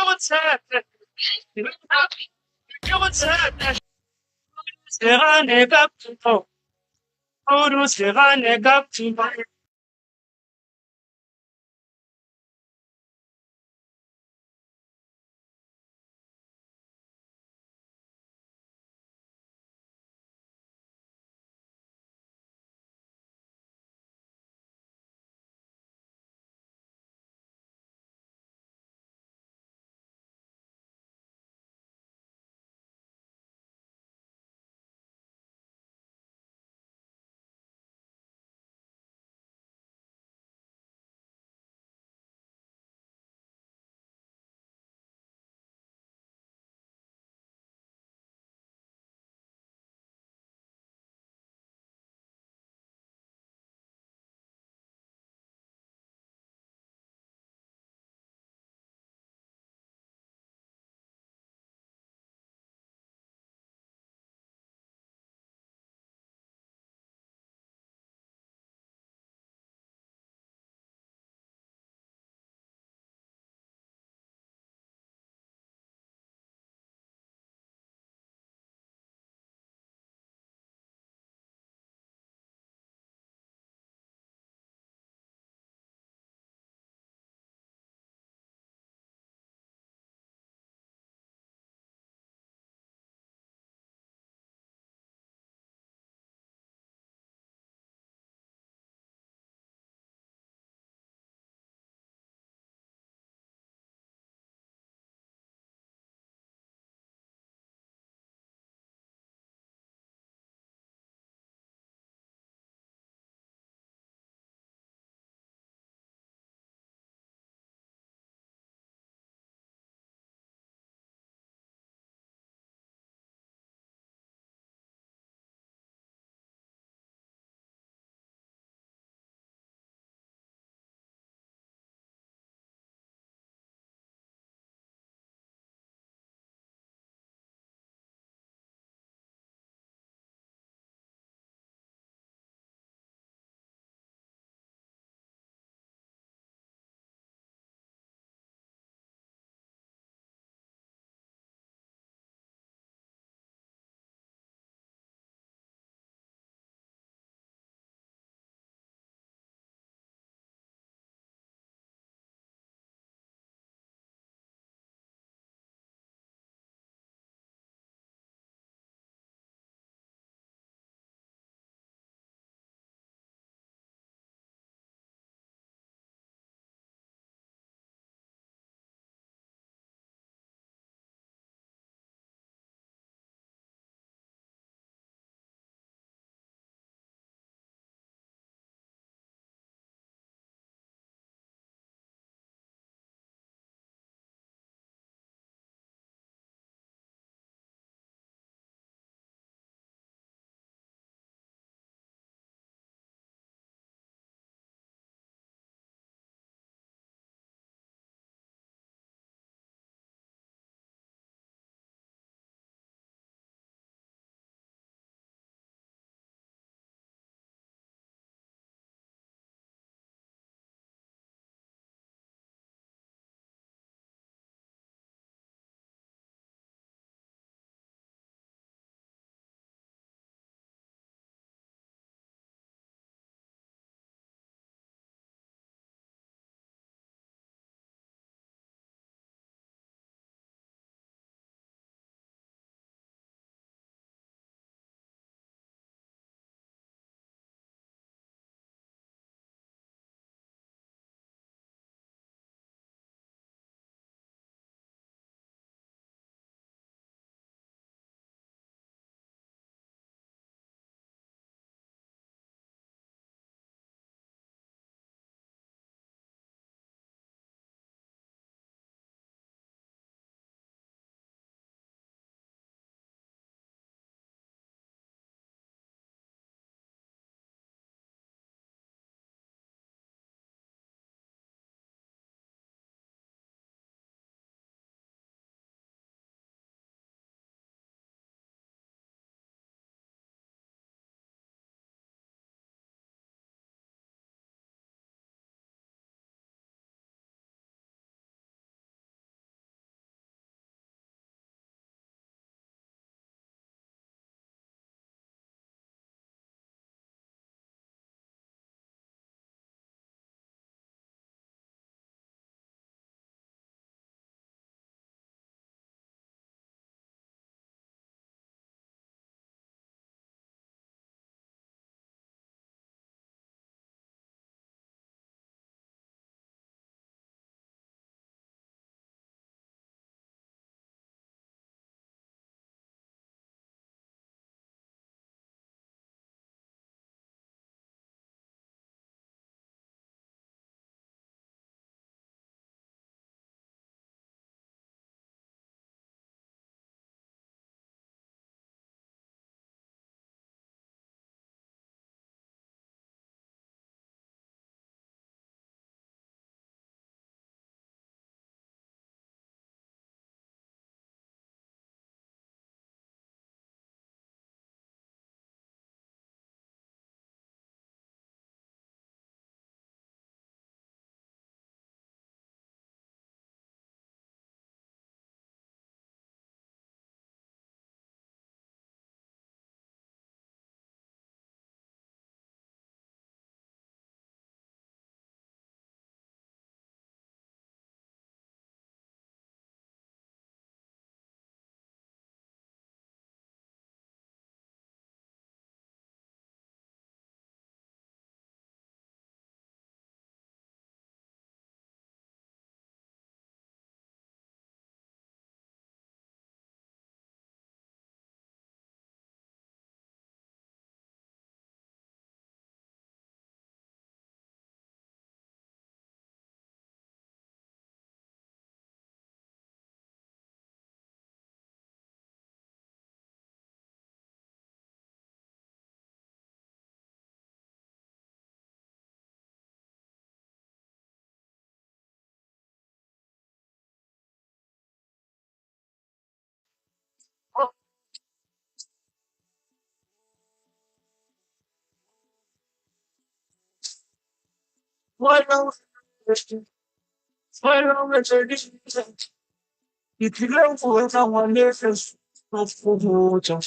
Ke go tshepe. Ke go tshepe. Se gane ka phupo. Kudu se gane ka phupo. Ke tlile go wena ngwaneso go botša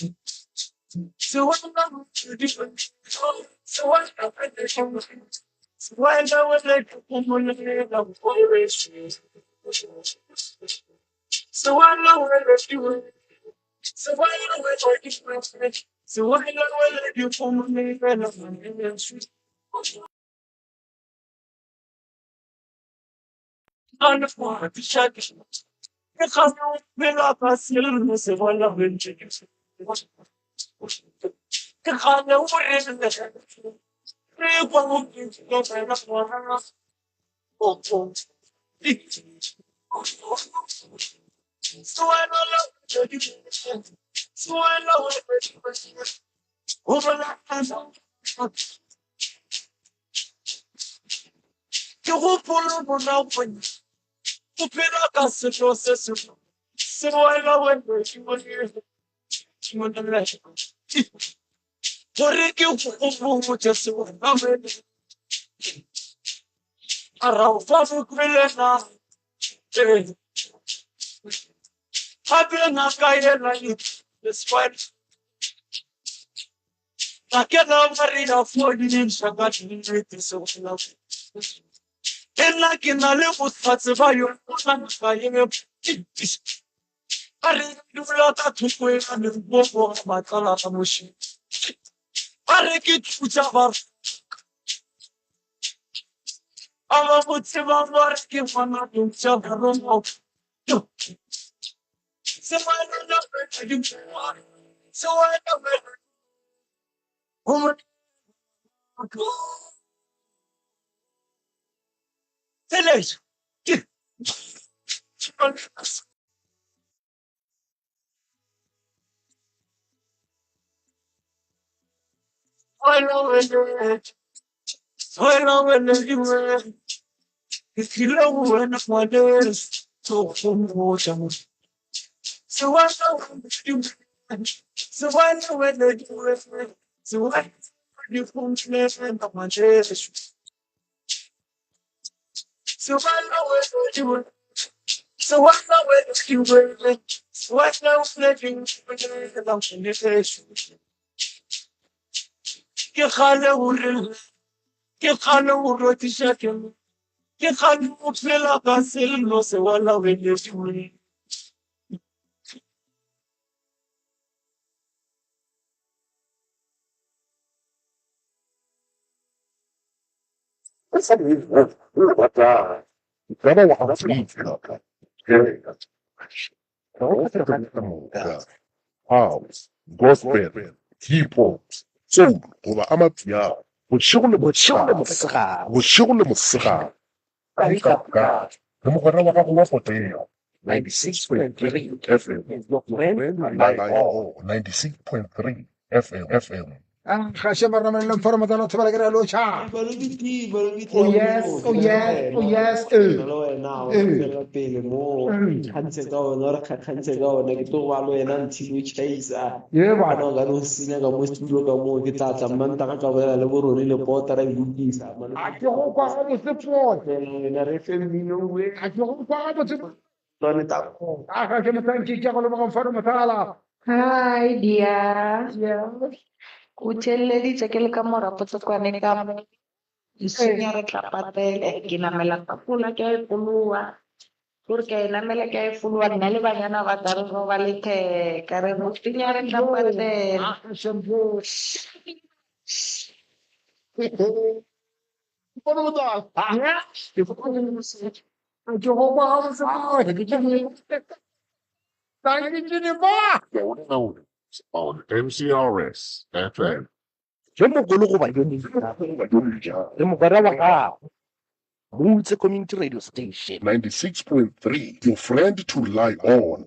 Ke gopola morago o phela ka selo se sengwe se wela gore ke go botše seo a ra o fa mokwele na gape ngaka yela ke la ba re ya fodiša ka nnete segela e nna ke na le bohlatse ba yona ngaka ye a re dula ka thoko ya Limpopo ga matlala a moši a re ke thutša ba a ba mo tsebang ba re ke ngwana tša barongwa Ke kgale o re ke kgale o rotiša ke ke kgale o phela ka sello se wela wele. House, gospel, hip hop, soul goba amapiano. Bošego le mosegare. Bošego le mosegare. Kae kapa kae. Le mogwera wa gago wa potego. 96.3 FM. 96.3 FM. FM. Ah, ga marna le mforo matala thobela ke re lotšha. Oh yes, oh yes, oh yes. Eh. Le wena o Eh. tswela pele mo Mm. kgantse ka ona re kgantse ka ona ke tlo ba le wena until o tšhaisa Ye bana bana. o ka no senya ka mo studio ka moo ke tla tla mmantaga ka bolela le borone le pota ra e lokisa. A ke go kwa ga botse pote. Wena re fe mmino we A ke go kwa ga botse. lone tako. A ga ke motsanki ke go leboga mforo matala. Hi dear. Yes. O theeleditše ke le ka morapo Tsekwane ka mo. Senya re tla patele ke namela tafola ke a e fologa. Gore ke a e namela ke a e fologa nna le banyana ba tla re roba letheka re re senya re tla patela. Ah, shampoo. Mforo matala. Yeah. A ke go kwa ga botse pote. Thank you, Jennifer. Going on MCRS FM. Yo mogolo goba yo monnyane, re mogwera wa gago. Moutse Community Radio Station. 96.3, your friend to rely on.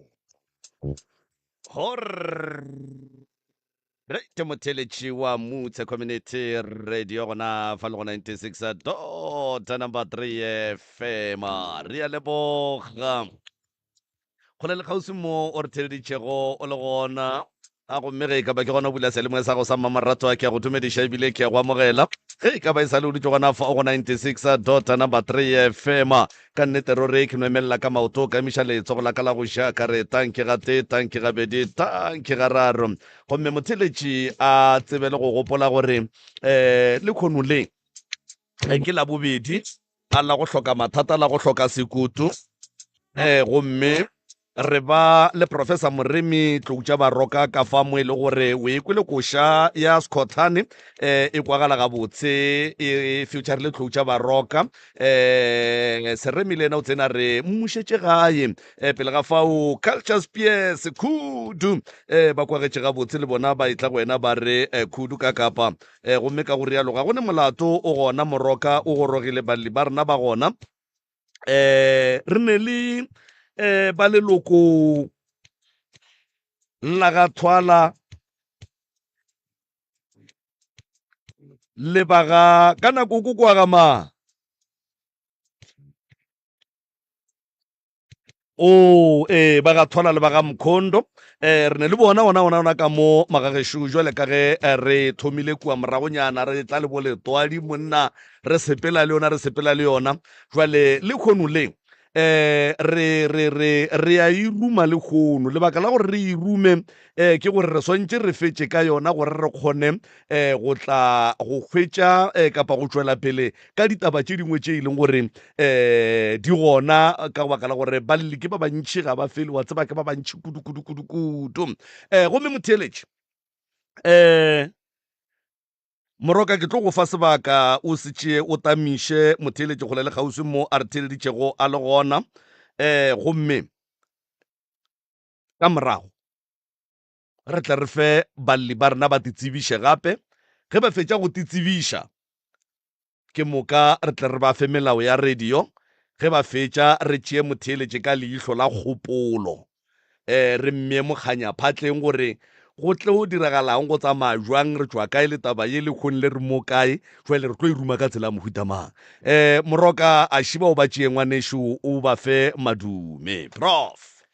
Right, motheletši wa Moutse Community Radio gona fa le go 96 dot number 3 FM. Re a leboga. Go le kgauswi mo o re theleditšego o le gona. A gomme ge e ka ba ke gona o bula seyalemoya sa gago sa mmamoratwa, ke a go dumediša ebile ke a go amogela. Ge e ka ba e sa le o dutše gona fa go 96 dot number 3 FM. Ka nnete ruri ke no emelela ka maoto, ka emiša letsogo la ka la go ja, ka re tanki gatee, tanki gabedi, tanki gararo. Gomme motheeletši a tsebe le go gopola gore um lekhono le ke Labobedi a la go hloka mathata, la go hloka sekutu. Um gomme Re ba le Professor Moremi Tloutša Baroka ka fa mo e le gore o e kwele koša ya Skhothane eh, e kwagala gabotse e future le Tloutša Baroka eh, Seremi le yena o tsena re mmušetše gae eh, pele ga fao Culture Spears Khudu eh, ba kwagetše gabotse le bona ba etla go wena ba re eh, Khudu ka kapa eh, gomme ka go rialo ga go ne molato o gona Moroka o gorogile balli ba rena ba gona eh re ne le eh ba leloko la ga thwala le ba ga ka nako ko kwa ga mang o ee ba ga thwala le ba ga mkhondo eh re ne le bona ona ona ona ka mo magagešo jwale ka ge eh, re thomile kua moragonyana re tla le bo letwadi monna re sepela le yona re sepela le yona jwale le kgono le eh re re re re a e ruma le kgono lebaka la gore re e rume eh ke gore re swantše re fetše ka yona gore re kgone eh go tla go hwetša eh, kapa go tšwela pele ka ditaba tše dingwe tše e leng gore eh di gona ka baka la gore balli ke ba bantši ga ba fele wa tseba ke ba bantši kudu kudu kudu kudu eh gomme motheeletši eh Moroka ke tlo go fa sebaka o se tšee o tamiše motheeletši kgole le kgauswi mo a re theeleditšego a le gona eh gomme ka morago re tle re fe balli ba rena ba titsebiše gape ge ba fetša go titsebiša Ke moka re tle re ba fe melao ya radio. Ge ba fetša, re tšee motheeletše ka leihlo la kgopolo, e, re mmee mokganyaphatleng gore go tlo diragalang, go tsamaya bjang, re tšwa kae le taba ye, lehono le re mo kae, jwale re tlo e ruma ka tsela ya mohuta mang. E, Moroka a šiba o ba tšee ngwanešu o ba fe madume. Prof.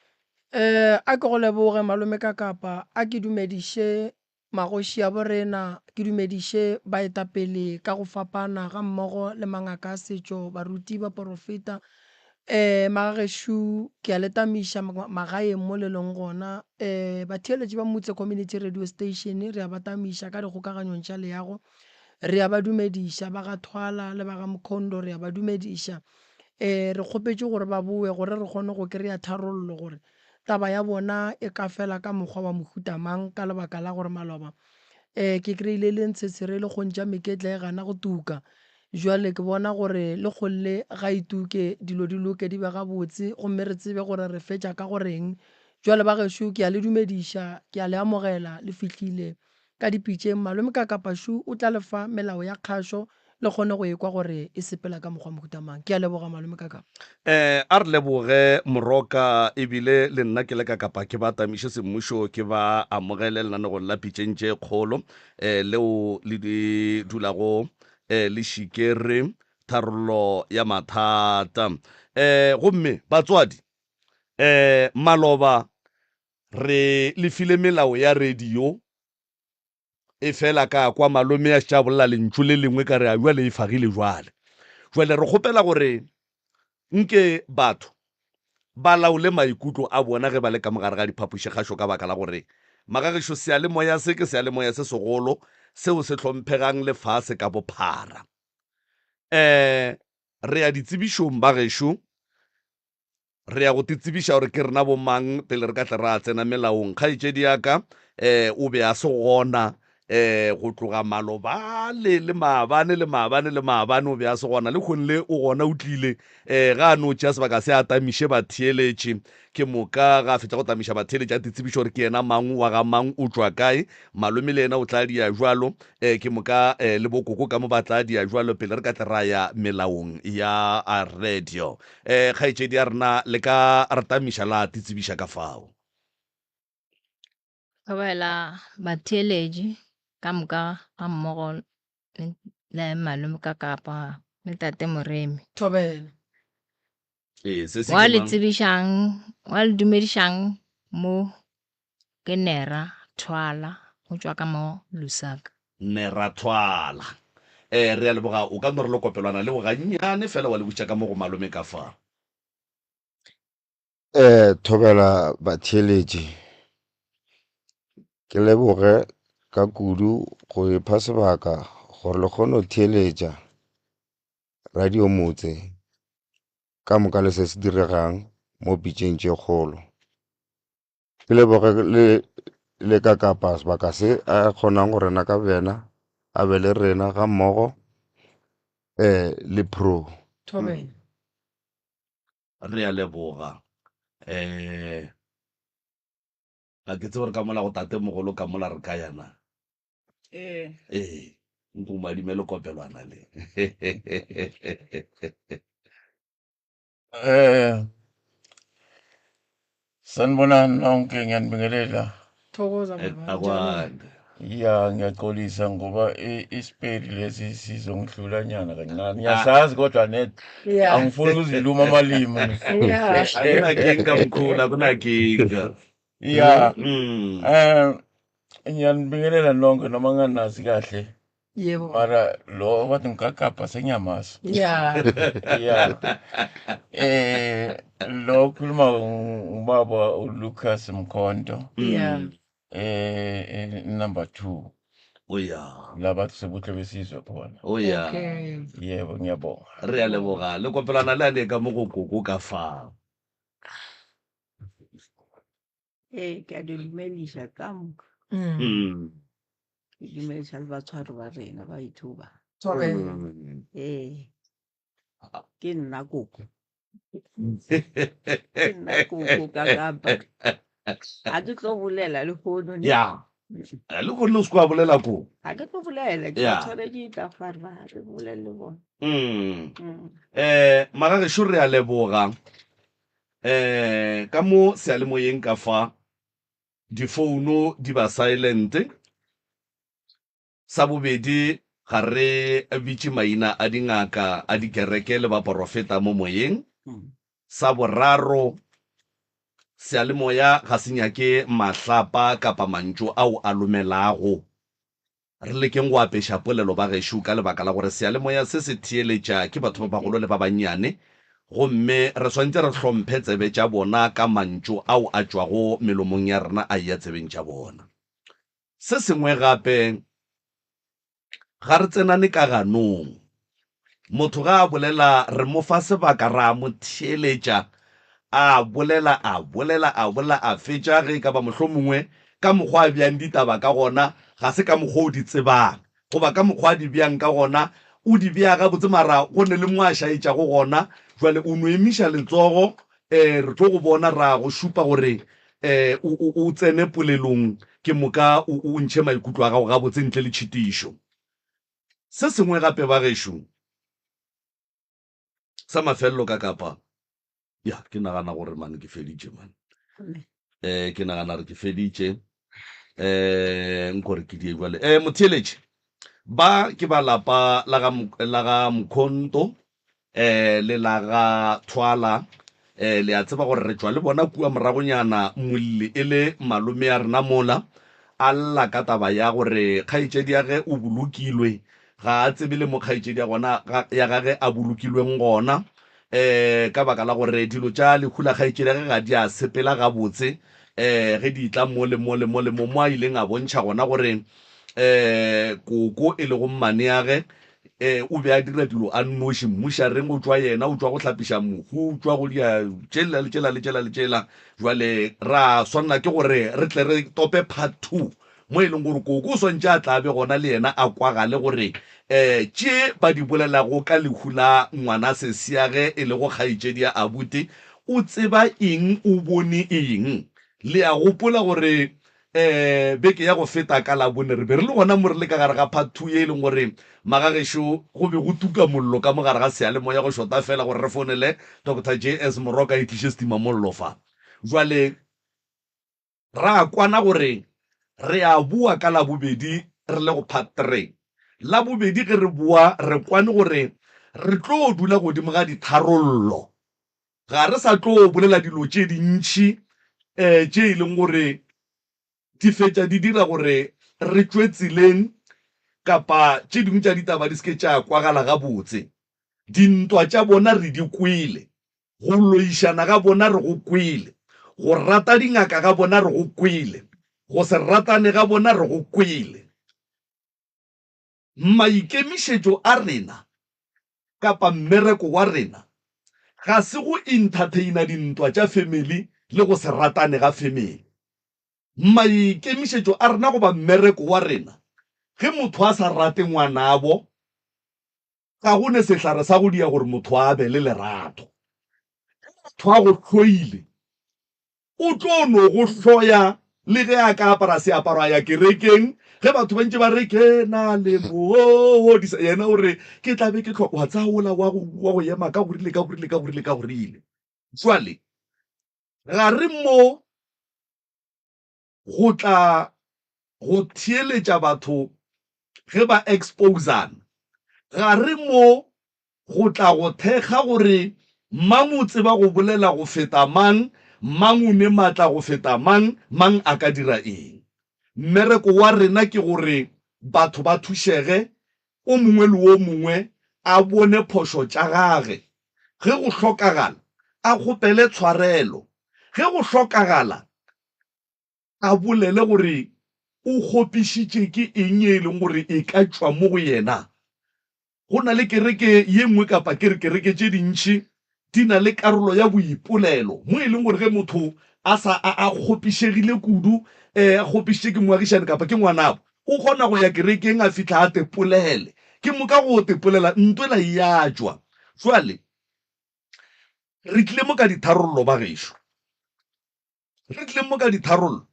E, a ke go leboge malome Kakapa, a ke dumediše Magoši a borena, ke dumediše baetapele ka go fapana ga mmogo le mangaka a setšo, baruti, baporofeta, eh, magagešo, ke a le tamiša magaeng mo le leng gona, eh, batheeletši ba Mutse Community Radio Station, re a ba tamiša ka dikgokaganyong tša leago, re a ba dumediša, ba ga Thwala le ba ga Mkhondo re a ba dumediša, eh, re kgopetše gore ba bowe gore re kgone go kry-a tharollo gore Taba ya bona e ka fela ka mokgwa wa mohuta mang ka lebaka la gore maloba um ke kry-ile le ntshetshere le kgontša meketla e gana go tuka. Jwale ke bona gore le kgolle ga e tuke dilo di loke di be gabotse gomme re tsebe gore re fetša ka go reng. Jwale ba gešo ke a le dumediša, ke a le amogela le fihlile ka dipitšeng. Malome Kakapašu o tla le fa melao ya kgašo le kgone go ekwa gore e sepela ka mokgwa mohuta mang. Ke a leboga Malome Kakapa. Eh, a re leboge Moroka ebile le nna ke le Kakapa ke ba tamiše semmušo ke ba amogele lenanegong la Pitšeng tše Kgolo eh, leo le di dulago eh, le šikere tharollo ya mathata. Eh, gomme batswadi eh, maloba Re le file melao ya radio, efela ka kwa malome a šetše a bolela lentšu le lengwe ka re a bjale e fagile jwale. Jwale re kgopela gore nke batho ba laole maikutlo a bona ge ba le ka mogare ga diphapošikgašo ka baka la gore magagešo seyalemoya se ke seyalemoya se segolo seo se hlomphegang lefase ka bophara. Um re ya ditsebišong bagešo. Re ya go te tsebiša gore ke rena bomang pele re ka tle ra tsena melaong. Kgaetšedi ya ka um o be a se gona um go tloga malobale le maabane le maabane le maabane o be a se gona. Lehono le o gona o tlile um ga a no tšea sebaka se a tamiše batheeletši. Ke moka ga a fetša go tamiša batheeletši a te tsebiša gore ke yena mang wa ga mang o tšwa kae. Malome le yena o tla dia bjalo um ke moka um le bokoko ka mo ba tla dia bjalo pele re ka tle ra ya melaong ya radio. Eh, kgaetšedi ya rena, le ka re tamiša la titsebiša ka fao. Thobela batheeletši ka moka ga mmogo le malome ka kapa le tate Moremi. Thobela. Ee, se se Wa ke le mang? tsebišang, wa le dumedišang mo ke Nera Thwala, o tšwa ka mo Lusaka. Ne ra thwala. Eh, re a leboga. O ka no re lekopelwana leo gannyane fela wa le buša ka mo go malome ka fa. Eh, thobela batheeletši. Ke leboge ka kudu go ipha sebaka gore le kgone go theeletša radio motse ka moka le se se diregang mo pitšeng tše kgolo. Ke leboge le le ka kapa sebaka se a kgonang go rena ka bjena a be le rena ga mmogo um le pro. Thobela. Re a leboga. Um ga ke tsebe gore ka mola go tatemogolo ka mola re ka ya na. Ee. Ee, nko mo adime lekopelwana le. Eh Sanibonani nonke ngiyanibingelela. Thokoza baba. Njalo. Akwande. Ya ngiyaxolisa ngoba i- isipedi lesi sizongihlula nyana kancane. Ngiyasazi kodwa net Yeah. angifuni ukuziluma amalimi. Yeah. Akunakinga mkhulu, akunakinga. Ya. Mm. Eh ngiyanibingelela nonke noma nginganazi kahle. Yebo. Mara lo wathi ngikakapa sengiyamazi. Yeah. Ya. Eh lo okhuluma ngubaba uLucas Mkhonto. Yeah. Eh eh, number 2. Oh ya. La bathi sebuhle besizwe khona. Oh ya. Okay. Yebo ngiyabonga. Re a leboga. Le kopelwana le a le ka mo go koko ka fa. Ee, ke a di dumediša ka moka. Mm. Ke dumediša le batshwari ba rena ba ithuba. Thobela. Ee, ke nna koko. Ke nna koko ka kapa. Ga ke tlo bolela lehono ne. Ya. Le kgonne o se kwa bolela ko. Ga ke tlo bolela, ke Ya. ba tshwaretše tla fa re ba re bolele le bona. Mm. Mm. Eh, magagešo re a leboga. Eh, ka mo seyalemoyeng ka fa difouno di ba silent. Sa bobedi, ga re bitše maina a dingaka, a dikereke le baporofeta mo moyeng. Sa boraro, seyalemoya ga se nyake mahlapa kapa mantšu ao a lomelago. Re lekeng go apeša polelo ba gešo ka lebaka la gore seyalemoya se se theeletša ke batho ba bagolo le ba bannyane gomme re swanetše re hlomphe tsebe tša bona ka mantšu ao a tšwago melomong ya rena a eya tsebeng tša bona. Se sengwe gape, ga re tsenane ka ganong. Motho ga a bolela re mo fa sebaka ra mo theeletša a bolela a bolela a bolela a fetša ge e ka ba mohlomongwe ka mokgwa a beang ditaba ka gona ga se ka mokgwa o di tsebang goba ka mokgwa a di beang ka gona o di bea gabotse mara go ne le mo a šaetšago gona jwale o no emiša letsogo um re tlo go bona ra go šupa gore um o tsene polelong ke moka o ntšhe maikutlo a gago gabotse ntle le tšhitišo. Se sengwe gape bagešo sa mafelelo ka kapa ya ke nagana gore mane ke feditše mane eh ke nagana gore ke feditše eh nkore ke die jwale eh motheeletše ba ke ba lapa la ga la ga Mkhonto eh le la ga Thwala eh le a tseba gore re tšwa le bona kua moragonyana molli e le malome ya rena mola a lla ka taba ya gore kgaetšedi ya ge o bolokilwe ga a tsebe le mo kgaetšedi ya gona ya gage a bolokilweng gona um ka baka la gore dilo tša lehu la kgaetšedi ya ge ga di a sepela gabotse um ge di tla mo le mo le mo le mo mo a ileng a bontšha gona gore um koko e lego mmaneage um o be a dira dilo a nnoši mmušareng o tšwa yena o tšwa go hlapiša mohu o tšwa go dia tšela le tšela le tšela le tšela jwale ra swanela ke gore re tle re tope part 2 mo e leng gore koko o swantše a tla be gona le yena a kwagale gore um tše ba di bolelago ka lehu la ngwana sesiage e lego kgaetšedi ya abuti o tseba eng o bone eng. Le a gopola gore um beke ya go feta ka Labone re be re le gona mo re le ka gare ga part 2 ye e leng gore magagešo go be go tuka mollo ka mo gare ga seyalemoya go šota fela gore re founele Doctor JS Moroka e tliše setimamollo fa. Jwale Ra kwana gore re a boa ka Labobedi re le go part 3. Labobedi ge re boa re kwane gore re tlo dula godimo ga ditharollo. Ga re sa tlo bolela dilo tše dintši tše e leng gore. Di fetša di dira gore re tšwe tseleng kapa tše dingwe tša ditaba di se ke tša kwagala gabotse. Dintwa tša bona re di kwele, go loišana ga bona re go kwele, go rata dingaka ga bona re go kwele, go se ratane ga bona re go kwele. Maikemišetšo a rena kapa mmereko wa rena ga se go entertaina dintwa tša family le go se ratane ga family. Maikemišetšo a rena goba mmereko wa rena ge motho a sa rate ngwanabo ga go ne sehlare sa go dia gore motho a be le lerato. Ge motho a go hloile O tlo no go hloya le ge a ka apara seaparo a ya kerekeng, ge batho ba ntše ba re ke na le mohodisa, yena o re ke tla be ke hlo, wa tsaya wola wa go, wa go ema ka gorile, ka gorile, ka gorile, ka gorile. Jwale ga re mo go tla go theeletša batho ge ba exposana, ga re mo go tla go thekga gore mang o tseba go bolela go feta mang, mang o ne matla go feta mang, mang a ka dira eng. Mmereko wa rena ke gore batho ba thušege, o mongwe le o mongwe a bone phošo tša gage, ge go hlokagala a kgopele tshwarelo, ge go hlokagala a bolele gore o kgopišitše ke eng ye e leng gore e ka tšwa mo go yena. Go na le kereke ye nngwe kapa ke re kereke tše dintši di na le karolo ya boipolelo mo e leng gore ge motho a sa a a kgopišegile kudu um a kgopišitše ke moagišani kapa ke ngwanabo o kgona go ya kerekeng a fihla a tepolele. Ke moka go tepolela ntwela e ya tšwa. Jwale re tlile mo ka ditharollo ba gešo. Re tlile mo ka ditharollo.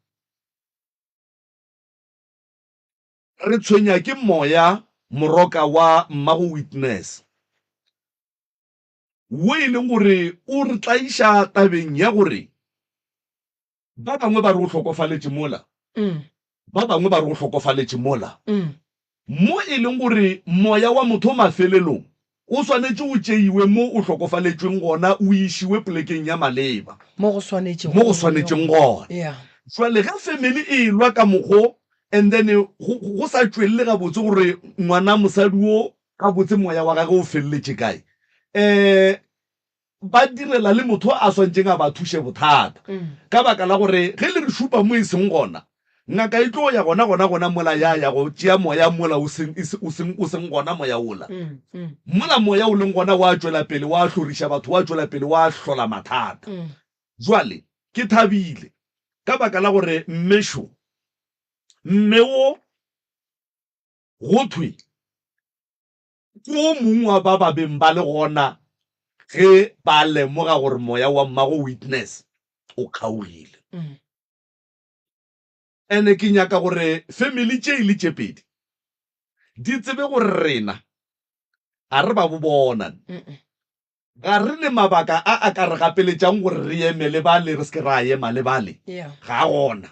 Re tshwenya ke moya moroka wa mmago Witness wo e leng gore o re tlaiša tabeng ya gore ba bangwe ba re o hlokofaletše mola, ba bangwe ba re o hlokofaletše mola. Mo e leng gore moya wa motho mafelelong o swanetše o tšeiwe mo o hlokofaletšweng gona o išiwe polekeng ya maleba. Mo go swanetšego Mo go swanetšeng gona. Yeah. Jwale ge family e elwa ka mokgo and then go, go sa tšwelele gabotse gore ngwana mosadi wo gabotse moya wa gagwe o feleletše kae, um ba direla le motho a swantšeng a ba thuše bothata ka baka la gore ge le re šupa mo e seng gona, ngaka e tlo ya gona gona gona mola ya ya go tšea moya mola o seng, e se, o seng, o seng gona moya wola. Mola moya o leng gona wa tšwela pele wa hloriša batho, wa tšwela pele wa hlola mathata. Jwale ke thabile ka baka la gore mme šo, mme wo go thwe Ke o mongwe wa ba ba beng ba le gona ge ba lemoga gore moya wa mmago Witness o kgaogile. Ene ke nyaka gore family tše e le tše pedi di tsebe gore rena ga re ba bo bona. Ga re ne mabaka a a ka re gapeletšang gore re eme le bale re se ke ra ema le bale. Ga a gona.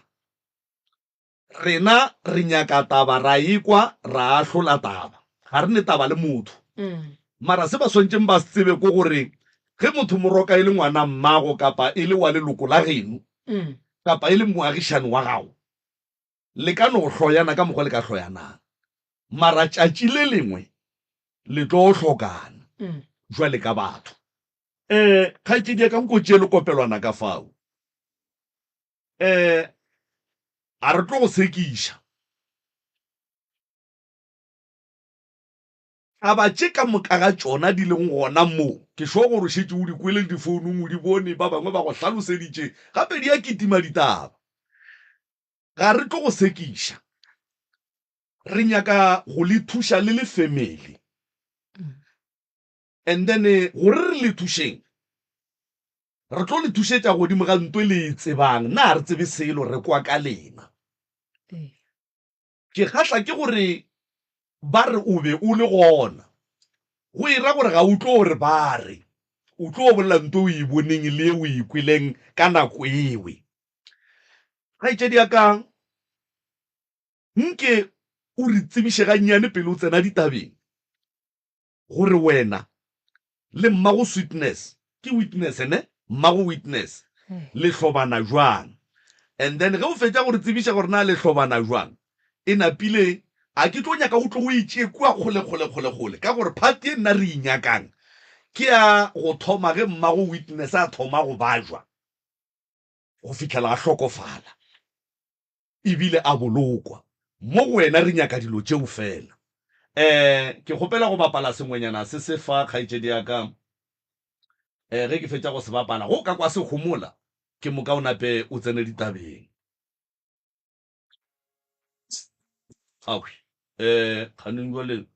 Rena re nyaka taba ra ekwa ra ahlola taba. Ga re ne taba le motho. Mara se ba swantšeng ba se tsebe ko gore ge motho moroka e le ngwana mmago kapa e le wa leloko la geno kapa e le moagišani wa gago, le ka no hloyana ka mokgwa le ka hloyanang. Mara tšatši le lengwe le tlo hlokana jwale ka batho. Um kgaetšedi ya ka nko tšee le kopelwana ka fao. Um a re tlo go sekiša. Taba tše ka moka ga tšona di leng gona mo, ke sure gore o šetše o di kwele le difounung, o di bone, ba bangwe ba go hlaloseditše, gape di a kitima ditaba. Ga re tlo go sekiša. Re nyaka go le thuša le le family. And then gore re le thušeng, Re tlo le thušetša godimo ga nto e le e tsebang. Na ga re tsebe selo, re kwa ka lena. Ke kgahla ke gore ba re o be o le gona. Go e ra gore ga o tlo re ba re. O tlo bolela nto o e boneng le ye o e kweleng ka nako ewe. Kgaetšedi ya ka, nke o re tsebiše gannyane pele o tsena ditabeng. Gore wena le mmago Sweetness, ke Witness ne? Mmago Witness, le hlobana jwang? And then ge o fetša go re tsebiša gore na le hlobana bjang, e napile, a ke tlo nyaka o tlo o e tšee kua kgole kgole kgole kgole, ka gore part ye nna re e nyakang ke ya go thoma ge mmago Witness a thoma go bajwa go fihlela a hlokofala ebile a bolokwa. Mo go wena re nyaka dilo tšeo fela. Um ke kgopela go bapala sengwenyana se se fa, kgaetšedi ya ka. Um ge ke fetša go se bapala, ge o ka kwa se homola, ke moka o nape o tsene ditabeng. Awi, um kganong jwale,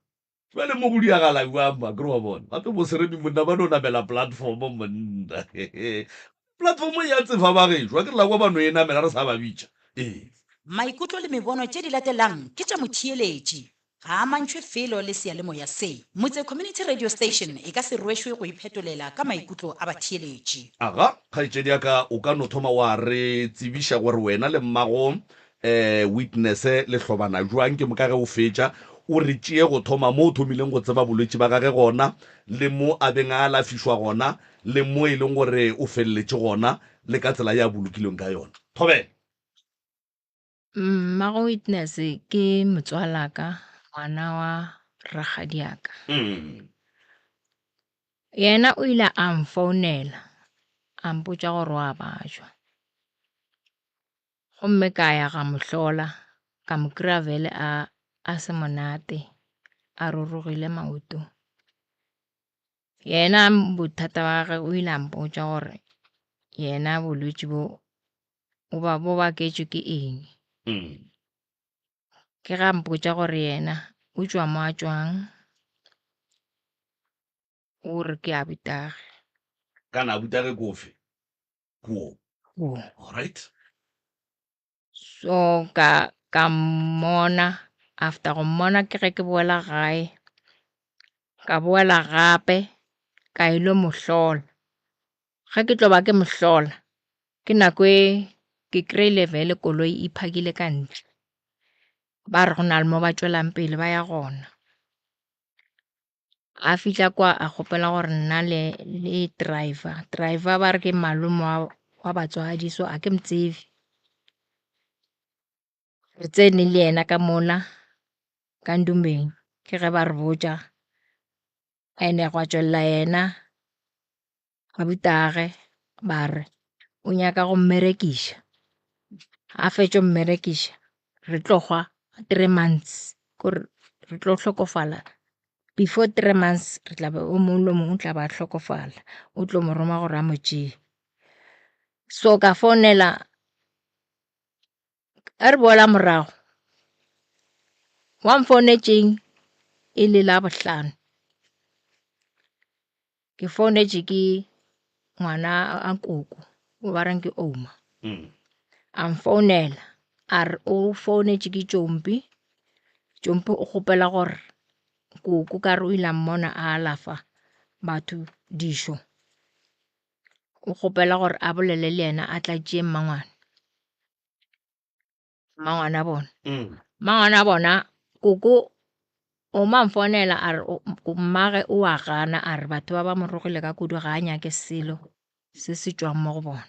jwale mo go diagala bjang ba, ke re wa bona. Gape bo Seremi monna ba no namela platform monna. Platform e ya tsefa ba gešo, a ke re la kwa ba no e namela re sa ba bitša. Ee. Maikutlo le mebono tše di latelang ke tša motheeletši. Ga a amantšhwe felo le seyalemoya se. Motse Community Radio Station e ka se rwešwe go iphetolela ka maikutlo a batheeletši. Aga, kgaetšedi ya ka, o ka no thoma wa re tsebiša gore wena le mmago um Witness le hlobana bjang, ke moka ge o fetša o re tšee go thoma mo o thomileng go tseba bolwetši ba gage gona, le mo a beng a alafišwa gona, le mo e leng gore o feleletše gona, le ka tsela ye a bolokilweng ka yona. Thobela. Mmago Witness ke motswalaka, ngwana wa rakgadiaka. Yena o ile a mfounela a mpotša gore wa bajwa. Gomme ka ya ga mo hlola, ka mo kry-a vele a a se monate, a rurugile maoto. Yena bothata ba gagwe o ile a mpotša gore yena bolwetši bo o ba bo baketšwe ke eng. Ke ga mpotša gore yena o tšwa mo a tšwang, o re ke abutage. Kana abutage ke ofe? Kuo. Kuo. Alright. So ka ka mmona after go mmona ke ge ke boela gae, ka boela gape ka ilo mo hlola. Ge ke tlo ba ke mo hlola ke nako e ke kry-ile vele koloi e phakile ka ntle, ba re go na le mo ba tšwelang pele ba ya gona. A fihla kwa a kgopela gore nna le le driver, driver ba re ke malome wa wa batswadi so a ke mo tsebe. Re tsene le yena ka mola ka ndumbeng ke ge ba re botša and-e gwa tšwelela yena Abutage ba re o nyaka go mmerekiša, a fetša go mmerekiša re tlo hwa three months kore re tlo hlokofala before three months re tla be o mongwe le o mongwe o tla ba hlokofala, o tlo mo roma gore a mo tšee. So ka founela ge re boela morago wa mfounetšeng e le Labohlano, ke founetše ke ngwana a koko o ba reng ke Ouma. A mfounela a re o founetše ke Tšompi, Tšompi o kgopela gore koko ka re o ile a mmona a alafa batho dišo, o kgopela gore a bolele le yena a tla tšee mmangwane. Mmangwana bona. Mmangwana bona koko o ma mfonela a re mmage o a gana a re batho ba ba mo rogile ka kudu ga a nyake selo se se tšwang mo go bona.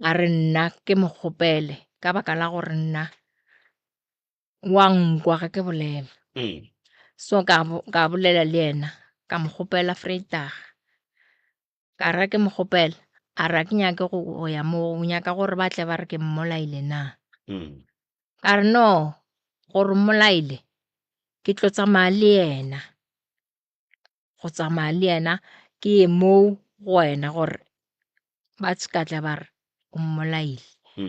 A re nna ke mo kgopele ka baka la gore nna wa nkwa ge ke bolela. So ka ka bolela le yena ka mo kgopela Vrydag. Ka re ke mo kgopela a re ga ke nyake go ya moo o nyaka gore ba tle ba re ke mmolaile na. Ka re no gore o mmolaile ke tlo tsamaya le yena, go tsamaya le yena ke ye moo go wena gore ba se ka tla ba re o mmolaile,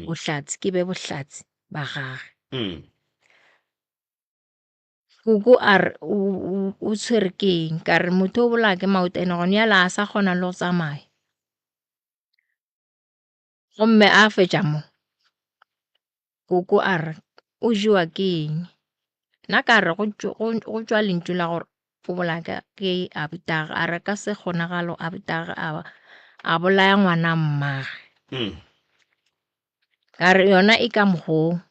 bohlatse ke be bohlatse ba gage. Koko a re o tshwere ke eng, ka re motho o bolaya ke maoto ene gone bjale a sa kgona le go tsamaya. Gomme a fetša mo, koko a re o jewa ke eng, nna ka re go tšwa lentšu la gore o bolaya ke abuti wa gage, a re ka se kgonagale abuti wa gage a bolaya ngwana mmagwe. Ka re yona e ka mokgo,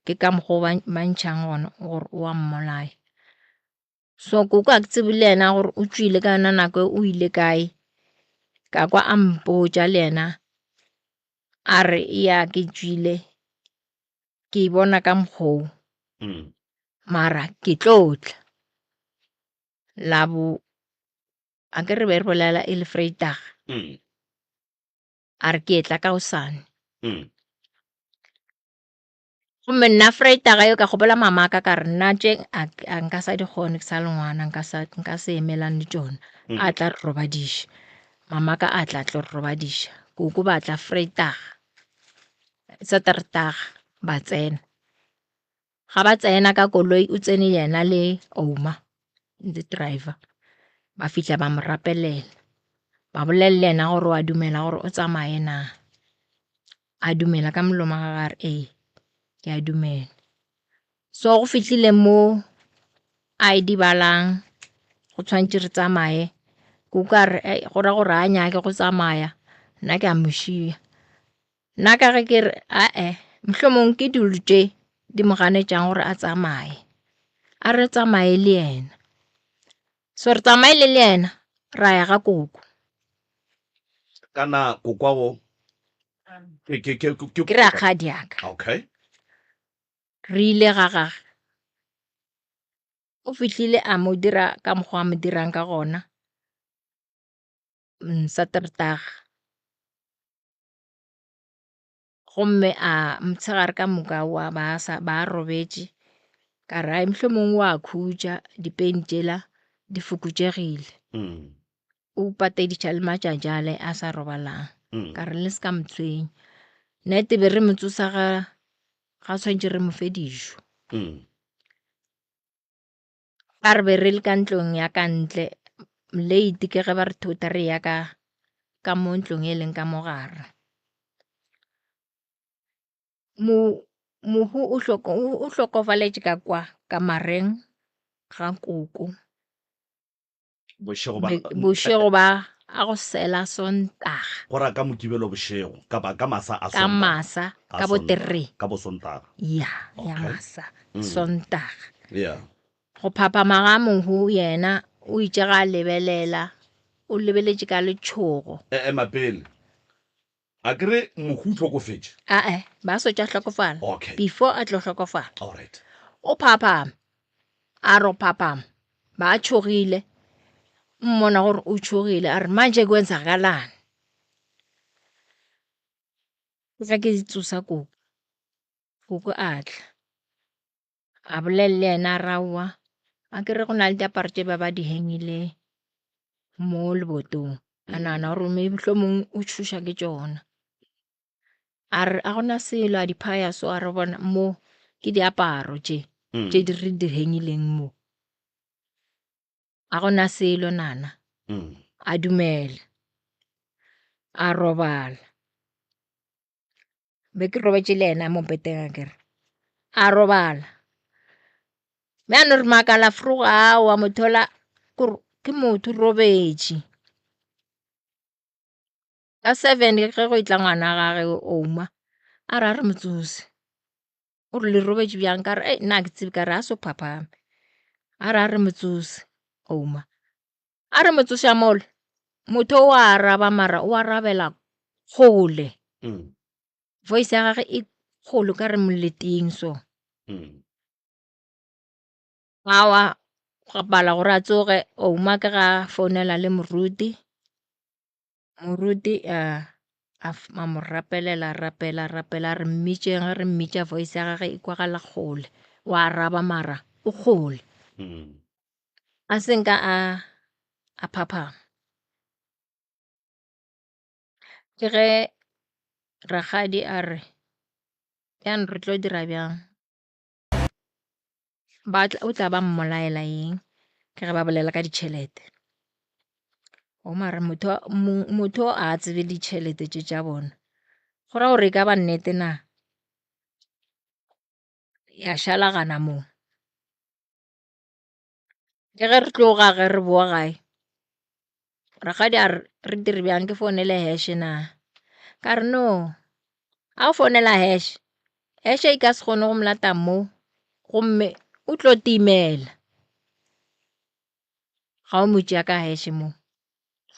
ke ka mokgo ba ntšhang gona gore o a mmolaya. So koko ga ke tsebe le yena gore o tšwile ka yona nako e o ile kae, ka kwa a mpotša le yena. A re ya ke tšwile ke e bona ka mokgoo mara ke tlo tla labo a ke re be re bolela e le Vrydag a re ke etla ka hosane. Gomme nna Vrydag yo ka kgopela mama ka ka re nna tše a nka sa di kgone ke sa le ngwana nka sa nka se emelane le tšona. A tla re robadiša. Mama ka a tla tlo re robadiša. Koko ba tla Vrydag Saterdag ba tsena. Ga ba tsena ka koloi o tsene yena le Ouma the driver. Ba fihla ba mo rapelela. Ba bolela le yena gore wa dumela gore o tsamaye na. A dumela ka molomo wa gagwe a re ee ke a dumela. So go fihlile mo a e di balang go tshwanetse re tsamaye koko a re go ra gore ga a nyake go tsamaya nna ke a mo šia. Nna ka ge ke re ae mohlomong ke dilo tše di mo ganetšang gore a tsamaye, a re tsamaye le yena. So re tsamaile le yena ra ya ga koko. Kana kokwago ke ke ke ke Ke rakgadi ya ka. Okay. Re ile ga gage. O fihlile a mo dira ka mokgwa a mo dirang ka gona. Saterdag. Gomme a motshegare ka moka wa ba sa ba robetše ka re ai mohlomongwe wa khutša di-pain tšela di fokotšegile. O patediša le matšatši ale a sa robalang ka re le se ka mo tshwenya. Nnete be re mo tsosa ga ga tshwanetše re mo fe dijo. Ba re be re le ka ntlong ya ka ntle late ke ge ba re thota re ya ka ka mo ntlong e leng ka mo gare. Mo mohu o o hlokofaletše ka kwa kamareng ga koko. Bošego ba Bošego ba a go sela Sontaga. Go ra ka Mokibelo bošego kapa ka masa a Ka Sontaga. masa A ka bo Sontaga. teree. Ka bo Sontaga. Ya, ya Okay. masa Sontaga. Yeah. Go phaphama ga mohu yena o itše ga a lebelela o lebeletše ka letšhogo. E ema pele. A ke re mohu o hlokofetše? Ae, ba sotša hlokofala. Okay. Before a tlo hlokofala. All right. O phaphama. A re o phaphama. Ba tšhogile. Mmona gore o tšhogile a re manje kwenzakalani. Ke ge ke tsosa koko. Koko a tla. A bolela le yena a re aowa a ke re go na le diaparo tše ba ba di hengile mo lebotong. A nagana gore maybe mohlomong o tšhoša ke tšona. A re a gona selo a di phaya so a re bona mo ke diaparo tše tše di re di hengileng mo. A gona selo nana. A dumela. A robala. Be ke robetše le yena mo mpeteng akere. A robala. Bjano re makala vroeg aowa motho yola kore ke motho o robetše. Ka 7 ge go etla ngwana gage Ouma a re a re motsose. O re le robetše bjang ka re ei nna ga ke tsebe ka re a so phaphame. A re a re motsose Ouma. A re motsoša mola motho o a araba mara o arabela kgole. Voice ya gage e kgolo ka re moleteng so. Aowa gwa pala gore a tsoge Ouma ke ga founela le moruti. Moruti a a mo rapelela a rapela a rapela a re mmitšeng ge re mmitša voice ya gage e kwagala kgole o araba mara o kgole. A se nka a a phaphama. Ke ge rakgadi a re bjang re tlo dira bjang. Ba tla o tla ba mmolaela eng ke ge ba bolela ka ditšhelete. O mara motho motho a tsebe ditšhelete tše tša bona go ra gore e ka ba nnete na? Ya šala gana moo. Ke ge re tloga ge re boa gae rakgadi a re re dire bjang ke founele hash na? Ka re no ga o founela hash, hash e ka se kgone go mo lata mo gomme o tlo timela ga o mo tšea ka hash mo.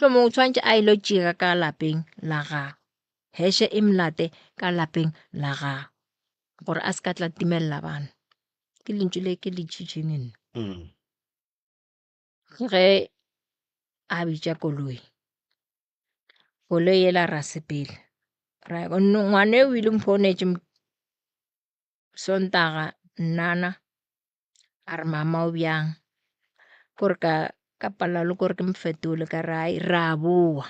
Mohlomongwe o tshwanetse a ile tšea ka lapeng la gagwe. Heshe e mlate ka lapeng la gagwe gore a se ka tla timelela bana. Ke lentšu le ke le tšhitšheng nna. Ge a bitša koloi, koloi yela ra sepela. Ra ngwana o ile mfounetše Sontaga nnana a re mama o bjang, kore ka ka palelwa le kore ke mo fetole ka re ai re a boa.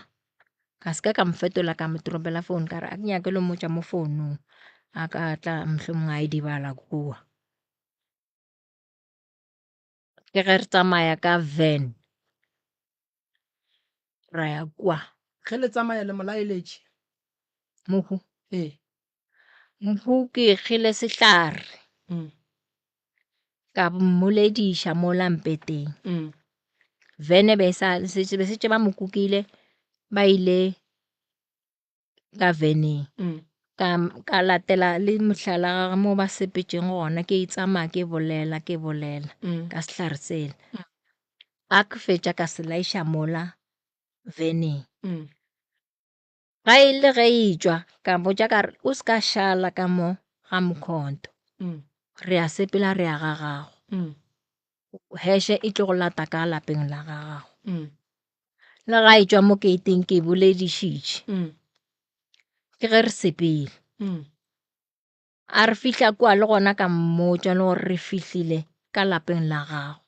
Ka se ka ka mo fetola ka mo toropela phone ka re a ke nyake le mmotša mo founung a ka tla mohlomongwe a idibala kua. Ke ge re tsamaya ka van ra ya kua. Ge le tsamaya le mo laeletše? Mohu. Ee. Mohu ke kgile sehlare. Ka mmolediša mola mpeteng. Van be sa be šetše ba mo kukile ba ile ka veneng. Ka ka latela le mohlala wa gagwe mo ba sepetšeng gona ke tsamaya ke bolela ke bolela ka sehlare sela. Ga ke fetša ka se laiša mola veneng. Ga e le ge e tšwa ka botša ka re o se ka šala ka mo ga mokhonto. Re a sepela re ya ga gago. Heshe e tlo go lata ka lapeng la ga gago. Le ga e tšwa mo keiteng ke e boledišitše. Ke ge re sepele. A re fihla kua le gona ka mmotša le gore re fihlile ka lapeng la gago.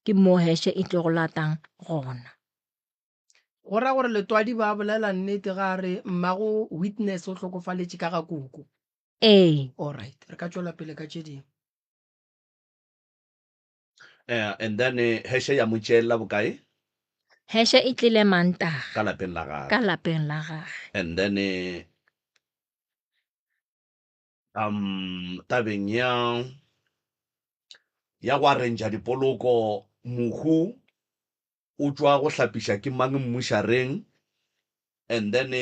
Ke mo heshe e tlo go latang gona. Go ra gore Letwadi ba bolela nnete ga a re mmago Witness o hlokofaletše ka ga koko. Ee. Alright, re ka tšwela pele ka tše dingwe. Eh, and then eh, heshe ya mo tšeella bokae? Heshe e tlile Mantaga. Ka lapeng la gage. Ka lapeng la gage. And then eh, um tabeng ya ya go arrangea dipoloko mohu o tšwa go hlapiša ke mang mmušareng and then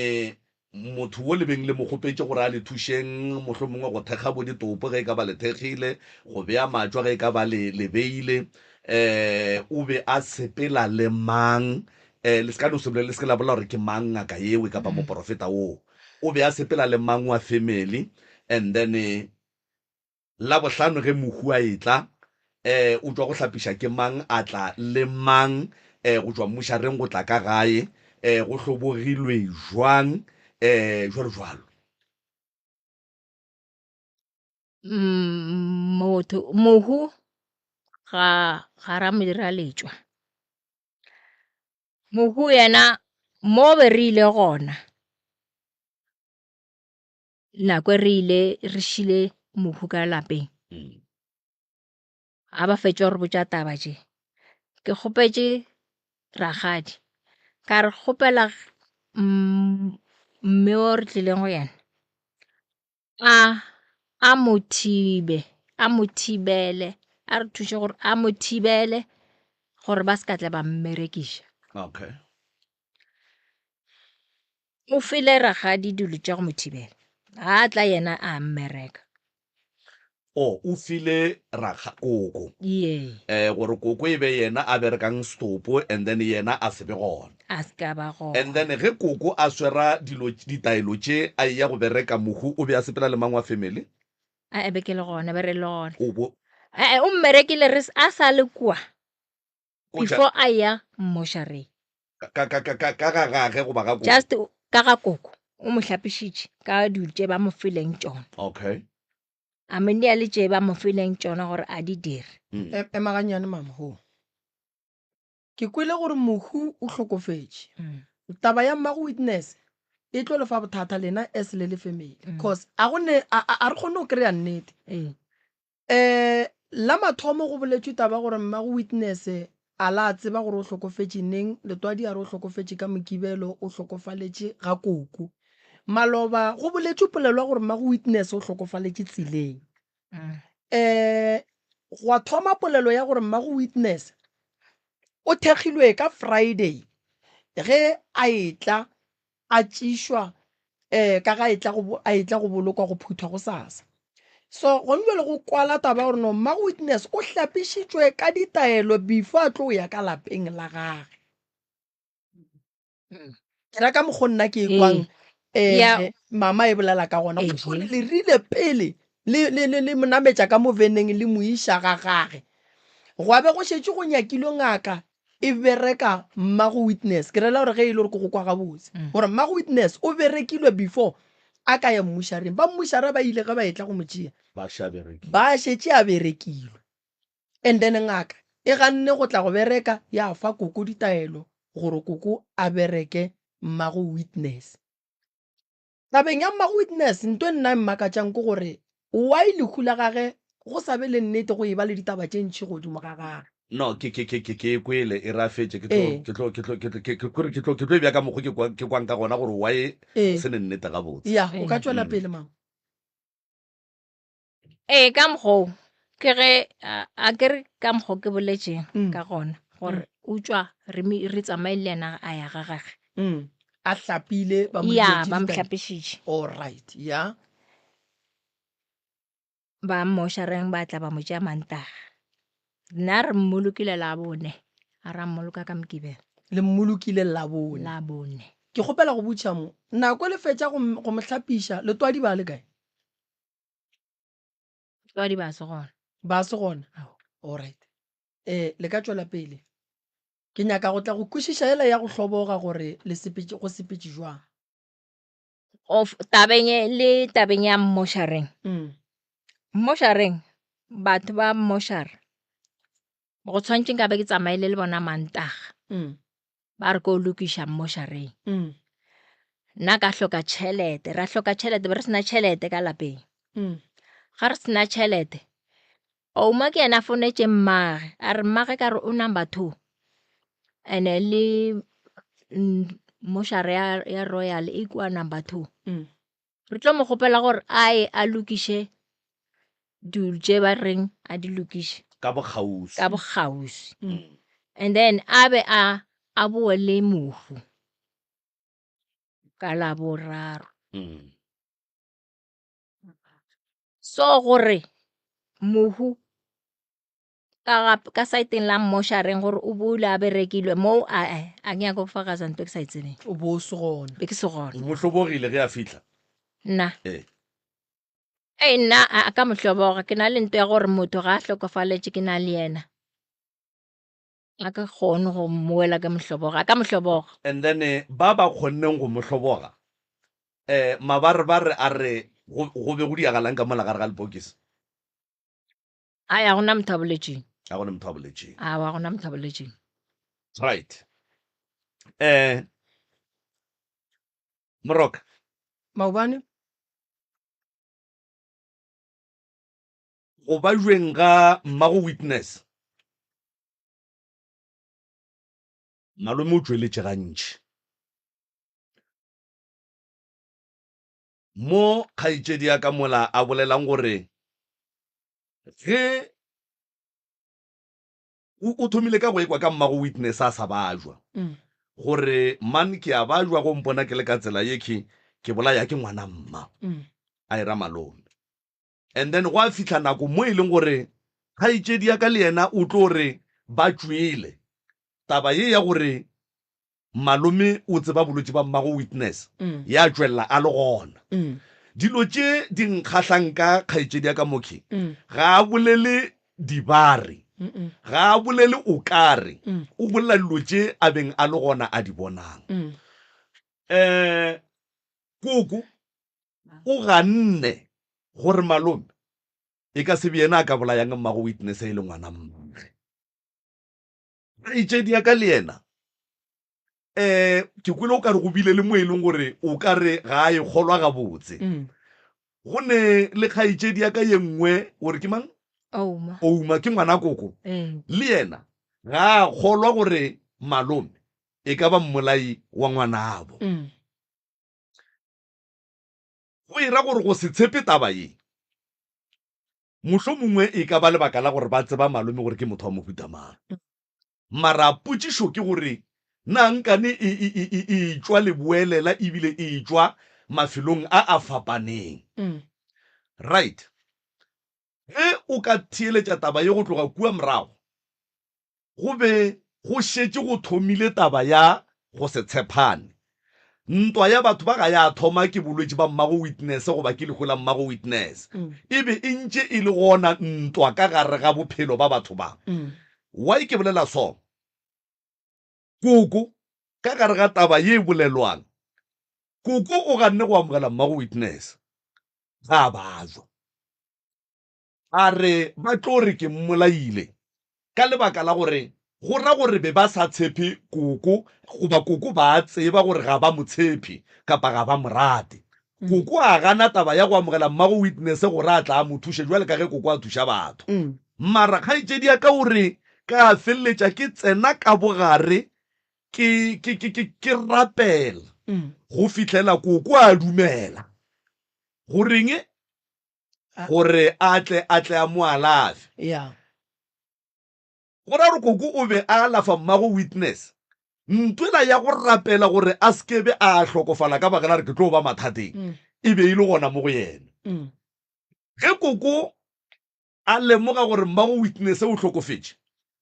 motho wo le beng le mo kgopetše gore a le thušeng mohlomongwe go thekga bo ditopo ge e ka ba le thekgile, go bea matšwa ge e ka ba le le beile, um o be a sepela le mang, um le se ka no se bolele, le se ke la bolela gore ke mang ngaka yeo kapa moporofeta woo, o be a sepela le mang wa family and then Labohlano ge mohu a etla, e, o tšwa go hlapiša ke mang, a tla le mang, e, go tšwa mmušareng go tla ka gae, e, go hlobogilwe jwang, e, jwalo jwalo. Motho, mohu ga, ga ra mo dira letšwa. Mohu yena mo be re ile gona. Nako e re ile re šile mohu ka lapeng, ga ba fetša go re botša taba tše, ke kgopetše rakgadi ka re kgopela mme o re tlileng go yena a a mo thibe, a mo thibele, a re thuše gore a mo thibele gore ba se ka tla ba mmerekiša. Okay. O file rakgadi dilo tša go mo thibela. Ga a tla yena a mmereka. O, o file rakga, koko. Yee. Eh, gore koko e be yena a berekang setopo and then yena a se be gona. A se ka ba gona. And then ge koko a swera dilo, ditaelo tše a eya go bereka, mohu o be a sepela le mang wa family? A be ke le gona, be re le gona. O bo. Eh, o mmerekile re, a sa le kua. Ko ja- Before a ya mmošareng. Ka, ka, ka, ka, ka ga gage goba ga koko? Just ka ga koko. O mo hlapišitše ka dilo tše ba mo fileng tšona. Okay. A mo nea le tše ba mo fileng tšona gore a di dire. E, ema gannyane mama ho. Ke kwele gore mohu o hlokofetše. Taba ya mmago witness e tlo le fa bothata lena as le le family. Cause a go ne a, a, a re kgone go kry-a nnete. Ee. Um La mathomo go boletšwe taba gore mmago Witness a la tseba gore o hlokofetše neng, Letwadi a re o hlokofetše ka Mokibelo, o hlokofaletše ga koko. Maloba go boletšwe polelo ya gore mmago Witness o hlokofaletše tseleng. Um Gwa thoma polelo ya gore mmago Witness o thekgilwe ka Friday ge a etla a tšišwa um ka ga etla go a etla go bolokwa go phuthwa gosasa. So gone jwale go kwala taba ya gore no mmago Witness o hlapišitšwe ka ditaelo before a tlo ya ka lapeng la gage. Ke ra ka mokgo nna ke e kwang. Eh, mama e bolela ka gona. Go le rile pele le le le le monametša ka mo veneng le mo iša ga gage. Gwa be go šetše go nyakilwe ngaka e bereka mmago witness. Ke rela gore ge e le gore ke go kwa gabotse. Gore mmago witness o berekilwe before a ka ya mmušareng. Ba mmušara ba ile ge ba etla go mo tšea. Ba še a berekilwe. Ba šetše a berekilwe. And then ngaka e ganne go tla go bereka ya fa koko ditaelo gore koko a bereke mmago witness. Tabeng ya mmago witness nto e nna e mmakatšang ke gore why lehu la gage go sa be le nnete go eba le ditaba tše ntši godimo ga gage. No, ke, ke, ke, ke, ke e kwele, e re a fetše, ke tlo, Ee. ke tlo, ke tlo, ke tlo, ke, ke, kore ke tlo, ke tlo e bea ka mokgo ke kwa, ke kwang ka gona gore why Ee. se ne nnete gabotse. Ya, o ka tšwela pele mama. Ee, ka mokgoo ke ge a ke re ka mokgoo ke boletšeng mm. ka gona gore mm. o tšwa re tsamaye le yena a ya ga gage mm. a hlapile ba mo ya ba mo hlapišitše all right ya ba mmošareng ba tla ba mo tšea mantaga nna re mmolokile la bone a ra mmoloka ka mokibelo le mmolokile la bone la bone ke kgopela go botša mo nako le fetša go mo hlapiša letwadi ba le kae Batswadi ba se gona. Ba se gona? Alright. Eh, le ka tšwela pele. Ke nyaka go tla go kwešiša yela ya go hloboga gore le sepetše go sepetše jwang. Of tabeng e le tabeng ya mmošareng. Mm. Mmošareng batho ba mmošara go tshwanetse nka be ke tsamaile le bona mantaga. Mm. Ba re ko lokiša mmošareng. Mm. Nna ka hloka tšhelete, ra hloka tšhelete, be re sena tšhelete ka lapeng. Mm. Ga re sena tšhelete, Ouma ke yena a founetše mmage, a re mmage ka re o number 2. Ene le mmošara ya, ya Royal e kua number 2. Mm. Re tlo mo kgopela gore a ye a lokiše dilo tše ba reng a di lokiše Ka bokgauswi. ka bokgauswi. Mm. And then a be a a boe le mohu ka laboraro. Mm. So gore mohu ka ga ka saeteng la mmošareng gore o boile a berekilwe moo a a a ke nyaka go fakaza nto ke sa e tsebeng. O bo o se gona. Be ke se gona. O mo hlobogile ge a fihla? Nna. Ee. Ee nna a ka mo hloboga ke na le nto ya gore motho ga a hlokofaletše ke na le yena. A ke kgone go mmoela ke mo hloboga, a ka mo hloboga. And then ba ba kgonneng go mo hloboga eh mabarebare a re go go be go diagalang ka mola gare ga lepokisi. Ai, a gona motho a boletšeng. A gona motho a boletšeng. A wa gona motho a boletšeng. Right. Eh Moroka. Maobane. Go ba jweng ga mmago witness. Malome o tšweletše gantši. Mo kgaetšedi ya ka mola a bolelang gore ge o, o thomile ka go ekwa ka mmago Witness a sa bajwa, gore man ke a bajwa go mpona ke le ka tsela ye ke, ke bolaya ke ngwana mma, a era malome. And then gwa fihla nako mo e leng gore kgaetšedi ya ka le yena o tlo re ba tšwele taba ye ya gore Malome o tseba bolwetši ba mmago Witness, ya tšwelela a le gona. Dilo tše di nkgahlang ka kgaetšedi ya ka Mokhi, ga a bolele dibare, ga a bolele o ka re, o bolela dilo tše a beng a le gona a di bonang. Um Koko o ganne gore malome e ka se be yena a ka bolayang mmago Witness e le ngwana mmage. Kgaetšedi ya ka le yena um ke kwele o ka re go bile le mo e leng gore o ka re ga a e kgolwa gabotse. Mm. Go ne le kgaetšedi ya ka ye nngwe o re ke mang? Ouma. Ouma ke ngwana koko. Ee. Le yena ga a kgolwa gore malome e ka ba mmolai wa ngwanabo. Mm. Go e ra gore go se tshepe taba ye Mohlomongwe e ka ba lebaka la gore ba tseba malome gore ke motho wa mohuta mang. Mara potšišo ke gore, na nkane e, e, e, e, e etšwa leboelela ebile e etšwa mafelong a a fapaneng? Right. Ge o ka theeletša taba ye go tloga kua morago, go be go šetše go thomile taba ya go se tshepane. Ntwa ya batho ba ga ya thoma ke bolwetši ba mmago Witness goba ke lehu la mmago Witness. E be e ntše e le gona ntwa ka gare ga bophelo ba batho ba. Why ke bolela so? Koko, ka gare ga taba ye e bolelwang, Koko o ganne go amogela mmago Witness ga a bajwa. A re ba tlo re ke mmolaile ka lebaka la gore go ra gore be ba sa tshepe Koko goba Koko ba a tseba gore ga ba mo tshepe kapa ga ba mo rate. Koko a gana taba ya go amogela mmago Witness gore a tla a mo thuše bjale ka ge Koko a thuša batho. Mara kgaetšedi ya ka o re ka feleletša ke tsena ka bogare ke, ke, ke, ke, ke rapela go fihlela Koko a dumela. Goreng? Gore a tle a tle a mo alafe. Yeah. Go ra gore Koko o be a alafa mmago Witness. Ntwela ya go rapela gore a se ke be a hlokofala ka baka la gore ke tlo ba mathateng e be e le gona mo go yena. Ge Koko a lemoga gore mmago Witness o hlokofetše,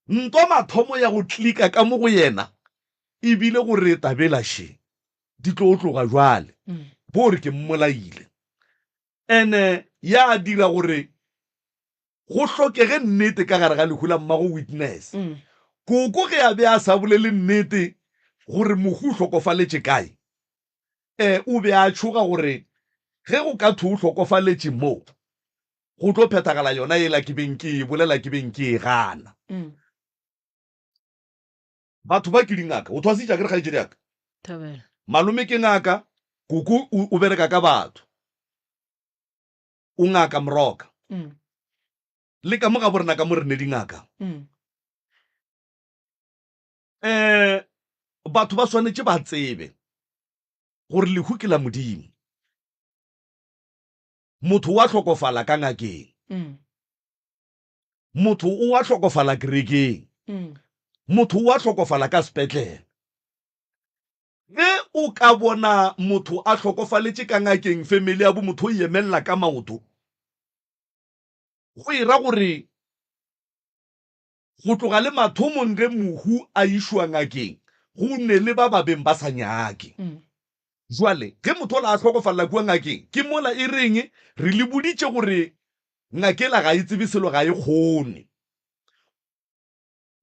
ntwa mathomo ya go klika ka mo go yena e bile gore tabela še di tlo tloga jwale, bo re ke mmolaile. Ene ya dira gore go hlokege nnete ka gare ga lehu la mmago Witness. Koko ge a be a sa bolele nnete gore mohu o hlokofaletše kae, o be a tšhoga gore ge go ka thwe o hlokofaletše mo, go tlo phethagala yona yela ke beng ke e bolela ke beng ke e gana. Batho ba ke dingaka. O thwasitše akere kgaetšedi ya ka? Thobela. Malome ke ngaka, koko o, o bereka ka batho. O ngaka Moroka. Le ka mo ga borena ka mo re ne dingaka. Um batho ba swanetše ba tsebe gore lehu ke la Modimo. Motho wa hlokofala ka ngakeng. Motho o a hlokofala kerekeng. Motho o a hlokofala ka sepetlele. Ge o ka bona motho a hlokofaletše ka ngakeng, family ya bo motho o e emelela ka maoto, go e ra gore go tloga le mathomong ge mohu a išwa ngakeng, go ne le ba ba beng ba sa nyake. Jwale ge motho ola a hlokofalela kua ngakeng, ke mola e reng re le boditše gore ngakela ga e tsebe selo, ga e kgone.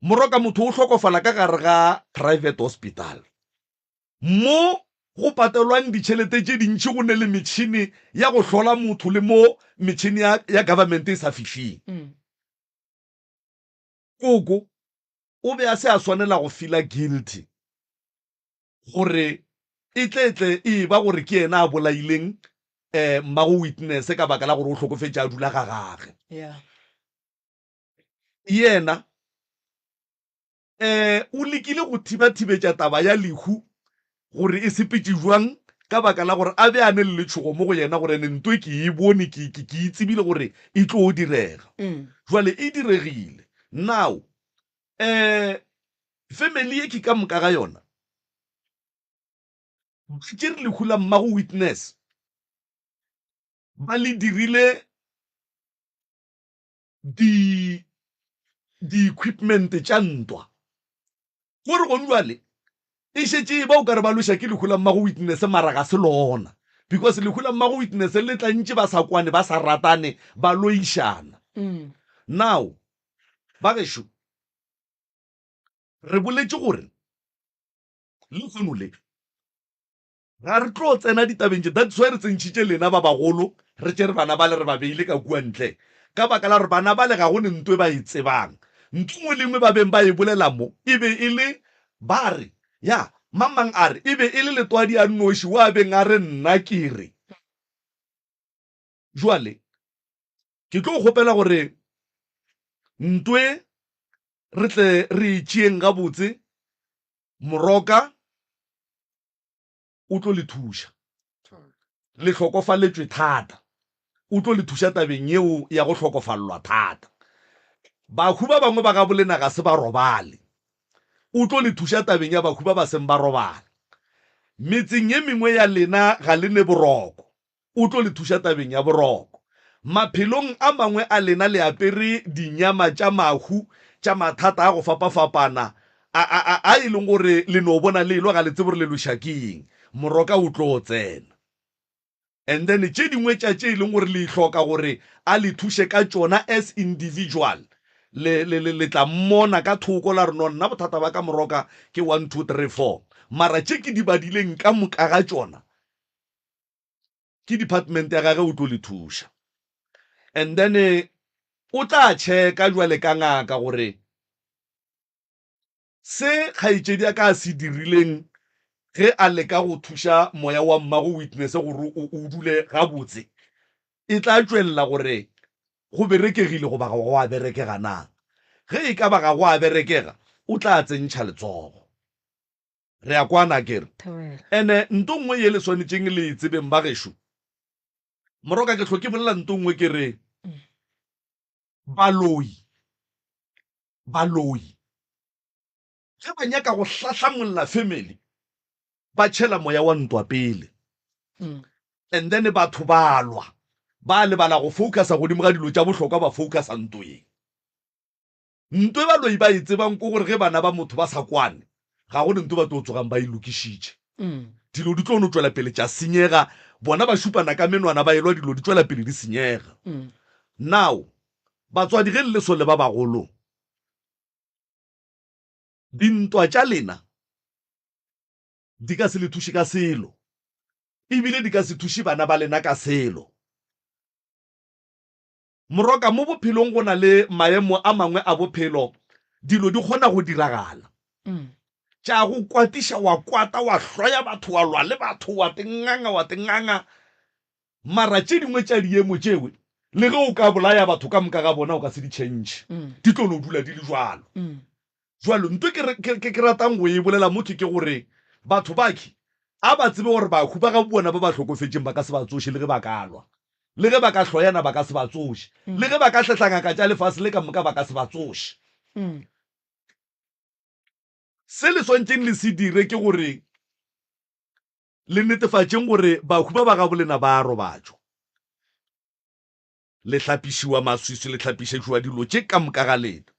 Moroka motho o hlokofala ka gare ga private hospital mo go patelwang ditšhelete tše dintši go ne le metšhini ya go hlola motho le mo metšhini ya, ya government e sa fihling. Koko o be a se a swanela go feela guilty gore e tle tle e eba gore ke yena a bolaileng um mmago Witness ka baka la gore o hlokofetše a dula ga gage. Yeah. Yena um o lekile go thibathibetša taba ya lehu gore e sepetše bjang ka baka la gore a be a ne le letšhogo mo go yena gore ene nto e ke e bone, ke, ke, ke e tsebile gore e tlo direga. Jwale e diregile. Now, um family ye ke ka moka ga yona ba tšere lehu la mmago Witness ba le dirile di di-equipment tša ntwa. Ko re gone jwale e šetše e ba o ka re ba lweša ke lehu la mmago Witness mara ga se lona because lehu la mmago Witness le tla ntše ba sa kwane ba sa ratane ba loišana. Now ba gešo re boletše gore lehono le Ga re tlo tsena ditabeng tše. That's why re tsentšhitše lena ba bagolo, re tšere bana bale re ba beile ka kua ntle. Ka baka la gore bana bale ga go ne nto e ba e tsebang. Nto nngwe le nngwe ba beng ba e bolela mo, e be e le, ba re, ya, mang mang a re, e be e le Letwadi a nnoši wa beng a re nna ke re. Jwale, ke tlo kgopela gore nto e re tle re e tšeeng gabotse, Moroka, o tlo le thuša. Le hlokofaletšwe thata, o tlo le thuša tabeng yeo ya go hlokofalelwa thata. Bahu ba bangwe ba gabolena ga se ba robale, o tlo le thuša tabeng ya bahu ba ba seng ba robala. Metseng ye mengwe ya lena ga le ne boroko, O tlo le thuša tabeng ya boroko. Maphelong a mangwe a lena le apere dinyama tša mahu tša mathata a go fapafapana a, a, a, a e leng gore le no bona le elwa ga le tsebe gore le lweša ke eng. Moroka o tlo tsena. And then tše dingwe tša tše e leng gore le hloka gore a le thuše ka tšona as individual, le, le, le, le tla mmona ka thoko la re, No, nna bothata ba ka Moroka ke one, two, three, four. Mara tše ke di badileng ka moka ga tšona, ke department ya gage o tlo le thuša. And then o tla checka jwale ka ngaka gore Se kgaetšedi ya ka a se dirileng ge a leka go thuša moya wa mmago Witness gore o o dule gabotse, e tla tšwelela gore go berekegile goba ga go a berekega na. Ge e ka ba ga go a berekega, o tla tsentšha letsogo. Re a kwana akere? Ene nto nngwe ye le swanetšeng le e tsebeng ba gešo, Moroka ke hlo ke bolela nto nngwe ke re, baloi Baloi ge ba nyaka go hlahlamolla family ba tšhela moya wa ntwa pele and then batho ba lwa ba lebala go focusa godimo ga dilo tša bohlokwa ba focusa ntweng. Ntwe baloi ba e tsebang ko gore ge bana ba motho ba sa kwane ga go ne ntwe ba tlo tsogang ba e lokišitše. Dilo di tlo no tšwela pele tša senyega bona ba šupana ka menwana ba elwa dilo di tšwela pele di senyega. Now Batswadi, ge le le so le ba bagolo, dintwa tša lena di ka se le thuše ka selo, e bile di ka se thuše bana ba lena ka selo. Moroka, mo bophelong go na le maemo a mangwe a bophelo, dilo di kgona go diragala tša go kwatiša, wa kwata, wa hloya batho, wa lwa le batho, wa tenganga, wa tenganga. Mara tše dingwe tša diemo tšewe, le ge o ka bolaya batho ka moka ga bona, o ka se di tšhentšhe. Di tlo no dula di le bjalo. Bjalo, nto ke, ke, ke, ke ratang go e bolela mo ke, ke gore batho bakhi a ba tsebe gore bahu ba gabo bona ba ba hlokofetšeng ba ka se ba tsoše le ge ba ka lwa. Le ge ba ka hloyana ba ka se ba tsoše. Le ge ba ka hlehla ngaka tša lefase le ka moka ba ka se ba tsoše. Se le swantšeng le se dire ke gore Le netefatšeng gore bahu ba ba gabolena ba a robatšwa. Le hlapišiwa maswiswi, le hlapišetšwa dilo tše ka moka ga lena.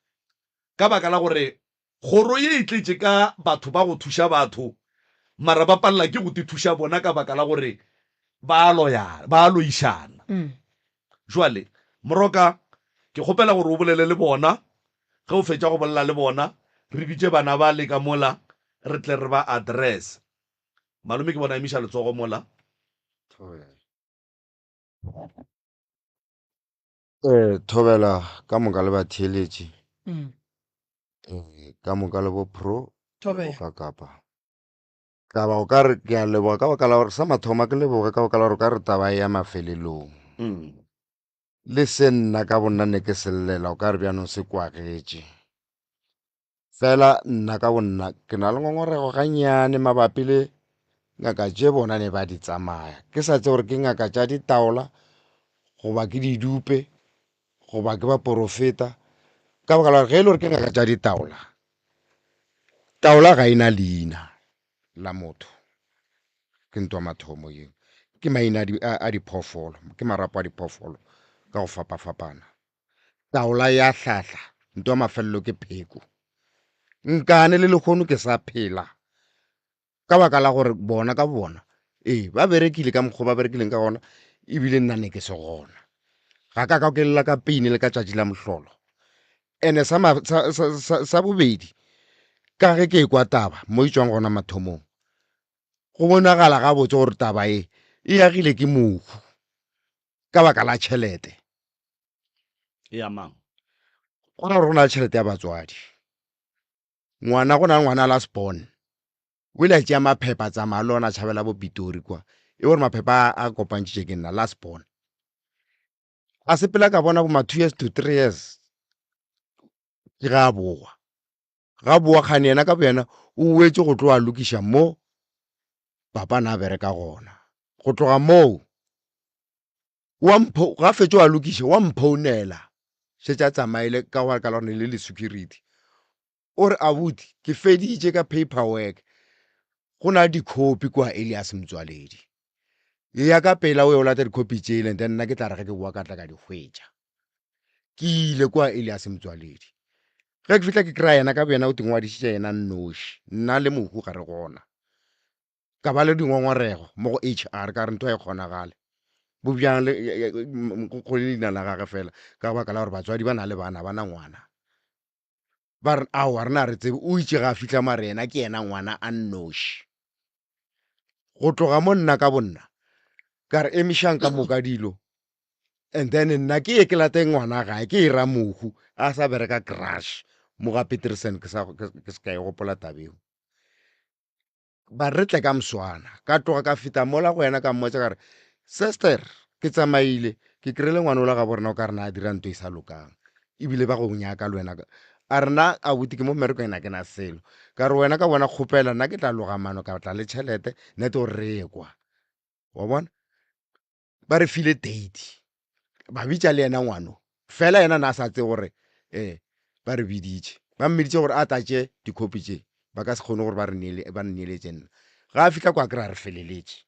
Ka baka la gore kgoro ye e tletše ka batho ba go thuša batho, mara ba palela ke go tithuša bona ka baka la gore ba a loya, ba a loišana. Jwale, Moroka, ke kgopela gore o bolele le bona. Ge o fetša go bolela le bona, re bitše bana bale ka mola, re tle re ba address. Malome ke bona emiša letsogo mola. Eh, thobela ka moka le batheeletši. Eh, ka moka le bo pro. Thobela. Ka kapa. Taba o ka re ke a leboga ka baka la gore sa mathoma ke leboge ka baka la gore o ka re taba e ya mafelelong. Le se nna ka bonna ne ke se llela o ka re bjanong se kwagetše. Fela nna ka bonna ke na le ngongorego gannyane mabapi le ngaka tše bona ne ba di tsamaya. Ke sa tsebe gore ke ngaka tša ditaola goba ke didupe goba ke baporofeta ka baka la gore ge e le gore ke ngaka tša ditaola, taola ga e na leina la motho. Ke ntwa mathomo yeo. Ke maina a diphoofolo, ke marapo a diphoofolo ka go fapafapana. Taola ya hlahla, nto ya mafelelo ke pheko. Nkane le lehono ke sa phela ka baka la gore bona ka bona ee ba berekile ka mokgwa ba berekileng ka gona ebile nna ne ke se gona. Ga ka ka ke lla ka peine le ka tšatši la mohlolo. Ene sa, sa, sa, sa, sa bobedi ka ge ke ekwa taba mo e tšwang gona mathomong go bonagala gabotse gore taba e e agile ke mohu ka baka la tšhelete. Ya mang? Go ra gore go na le tšhelete ya batswadi. Ngwana go na le ngwana last born. O ile a tšea maphepha a tsamaya le ona a tšhabela bo Pitori kwa. E gore maphepha a a kopantšitše ke nna last born. A sepela ka bona bo ma 2 years to 3 years ke ga a boa. Ga boa kgane yena ka boyena o wetše go tlo a lokiša mo papa na bereka gona. Go tloga moo wa mpho ga fetše wa lokiša wa mphounela šetše a tsamaile ka go ka lone le le security o re abuti ke feditše ka paperwork go na le dikhopi kwa Elias Mtswaledi e ya ka pela o ye o lata dikhopi tšele and then nna ke tla re ge ke boa ka tla ka di hwetša ke ile kwa Elias Mtswaledi ge ke fihla ke kry-a yena ka boyena o tingwadišitše yena nnoši nna le mohu ga re gona. Ka ba le dingongorego mo go HR ka re ntho ga e kgonagale. Bo bjang le go le leina la gage fela ka baka la gore batswadi ba na le bana ba na ngwana. Ba re aowa rena ga re tsebe o itše ga a fihla mo a re yena ke yena ngwana a nnoši. Go tloga mo nna ka bonna ka re emišang ka moka dilo and then nna ke ye ke late ngwana gae ke e ra mohu a sa bereka crush mo ga Peterson ke sa ke se ka e gopola tabeo. Ba re tle ka moswana. Ka tloga ka feta mola go yena ka mmotsa ka re, Sester, ke tsamaile, ke kry-ile ngwana ola gabo rena o ka re na a dira ntho e sa lokang. Ebile ba go nyaka le wena. A re na abuti ke mo mmerekong ena ke na selo. Ka re wena ka bona kgopela nna ke tla loga mano ka tla le tšhelete nete gore re ye kwa. Wa bona? Ba re file date. Ba bitša le yena ngwano. Fela yena na a sa tsebe gore um ba re biditše. Ba mmiditše gore a tlatše dikhopi tše. Ba ka se kgone gore ba re neele, ba nneeletše nna. Ga a fihla kwa kry-a re feleletše.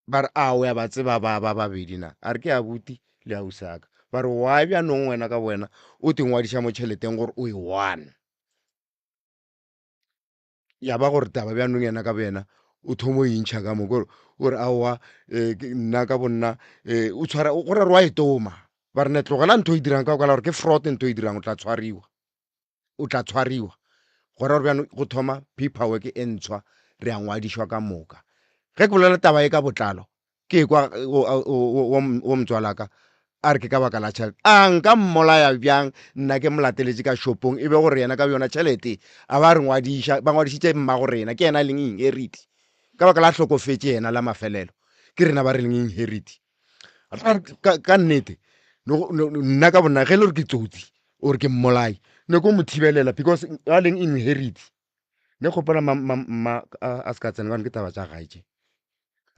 Ba re, a o ya ba tseba ba ba babedi na? A re ke abuti le ausaka. Ba re, why bjanong wena ka bowena o te ngwadiša mo tšheleteng gore o e one? Ya ba gore taba bjanong yena ka boyena o thoma o intšha ka mo kore o re aowa um nna ka bonna um o tshwara go ra re wa e toma. Ba re ne tlogela ntho e dirang ka baka la gore ke fraud ntho e dirang o tla tshwariwa. O tla tshwariwa. Go ra gore bjanong go thoma paperwork e ntshwa re a ngwadišwa ka moka. Ge ke bolela taba e ka botlalo Ke kwa wo motswalaka a re ke ka baka la tšhelete. A nka mmolaya bjang nna ke mo lateletše ka shopong e be gore yena ka yona tšhelete a ba re ngwadiša, ba ngwadišitše mmago rena, ke yena a leng inherit. Ka baka la hlokofetše yena la mafelelo, ke rena ba re leng inherit. Ka nnete, nna ka bonna ge e le gore ke tsotsi or ke mmolai, ne ko mo thibelela because a leng inherit. Ne kgopela mma a se ka tsena gobane ke taba tša gae tše.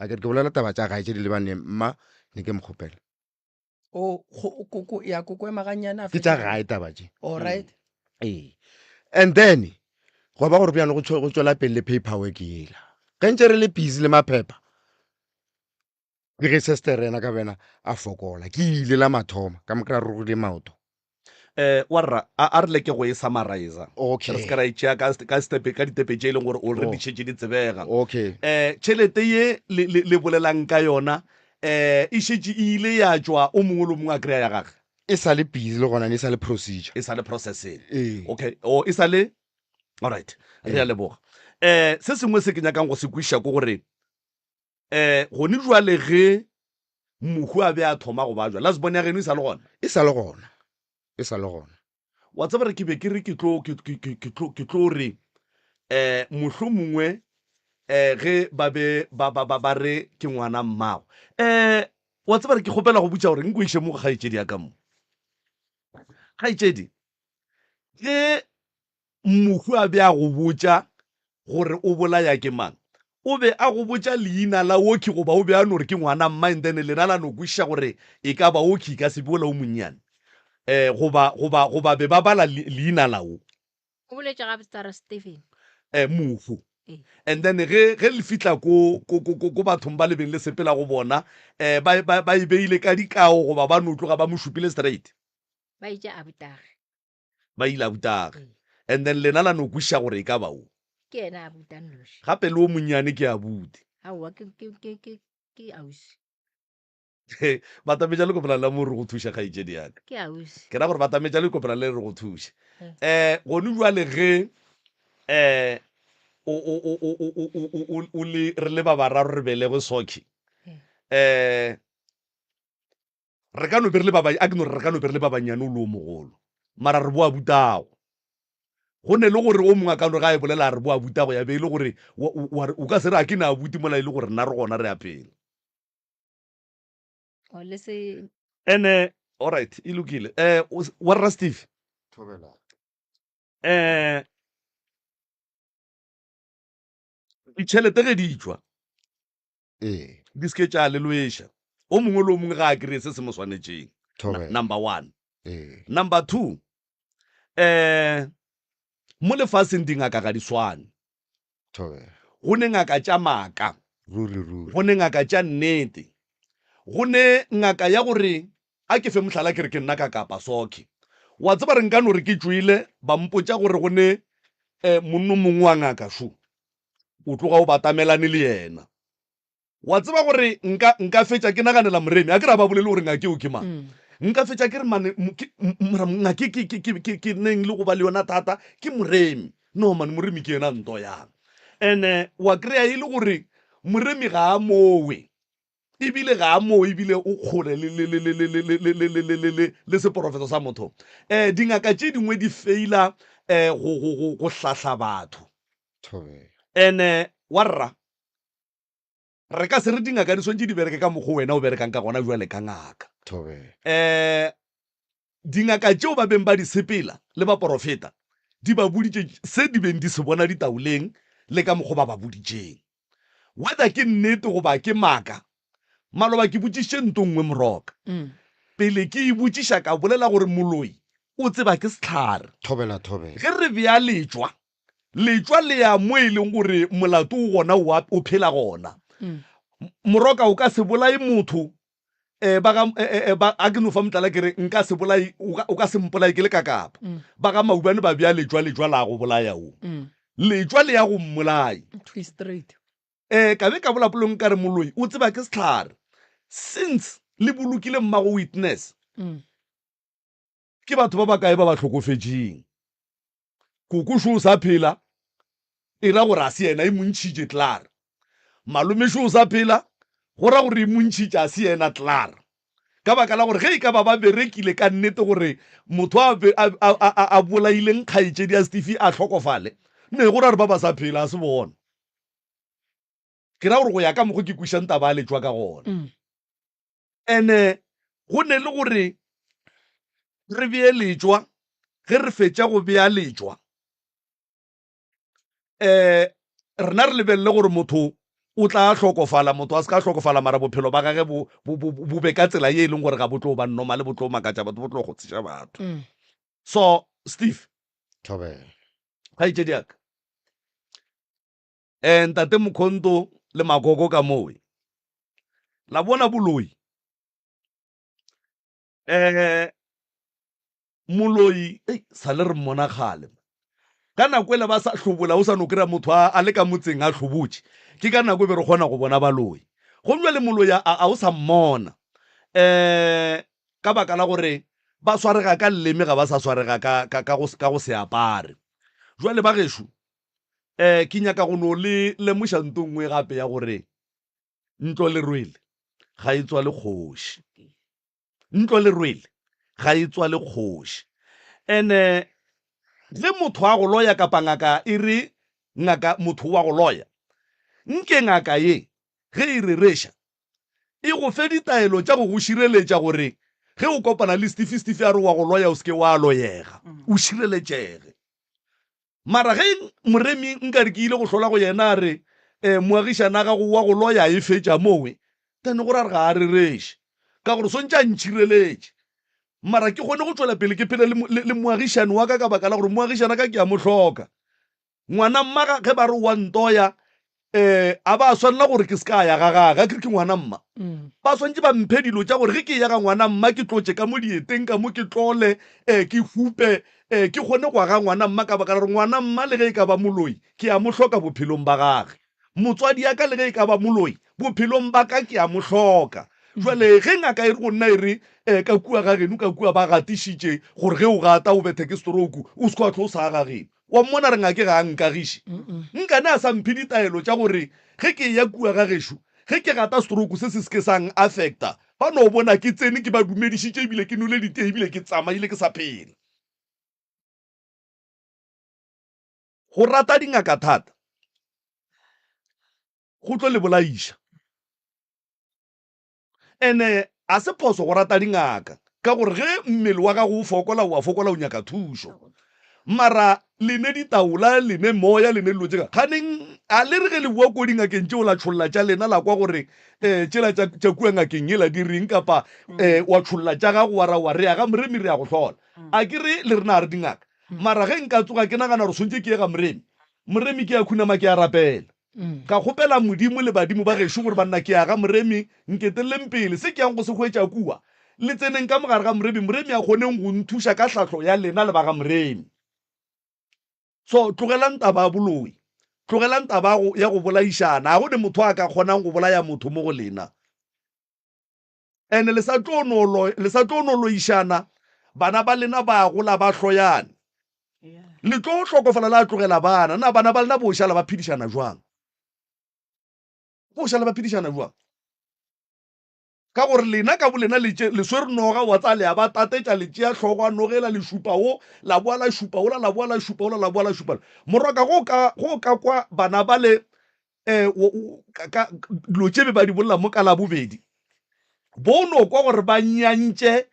A ke re ke bolela taba tša gae tše di lebaneng mma ne ke mo kgopela. O go koko ya koko ema gannyane a Ke tša gae taba tše. All right. Ee. And then gwa ba gore bjalo go tšwela pele le paperwork yela. Ge ntše re le busy le maphepha ke ge sister yena ka bena a fokola. Ke ile la mathomo ka mo kry-a rogile maoto. Eh, warra a a re leke go e summarizer. Okay. Re se ka ra e tšea ka ka step ka ditepe tše e leng gore already Oh. di šetše di tsebega. Okay. Eh, tšhelete ye le le le bolelang ka yona eh e šetše e ile ya tšwa o mongwe le o mongwe a kry-a ya gage. E sa le busy le gona ne e sa le procedure. E sa le processing. Ee. Okay. Oh, e sa le Alright. Re a leboga. Eh, se sengwe se ke nyakang go se kwešiša ke gore eh gone jwale ge mohu a be a thoma go bajwa last born ya geno e sa le gona? E sa le gona, e sa le gona. Wa tseba re ke be ke re ke tlo ke ke ke ke tlo ke tlo re eh mohlomongwe eh ge ba be ba ba ba ba re ke ngwana mmago eh wa tseba re ke kgopela go botša gore nko iše mo go kgaetšedi ya ka mo. Kgaetšedi, ge Mohu a be a go botša gore o bolaya ke mang? O be a go botša leina la Oki goba o be a no re ke ngwana mma and then lena la no kwešiša gore e ka ba Oki e ka se be wola o monnyane? Eh, goba, goba, goba be ba bala leina la wo? O boletše gabotse a re Stephen. Eh, mohu. Ee. And then ge, ge le fihla ko, ko, ko, ko, ko bathong ba le beng le sepela go bona, eh, ba, ba, ba e beile ka dikao goba ba no tloga ba mo šupile straight? Ba itše abutage. Ba ile abutage. And then lena la no kwešiša gore e ka ba o. Ke yena abuta nnoši. Gape le o monnyane ke abuti. Aowa ke, ke, ke, ke, ke ausi. Batametša lekopela la mo re go thuša kgaetšedi ya ka. Ke ausi. Ke ra gore batametša lekopela le re go thuše. Eh, gone jwale ge eh o o o o o o o o o le re le ba bararo re belegwe Socky. Eh Re ka no be re le ba ba, a ke no re re ka no be re le ba bannyane o le o mogolo, mara re boa butago. Go ne le gore o mongwe a ka no re ga a e bolela a re boa butago ya be e le gore wa, wa re, o ka se re a ke na abuti mola e le gore nna re gona re a phela. O le se. Ene, alright, e lokile. Eh, wa rra Steve? Thobela. Eh, ditšhelete ge di tšwa, Ee. Di se ke tša le lweša. O mongwe le o mongwe ga a kry-e se se mo swanetšeng. Thobela. Number one. Ee. Number two, um mo lefaseng dingaka ga di swane. Thobela. Go ne ngaka tša maaka. Ruri, ruri. Go ne ngaka tša nnete. Go ne ngaka ya gore, a ke fe mohlala ke re ke nna ka Kapa Soke. Wa tseba re nka no re ke tšwele ba mpotša gore go ne um monno mongwe wa ngaka šo. O tloga o batamelane le yena. Wa tseba gore nka, nka fetša ke naganela Moremi, a ke re a ba bolele gore ngake o ke mang. Nka fetša ke re mane, ke, mara ngake ke, ke, ke, ke, ke neng le go ba le yona thata, ke Moremi. No man, Moremi ke yena nto yang. Ene wa kry-a e le gore Moremi ga a mowe, ebile ga a mowe, ebile o kgole le, le, le, le, le, le, le, le, le, le, le, le, le, le seporofeto sa motho. Um dingaka tše dingwe di feila um go, go, go, go hlahla batho. Thobela. Ene wa rra, Re ka se re dingaka di swantše di bereke ka mokgwa wena o berekang ka gona bjale ka ngaka. Thobela. Um dingaka tšeo ba beng ba di sepela le baporofeta di ba boditše se di beng di se bona ditaoleng le ka mokgwa ba ba boditšeng. Whether ke nnete goba ke maaka, maloba ke botšišitše nto nngwe Moroka. Pele ke e botšiša ka bolela gore moloi o tseba ke sehlare. Thobela, thobela. Ge re bea letšwa Letšwa le ya mo e leng gore molato o gona o a, o phela gona. Moroka o ka se bolaye motho eh, ba ga eh, eh, ba, a ke no fa mohlala ke re nka se bolaye, o ka, o ka se mpolaye ke le ka kapa. Ba ga Maubane ba bea letšwa, letšwa la go bolaya o. Letšwa le ya go mmolaya. Thwi straight. Eh, ka be ka bola polong ka re moloi o tseba ke sehlare. Since le bolokile mmago witness, ke batho ba bakae ba ba hlokofetšeng? Koko šo o sa phela, e ra gore a se yena e mo ntšhitše klaar. Malome šo o sa phela, go ra gore e mo ntšhitše a se yena klaar. Ka baka la gore ge e ka ba ba berekile ka nnete gore motho a, a, a, a, a bolaileng kgaetšedi ya Steve a hlokofale, ne go ra gore ba ba sa phela a se bona. Ke ra gore go ya ka mokgo ke kwišang taba ya letšwa ka gona. Ene go ne le gore re bee letšwa, ge re fetša go bea letšwa, um rena re lebelele gore motho o tla hlokofala, motho a se ka hlokofala, mara bophelo ba gage bo, bo, bo, bo be ka tsela ye e leng gore ga bo tlo ba normal, bo tlo makatša batho, bo tlo kgotsiša batho. So, Steve. Thobela. Kgaetšedi ya ka. Um ntate Mokhonto le Magogo ka mowe. La bona boloi. Um moloi, ei, sa le re mmona kgale. Ka nako ele ba sa hlobola, o sa no kry-a motho a, a le ka motseng a hlobotše. Ke ka nako e be re kgona go bona baloi. Gomme bjale moloi a, a o sa mmona. Um ka baka la gore ba swarega ka leleme ga ba sa swarega ka, ka, ka, go, ka go se apare. Jwale ba gešo, um ke nyaka go no le lemoša nto nngwe gape ya gore ntlo lerwele ga e tswale kgoši. Ntlo lerwele ga e tswale kgoši. Ene ge motho a go loya kapa ngaka e re ngaka motho wa go loya, nke ngaka ye ge e rereša e go fe ditaelo tša go go šireletša gore ge o kopana le Steve, Steve a re wa go loya o se ke wa loyega, o šireletšege. Mara ge Moremi nka re ke ile go hlola go yena a re, Eh, moagišana a gago wa go loya e fetša mowe, then go ra re ga a rereše. Ka gore swantše a ntšhireletše. Mara ke kgone go tšwela pele ke phele le, le, le moagišane wa ka ka baka la gore moagišana ka ke a mo hloka. Ngwana mma ga, ge ba re wa ntoya, eh, a ba swanela gore ke se ka ya ga gage, akere ke ngwana mma. Ba swantše ba mphe dilo tša gore ge ke eya ga ngwana mma ke tlotše ka mo dieteng ka mo ke tlole, eh, ke hupe, eh, ke kgone go aga ngwana mma ka baka la gore ngwana mma le ge e ka ba moloi, ke a mo hloka bophelong ba gage. Motswadi ya ka le ge e ka ba moloi, bophelong ba ka ke a mo hloka. Jwale ge ngaka e re go nna e re, eh, ka kua ga geno ka kua ba gatišitše gore ge o gata o bethe ke stroke, o se ke wa tlo o sa aga geno. Wa mmona re ngake ga a nkagiše. Nkane a sa mphe ditaelo tša gore ge ke eya kua ga gešo, ge ke gata stroke se se se ke sa n-affecta. Ba no bona ke tsene ke ba dumedišitše ebile ke nwele ditee ebile ke tsamaile ke sa phela. Go rata dingaka thata go tlo le bolaiša. Ene a se phoso go rata dingaka ka gore ge mmele wa gago o fokola o a fokola o nyaka thušo. Mara le ne ditaola, le ne moya, le ne dilo tše ka ganeng a le re ge le boa ko dingakeng tšeo la tšholla tša lena la kwa gore um tšela tša tša kua ngakeng yela di reng kapa um wa tšholla tša gago wa ra wa re ya ga Moremi re ya go hlola. A ke re le rena ga re dingaka mara ge nka tsoga ke nagana gore swantše ke ye ga Moremi, Moremi ke a khunama ke a rapela. Ka kgopela Modimo le badimo ba gešo gore banna ke ya ga Moremi, nketeleleng pele. Se ke yang go se hwetša kua, le tseneng ka mo gare ga Moremi, Moremi a kgoneng go nthuša ka hlahlo ya lena le ba ga Moremi. So tlogelang taba ya boloi. Tlogelang taba ya go bolaišana. Ga go ne motho a ka kgonang go bolaya motho mo go lena. Ene le sa tlo no le sa tlo no loišana, bana ba lena ba gola ba hloyane. Le tlo hlokofala la tlogela bana. Na bana ba lena bo šala ba phedišana jwang? Bo šala ba phedišana jwang? Ka gore lena ka bolena le tše, le swere noga, wa tsaya le ya ba tatetša, le tšea hlogo ya noga ela, le šupa wo, la boa la šupa wola, la boa la šupa wola, la boa la šupa. Morwaka, go ka, go ka kwa bana ba le, eh, wo, wo, ka, ka, dilo tše be ba di bolela mo ka Labobedi, bo no kwa gore ba nyantše,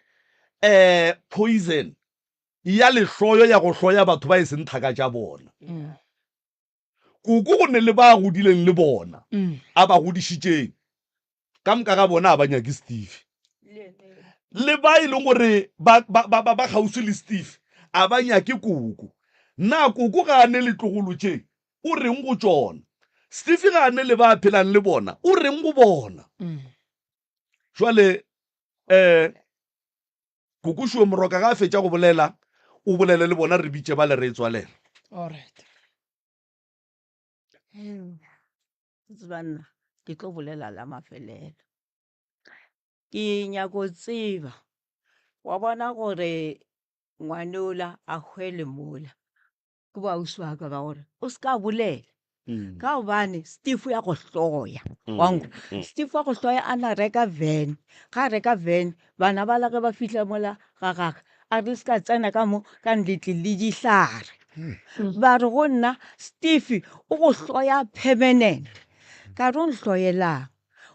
eh, poison ya lehloyo ya go hloya batho ba e seng thaka tša bona. Koko go ne le ba a godileng le bona, a ba godišitšeng. Ka moka ga bona a ba nyake Steve. Le ba e leng gore ba, ba, ba, ba, ba kgauswi le Steve, a ba nyake koko. Na koko ga a ne litlogolo tše, o reng go tšona? Steve ga a ne le ba a phelang le bona, o reng go bona? Jwale, eh, Kokošuwe Moroka ga a fetša go bolela, o bolele le bona re bitše bale re e tswalela. All right. Tseba nna ke tlo bolela la mafelelo. Ke nyako tseba wa bona gore ngwanola a hwele mola ke bo ausi wa ka ba gore o se ka bolela mm. ka gobane steve ya go hloya mm. wanko mm. steve wa go hloya a na reka van ga a reka van bana ba la ge ba fihla mola ga gage a re se ka tsena ka mo ka nletle le dihlare ba re go nna steve o go hloya permanent ka re o nhloyelang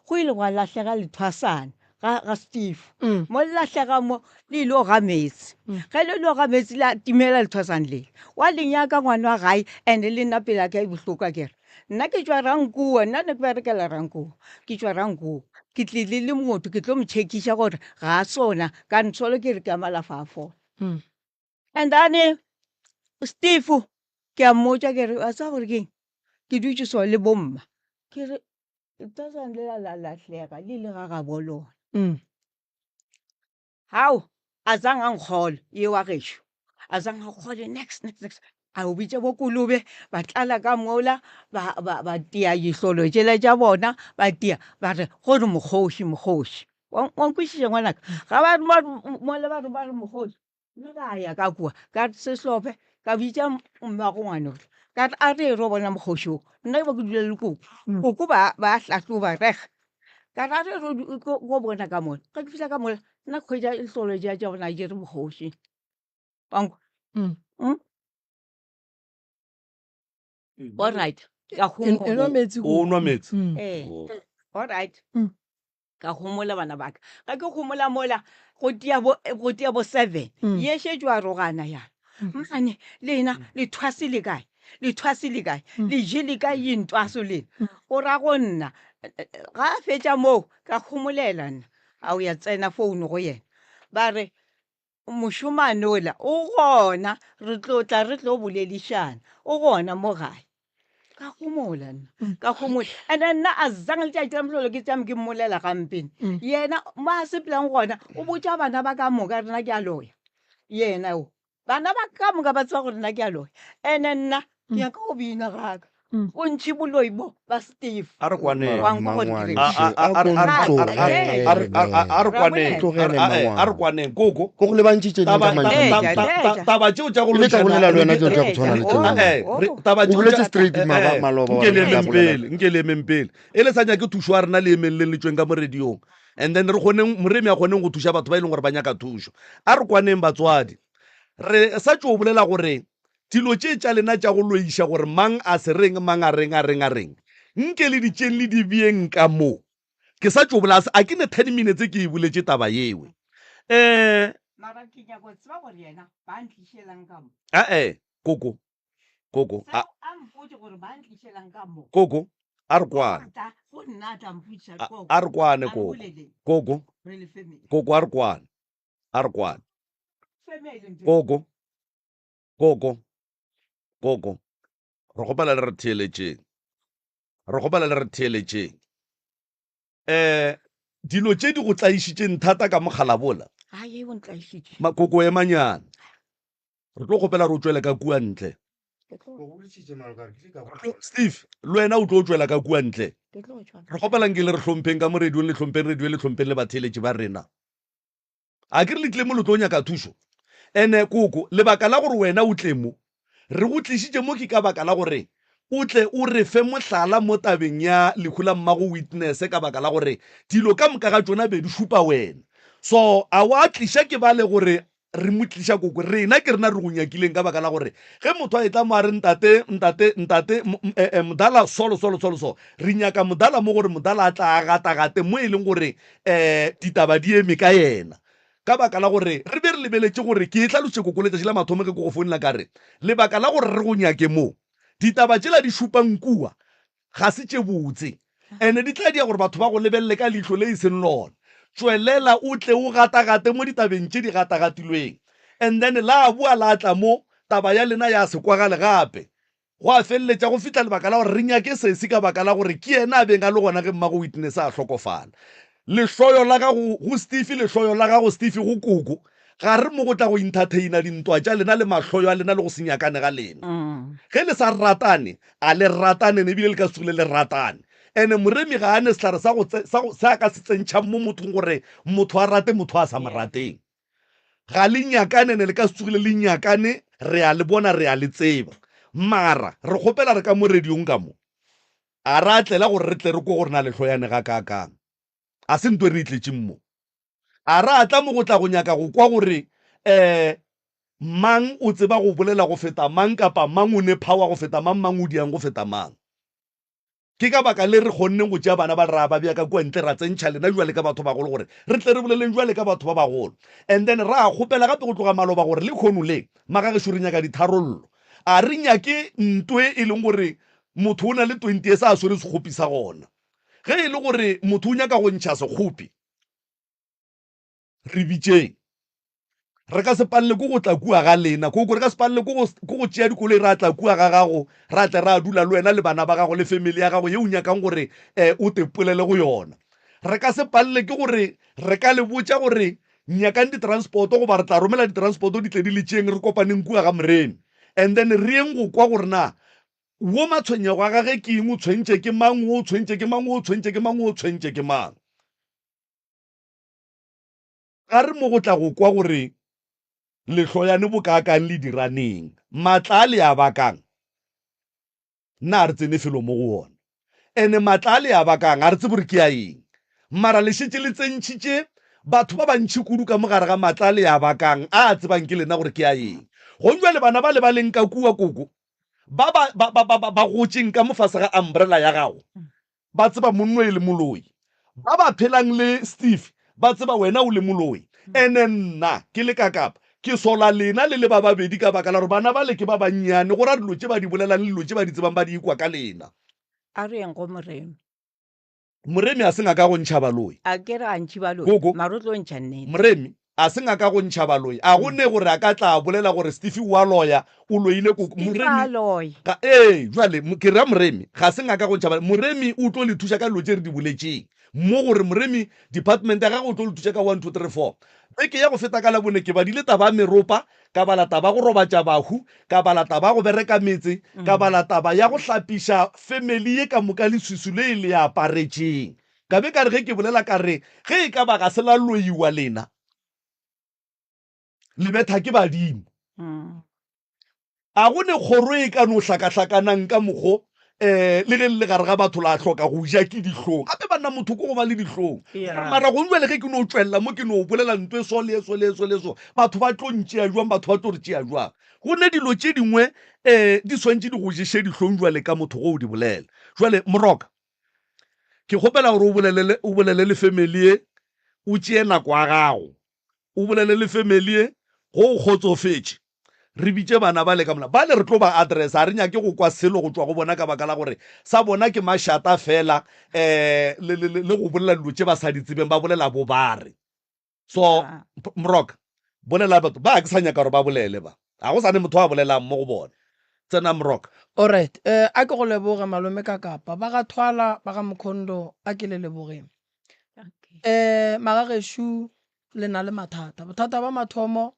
Go ile gwa lahlega lethwasana ga, ga Steve. Mm. Mo le lahlega mo, le ile go ga meetse. Mm. Ge le ile ga meetse la timela lethwasana le. Wa le nyaka ngwana wa gae and le nna pele ka e bohloko a kere. Nna ke tšwa Rankuwa, nna ne ke berekela Rankuwa. Ke tšwa Rankuwa. Ke tlile le motho ke tlo mo checkisha gore ga a sona ka ntsholo ke re ke a malafa a fola. Mm. And then Steve ke a mmotša ke re wa tseba gore keng ke dutše so le bomma ke re Lethwasana lela la lahlega le ile ga gabo lona. Mm. Hao, a zang a nkgole ye wa gešo. A zang a kgole next next next. A o bitša bo kolobe ba tlala ka mola ba ba ba tia dihlolo tšela tša bona ba tia ba re gore mokgoši mokgoši. Wa wa nkwešiša ngwanaka? Ga ba re mola ba re ba re mokgoši. Nna ka ya ka kua ka re sehlophe ka bitša mmago ngwana ole ka re a re ye ro bona mokgoši o nna ke be ke dula le koko mm. koko ba ba hlahloba reg ka re a re ro go bona ka mola ge ke fihla ka mola nna ke hwetša lehlolo tša tša bona ke re mokgoši wankwa mm. mm? all right ka homola o nwa meetse eh all right Ka homola bana ba ka. Ge ke homola mola go tia bo go tia bo 7. Mm. Ye šetšo a rogana ya. Mm. Mane lena mm. le thwasi le kae? Le thwasi le kae? Mm. Le je le kae ye ntwaso lena? Mm. O ra go nna. Ga a fetša moo ka homolela nna. A o ya tsena founu go yena. Ba re mošomane ola o gona re tlo tla re tlo boledišana o gona mo gae ka gomola nna mm. ka gomola and nna a zang letšatši la mohlolo ke tsame ke mmolela gampene mm. yena mo a sepelang gona o botša bana ba ka moka rena ke a loya yena o Bana ba ka moka ba tseba gore nna ke a loya. Ene nna ke nyaka go bina gaka. Bontši boloi bo ba Steve. A re kwaneng. Wa nkwa gore ke reng. A- a- a- a- a- a- a- a- a- a re kwaneng. Tlogele, A- a- Mmangwane. a re kwaneng koko. Ko go lebantšhitše neng ka Taba- mantšu a ta- mantši? ta- ta- taba tšeo tša go Ke ile ka loišana- bolela le wena dilo tša go tshwana le tšeo. Eh, eh, re- taba O tšeo boletse tša- straight eh, maba- eh, maloba nke wa le re tla emeng bolela. pele nke le emeng pele e le sa nyake thušo a rena le emeng leng le tšweng ka mo radiong and then re kgoneng moremi a kgoneng go thuša batho ba e leng gore ba nyaka thušo a re kwaneng batswadi Re sa tšo bolela gore dilo tše tša lena tša go loiša gore mang a se reng, mang a reng, a reng, a reng, nke le di tšeng le di beeng ka mo. Ke sa tšo bolela, a ke ne 10 minutes ke e boletše taba yewe. Eh. Mara ke nyaka go tseba gore yena ba ntlišelang ka mo. A-e, koko, koko, a. Seo a mpotše gore ba ntlišelang ka mo. Koko, a re kwane. Tla go nna a tla mpotšiša, koko. A re kwane, A re koko, boleleng. koko, Re le family. koko, a re kwane. A re kwane. Koko, koko, koko, re kgopela le re theeletšeng. Re kgopela le re theeletšeng. Eh, dilo tše di go tlaišitšeng thata ka mogalabola. Ai, o ntlaišitše. Makoko emanyana. Re tlo kgopela re o tšwele ka kua ntle. Steve, le wena o tlo tšwela ka kua ntle. Re kgopelang ke le re hlompheng ka mo radiong, le hlompheng radio, le hlompheng le batheeletši ba rena. A ke re le tlile mo le tlo nyaka thušo? Ene koko, lebaka la gore wena o tle mo, re go tlišitše mo ke ka baka la gore o tle o re fe mohlala mo tabeng ya lehu la mmago Witness ka baka la gore dilo ka moka ga tšona be di šupa wena. So a wa tliša ke bale gore re mo tliša koko, rena ke rena re go nyakileng ka baka la gore ge motho a etla mo a re ntate, ntate, ntate, mdala solo solo solo so, re nyaka mdala mo gore mdala a tla a gatagate mo e leng gore um ditaba di eme ka yena. Ka baka la gore re be re lebeletše gore ke e hlalošitše koko letšatši la mathomo ge ke go founela ka re lebaka la gore re go nyake mo, ditaba tšela di šupang kua ga se tše botse ene di tla dia gore batho ba go lebelele ka leihlo le e seng lona. Tšwelela o tle o gatagate mo ditabeng tše di gatagatilweng and then la boa la tla mo, taba ya lena ya se kwagale gape. Gwa feleletša go fihla lebaka la gore re nyake sesi ka baka la gore ke yena a beng a le gona ge mmago Witness a hlokofala. Lehloyo la gago go Steve, lehloyo la gago Steve go koko, ga re mo go tla go entertaina dintwa tša lena le mahloyo a lena le go se nyakane ga lena. Ge le sa ratane, a le ratane ene ebile le ka se tsogile le ratane. Ene Moremi ga a ne sehlare sa go sa go se a ka se tsentšhang mo mothong gore motho a rate motho a sa mo rateng. Ga le nyakane ene le ka se tsogile le nyakane, re a le bona re a le tseba. Mara re kgopela re ka mo radiong ka mo. A ra tlela gore re tle re kwe gore na le hloyane gakaakang. A se nto e re e tletšeng mo. A ra tla mo go tla go nyaka go kwa gore um mang o tseba go bolela go feta mang kapa mang o ne power go feta mang, mang o diang go feta mang. Ke ka baka le re kgonneng go tšea bana ba ra ba bea ka kua ntle ra tsentšha lena jwale ka batho bagolo gore re tle re boleleng jwale ka batho ba bagolo. And then ra kgopela gape go tloga maloba gore lehono le magagešo re nyaka ditharollo. A re nyake ntwe e leng gore motho o na le 20 years a swere sekgopi sa gona. Ge e le gore motho o nyaka go ntšha sekgopi, re bitšeng. Re ka se palele ke go tla kua ga lena, koko, re ka se palele ke go, ke go tšea dikoloi ra tla kua ga gago, ra tle ra dula le wena le bana ba gago le family ya gago ye o nyakang gore um o te polele go yona. Re ka se palele ke gore re ka le botša gore nyakang ditransporto goba re tla romela ditransporto di tle di le tšeeng re kopaneng kua ga Moremi and then re yeng go kwa gore na wo matshwenyego a gage ke eng, o tshwentše ke mang, wo o tshwentše ke mang, wo o tshwentše ke mang, wo o tshwentše ke mang. Ga re mo go tla go kwa gore le hloyane bokaakang le diraneng, matla a le a bakang nna a re tsene felo mo go wona. Ene matla a le a bakang ga re tsebe gore ke a eng. Mara le šetše le tsentšhitše batho ba bantši kudu ka mo gare ga matla a le a bakang a a tsebang ke lena gore ke a eng. Gong jwale bana ba le ba leng ka kua koko ba ba ba ba ba ba gotšeng ka mo fase ga umbrella ya gago ba tseba monno e le moloi. Ba ba phelang le Steve ba tseba wena o le moloi. Ene nna ke le ka Kapa ke sola lena le le ba babedi ka baka la gore bana bale ke ba bannyane go ra dilo tše ba di bolelang le dilo tše ba di tsebang ba di ikwa ka lena. A re yeng go Moremi. Moremi a se ngaka go ntšha baloi. A ke re a ntšhi baloi. Koko. Mara o tlo ntšha nnete. Moremi a se ngaka go ntšha baloi. A go ne gore a ka tla a bolela gore Steve o a loya, o loile koko. Steve Moremi a loye. Ga, ee, jwale, ke ra Moremi ga se ngaka go ntšha baloi. Moremi o tlo le thuša ka dilo tše re di boletšeng mo, gore Moremi department ya gagwe o tlo le thuša ka 1, 2, 3, 4. Beke ya go feta ka Labone ke badile taba ya meropa, ka bala taba ya go robatša bahu, ka bala taba ya go bereka metse, ka bala taba ya go hlapiša family ye ka moka leswiswi le e le aparetšeng. Ka be ka re ge ke bolela ka re ge e ka ba ga se la loiwa lena, le betha ke badimo. A go ne kgoro e ka no hlakahlakanang ka mokgo um le ge le le gare ga batho la hloka go ja ke dihlong. Gape banna motho ke go ba le dihlong. Yeah. Mara gong jwale ge ke no tšwelela mo ke no bolela nto e so le e so le e so le e so, batho ba tlo ntšea jwang, batho ba tlo re tšea jwang. Go ne dilo tše dingwe um di swantše di go ješe dihlong jwale ka motho go o di bolela. Jwale Moroka, ke kgopela gore o bolele, o bolele le family ye, o tšee nako ya gago o bolele le family ye go o kgotsofetše re bitše bana bale ka mola bale re tlo ba address a re nyake go kwa selo go tšwa go bona ka baka la gore sa bona ke mašata fela um le, le, le go bolela dilo tše ba sa di tsebeng ba bolela bo bare so mroka bolela batho ba ke sa nyaka gore ba bolele ba ga go sane motho a bolelang mo go bona tsena mroka Alright, eh, a ke go leboge malome ka kapa ba ga Thwala ba ga Mkhondo a ke le lebogeng. Eh, magagešu le na le mathata. Bothata ba mathomo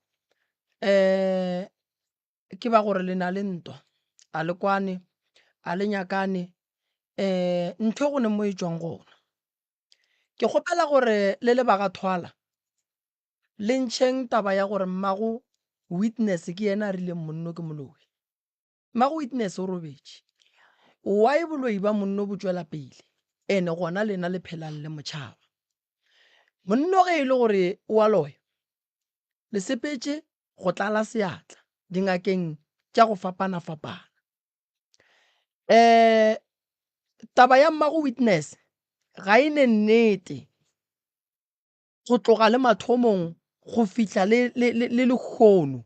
eh ke ba gore le na le ntwa. A le kwane, a le nyakane, um ntho e go ne mo e tšwang gona. Ke kgopela gore le le ba ga Thwala le ntšheng taba ya gore mmago Witness ke yena a rileng monno ke moloi. Mmago Witness o robetše. Why boloi ba monno bo tšwela pele ene gona lena le phelang le motšhaba? Monno ge e le gore o a loya, le sepetše go tlala seatla dingakeng tša go fapana-fapana. Um taba ya mmago Witness ga e ne nnete go tloga le mathomong go fihla le, le, le, le lehono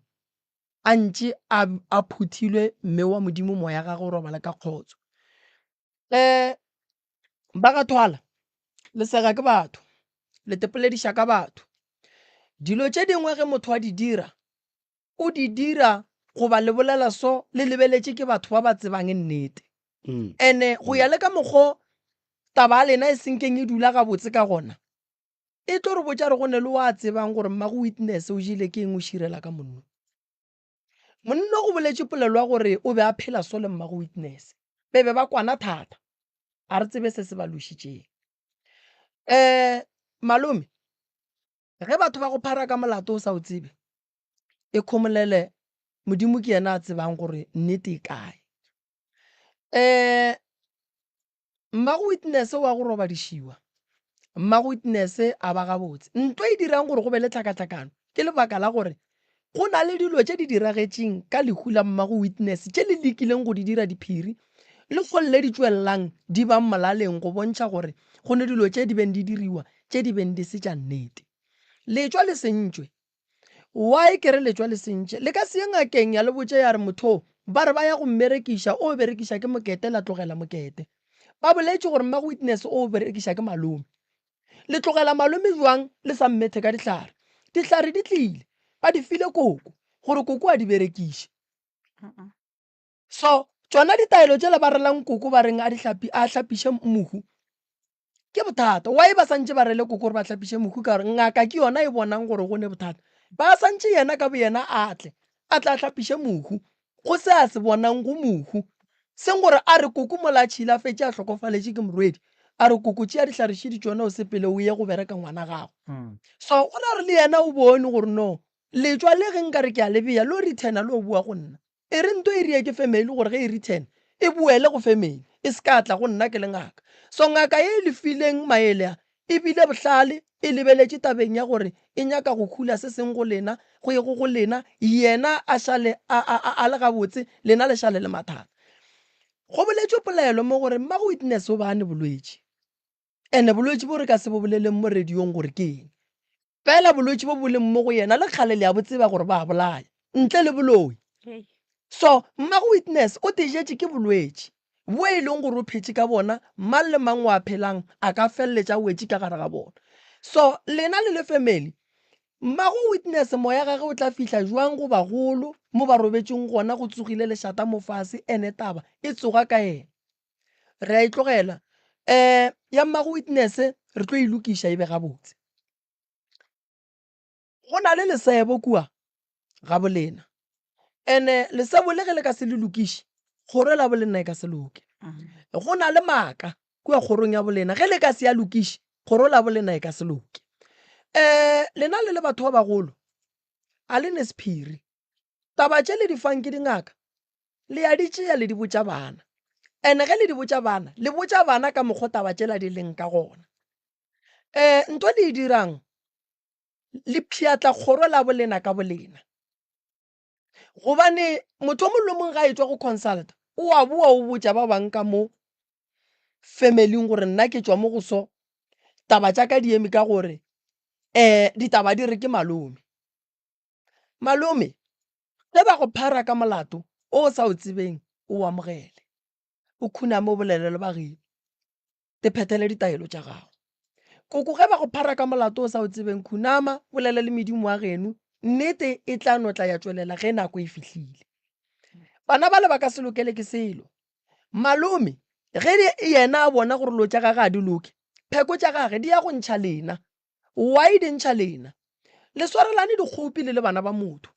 a ntše a, a phuthilwe mme wa Modimo moya gagwe o robale ka kgotso. Um ba ga Thwala le sega ke batho, le tepolediša ka batho. Dilo tše dingwe ge motho a di dira, o di dira goba le bolela so le lebeletše ke batho ba ba tsebang nnete. Ene go ya le ka mokgo taba ya lena e senkeng e dula gabotse ka gona, e tlo re botša re go ne le wa tsebang gore mmago Witness o jele ke eng o širela ka monno. Monno go boletše polelo ya gore o be a phela so le mmago Witness, be be ba kwana thata. A re tsebe se se ba lošitšeng. Um malome, ge batho ba go phara ka molato o sa o tsebe, e khomolele Modimo ke yena a tsebang gore nnete e kae. Um mmago Witness wa go robadišiwa, mmago Witness a ba gabotse. Ntho e dirang gore go be le tlhakatlhakano ke lebaka la gore go na le dilo tše di diragetšeng ka lehu la mmago Witness tše le lekileng go di dira diphiri le kgolle di tšwelelang di bang molaleng go bontšha gore go ne dilo tše di beng di diriwa tše di beng di se tša nnete. Letšwa le sentšwe Why ke re letšwa le sentše? Le ka se ye ngakeng ya le botša ya re motho o ba re ba ya go mmerekiša, o berekiša ke mokete la tlogela mokete. Ba boletše gore mmago Witness o berekiša ke malome. Le tlogela malome jwang le sa mmethe ka dihlare? Dihlare di tlile, ba di file koko gore koko a di berekiše. So tšona ditaelo tšela ba relang koko ba reng a di hlapi a hlapiše mohu ke bothata. Why ba santše ba rele koko gore ba hlapiše mohu ka gore ngaka ke yona e bonang gore go ne bothata. Ba santše yena ka boyena a tle a tla hlapiše mohu go se a se bonang go mohu. Seng gore a re koko mola a tšhile a fetše a hlokofaletše ke morwedi a re koko tšea dihlare šidi tšona o sepele o ye go bereka ngwana gago. So go ra gore le yena o bone gore no letšwa le ge nkare ke a le bea lo returna lo boa go nna. E re nto e rie ke family gore ge e return e boele go family e se ka tla go nna ke le ngaka. So ngaka ye e le fileng maele a e bile bohlale e lebeletše tabeng ya gore e nyaka go khula se seng go lena go ye go go lena yena a šale a, a, a, a le gabotse lena le šale le mathata. Go boletšwe polelo mo gore mmago Witness o ba a ne bolwetši. Ene bolwetši bo re ka se bo boleleng mo radiong gore ke eng. Fela bolwetši bo bo leng mo go yena le kgale le a bo tseba gore ba bolaya ntle le boloi. So mmago Witness o tejetše ke bolwetši bo e leng gore o phetše ka bona, mang le mang wa phelang a ka feleletša a wetše ka gare ga bona. So lena le le family, mmago Witness moya gage o tla fihla jwang go bagolo mo ba robetšeng gona go tsogile lešata mo fase ene taba e tsoga ka yena. Re a e tlogela um ya mmago Witness re tlo e lokiša e be gabotse. Go na le lesebo kua ga bolena ene lesebo le ge le ka se le lokiše kgoro la bolena e ka se loke. Go na le maaka kua kgorong ya bolena ge le ka se ya lokiše kgoro la bolena e ka se loke. Um lena le le batho ba bagolo a le ne sephiri taba tše le di fang ke dingaka le ya di tšea le di botša bana ene ge le di botša bana le botša bana ka mokgwa taba tšela di leng ka gona. Um ntho le e dirang le pšhatla kgoro la bolena ka bolena gobane motho o mongwe le mongwe ga e tšwa go consulta o a boa o botša ba bang ka mo family-ing gore nna ke tšwa mo go so taba tša ka di eme ka gore um ditaba di re ke malome. Malome ge ba go phara ka molato o o sa o tsebeng o amogele o khuname o bolele le ba geno. Te phethele ditaelo tša gago. Koko ge ba go phara ka molato o sa o tsebeng khunama bolela le medimo wa geno nnete e tla no tla ya tšwelela ge nako e fihlile. Bana bale ba ka se lokele ke selo. Malome ge yena a bona gore lo tša gage ga di loke pheko tša gage di ya go ntšha lena. Why di ntšha lena? Le swarelane dikgopi le le bana ba motho.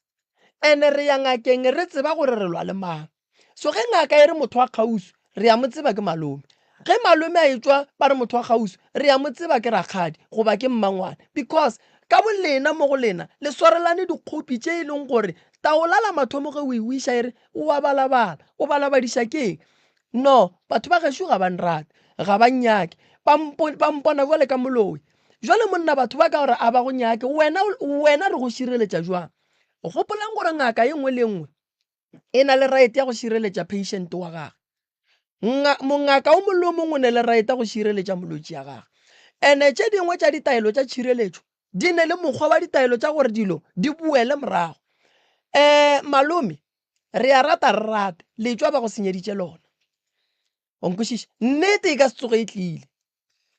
Ene re ya ngakeng re tseba gore re lwa le mang. So ge ngaka e re motho wa kgauswi, re a mo tseba ke malome. Ge malome a etšwa ba re motho wa kgauswi, re a mo tseba ke rakgadi goba ke mmangwane. Because ka bolena mo go lena le swarelane dikgopi tše e leng gore taola la mathomo ge o e wiša e re o a balabala, o balabadiša ke eng? No, batho ba gešo ga ba nrate, ga ba nnyake, ba mpo, ba mpona bjale ka moloi. Jwale monna batho ba ka gore a ba go nyake, wena, wena re go šireletša jwang? Gopolang gore ngaka ye nngwe le ye nngwe e na le right ya go šireletša patient wa gagwe. Nga, mongaka o mongwe le o mongwe o ne le right ya go šireletša molwetši ya gagwe. Ene tše dingwe tša ditaelo tša tšhireletšo di ne le mokgwa wa ditaelo tša gore dilo di boele morago. Um malome, re a rata re rate, letšwa ba go senyeditše lona. O nkwešiša? Nnete e ka se tsoge e tlile.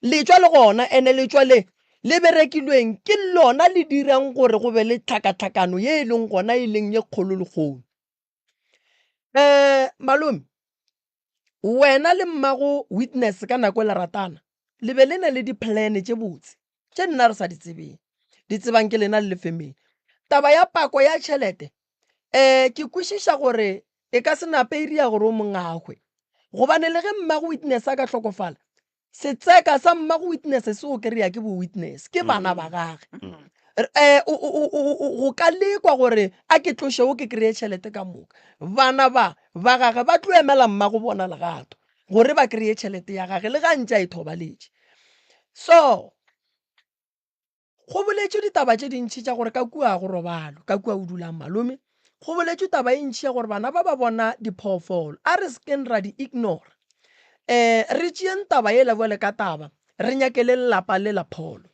Letšwa le gona, ene letšwa le le berekilweng ke lona le dirang gore go be le tlhakatlhakano ye e leng gona e leng ye kgolo lekgono. Um malome, wena le mmago Witness ka nako e le ratana, le be le na le di-plan tše botse tše nna re sa di tsebeng, di tsebang ke lena le le family. Taba ya pako ya tšhelete, um ke kwešiša gore e ka se nape e ria gore o mongwe a hwe, gobane le ge mmago Witness a ka hlokofala, setseka sa mmago Witness se o kry-a ke bo Witness, ke bana ba gage. Um go ka lekwa gore a ke tloše o ke kry-e tšhelete ka moka, bana ba ba gage ba tlo emela mmago bona legato gore ba kry-e tšhelete ya gage le ga ntše a e thobaletše. So go boletšwe ditaba tše dintši tša gore ka kua go robalo, ka kua o dulang malome, go boletšwe taba e ntši ya gore bana ba ba bona diphoofolo, a re sekeng ra di ignora. Um re tšeeng taba yela bjale ka taba, re nyakele lelapa le la pholo.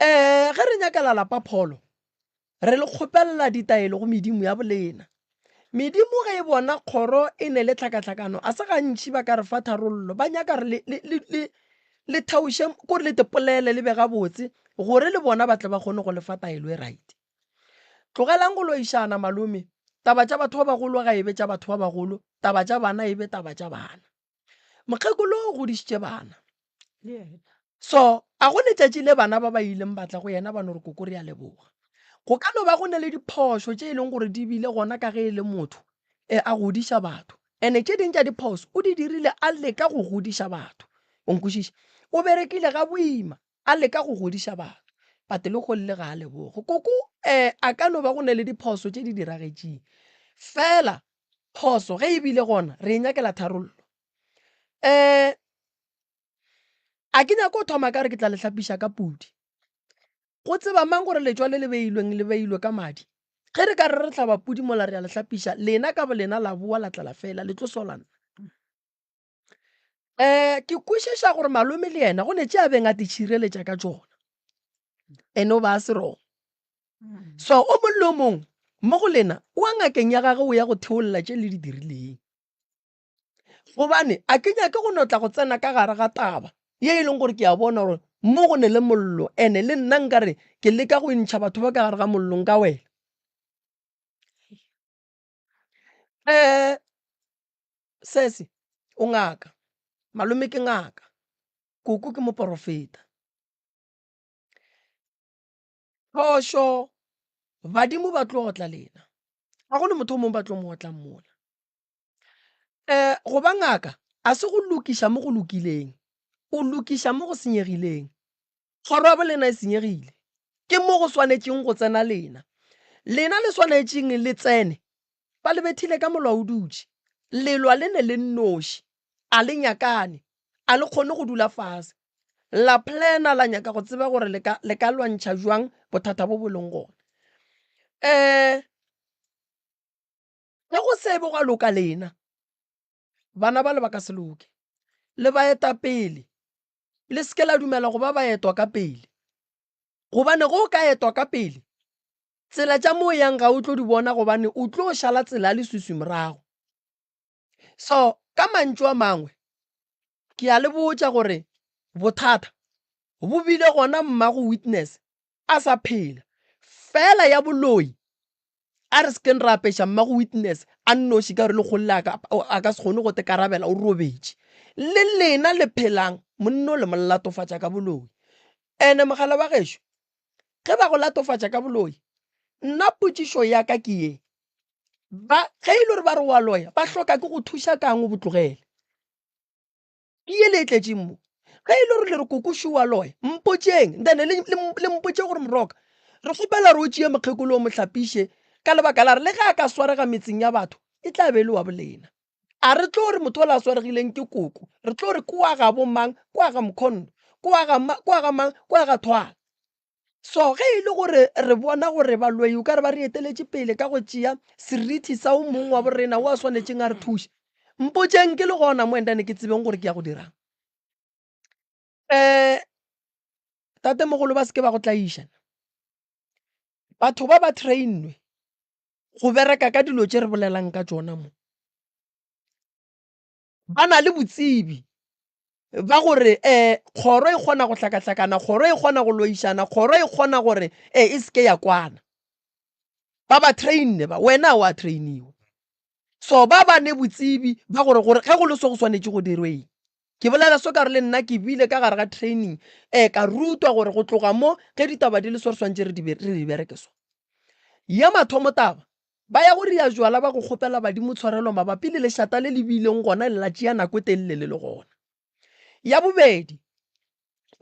Um ge re nyakela lapa pholo, Re le kgopelela ditaelo go medimo ya bolena. Medimo ge e bona kgoro e ne le tlhakatlhakano, a se gantši ba ka re fa tharollo. Ba nyaka re le, le, le, le, le theoše, kore le tepolele le be gabotse, gore le bona ba tle ba kgone go le fa taelo e right. Tlogelang go loišana, malome. Taba tša batho ba bagolo ga e be tša batho ba bagolo, taba tša bana e be taba tša bana. Mokgekolo o godišitše bana. So a go letšatši le bana ba ba ileng ba tla go yena ba no re koko re a leboga. Go ka no ba go ne le diphošo tše e leng gore di bile gona ka ge e le motho e a godiša batho. Ene tše ding tša diphoso o di dirile a leka go godiša batho. O nkwešiša? O berekile ga boima a leka go godiša batho. But le golle ga a leboge. Koko um a ka no ba go ne le diphoso tše di diragetšeng. Fela phoso ge e bile gona re e nyakela tharollo. Um A ke nyake go thoma ka re ke tla le hlapiša ka pudi. Go tseba mang gore letšwa le le beilweng le beilwe ka madi? Ge re ka re re hlaba pudi mola re a le hlapiša, lena ka bolena la boa la tla la fela, le tlo sola nna. Um ke kwešiša gore malome le yena go ne tše a beng a titšhireletša ka tšona, ene o ba a se wrong. So o mong le o mong mo go lena o a ngakeng ya gagwe o ya go theolla tše le di dirileng. Gobane a ke nyake go no tla go tsena ka gare ga taba ye e leng gore ke a bona gore mo go ne le mollo, ene le nna nkare ke leka go ntšha batho ba ka gare ga mollo nka wela. Um sesi o ngaka, malome ke ngaka, koko ke moporofeta. Phošo, badimo ba tlo otla lena, ga go ne motho o mongwe ba tlo mo otlang mola. Um go ba ngaka a se go lokiša mo go lokileng, o lokiša mo go senyegileng. Kgoro ya bolena e senyegile, ke mo go swanetšeng go tsena lena. Lena le swanetšeng le tsene, ba le bethile ka molwa o dutše, le lwa le ne le nnoši, a le nyakane, a le kgone go dula fase la plana la nyaka go tseba gore le ka, le ka lwantšha jwang bothata bo bo leng gona. Um Ge go se be gwa loka lena, bana ba le ba ka se loke. Le baetapele, le se ke la dumela go ba ba etwa ka pele. Gobane ge o ka etwa ka pele, tsela tša mo o yang ga o tlo di bona gobane o tlo šala tsela ya leswiswi morago. So ka mantšu a mangwe, ke a le botša gore bothata bo bile gona mmago Witness a sa phela. Fela ya boloi a re sekeng ra apeša mmago Witness a nnoši ka gore le kgolle a ka, a ka se kgone go tekarabela o robetše. Le lena le phelang monno le mo latofatša ka boloi. Ene mogala wa gešo ge ba go latofatša ka boloi, nna potšišo ya ka ke ye. Ba, ge e le gore ba re wa loya, ba hloka ke go thuša kang o bo tlogele. Ke ye le e tletšeng mo. Ge e le gore le re kokoši wa loya, mpotšeng, then le, le, le mpotše gore Moroka, re kgopela re o tšee mokgekolo o mo hlapiše ka lebaka la re le ge a ka swarega metseng ya batho, e tla be e le wa bolena. A re tlo re motho ola a swaregileng ke koko, re tlo re ke wa ga bo mang, ke wa ga Mkhondo, ke wa ga ma, ke wa ga mang, ke wa ga Thwala. So ge e le gore re bona gore baloi o ka re ba re eteletše pele ka go tšea seriti sa o mongwe wa borena o a swanetšeng a re thuše, mpotšeng ke le gona mo endane ke tsebeng gore ke ya go dirang. Um tatemogolo ba se ke ba go tlaiša. Batho ba ba trainwe go bereka ka dilo tše re bolelang ka tšona mo. Ba na le botsebi ba gore um kgoro e kgona go hlakahlakana, kgoro e kgona go loišana, kgoro e kgona gore um e se ke ya kwana. Ba ba trainne ba, wena wa trainiwa. So ba ba ne botsebi ba gore gore ge go le so go swanetše go dirwe eng. Ke bolela so ka gore le nna ke bile ka gare ga training um ka rutwa gore go tloga mo ge ditaba di le so re swantše re di bereke so. Ya mathomo taba, ba ya go ria jwala ba go kgopela badimo tshwarelo mabapi le lešata le le bileng gona le la tšea nako e telele le le gona. Ya bobedi,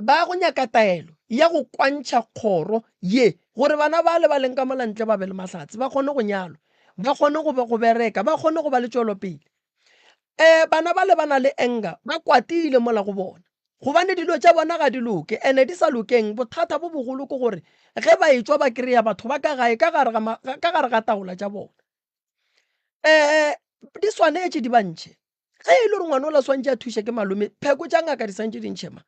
ba ya go nyaka taelo ya go kwantšha kgoro ye gore bana bale ba leng ka mola ntle ba be le mahlatse, ba kgone go nyalwa, ba kgone go, go bereka, ba kgone go ba le tšwelopele. Um bana bale ba na le anger, ba kwatile mola go bona gobane dilo tša bona ga di loke, ene di sa lokeng. Bothata bo bogolo ke gore ge ba etšwa ba kry-a batho ba ka gae ka gare ga, ka gare ga taola tša bona. Um di swanetše di ba ntšhe. Ge e le gore ngwana ola swantše a thuše ke malome, pheko tša ngaka di swantše di ntšhe ma.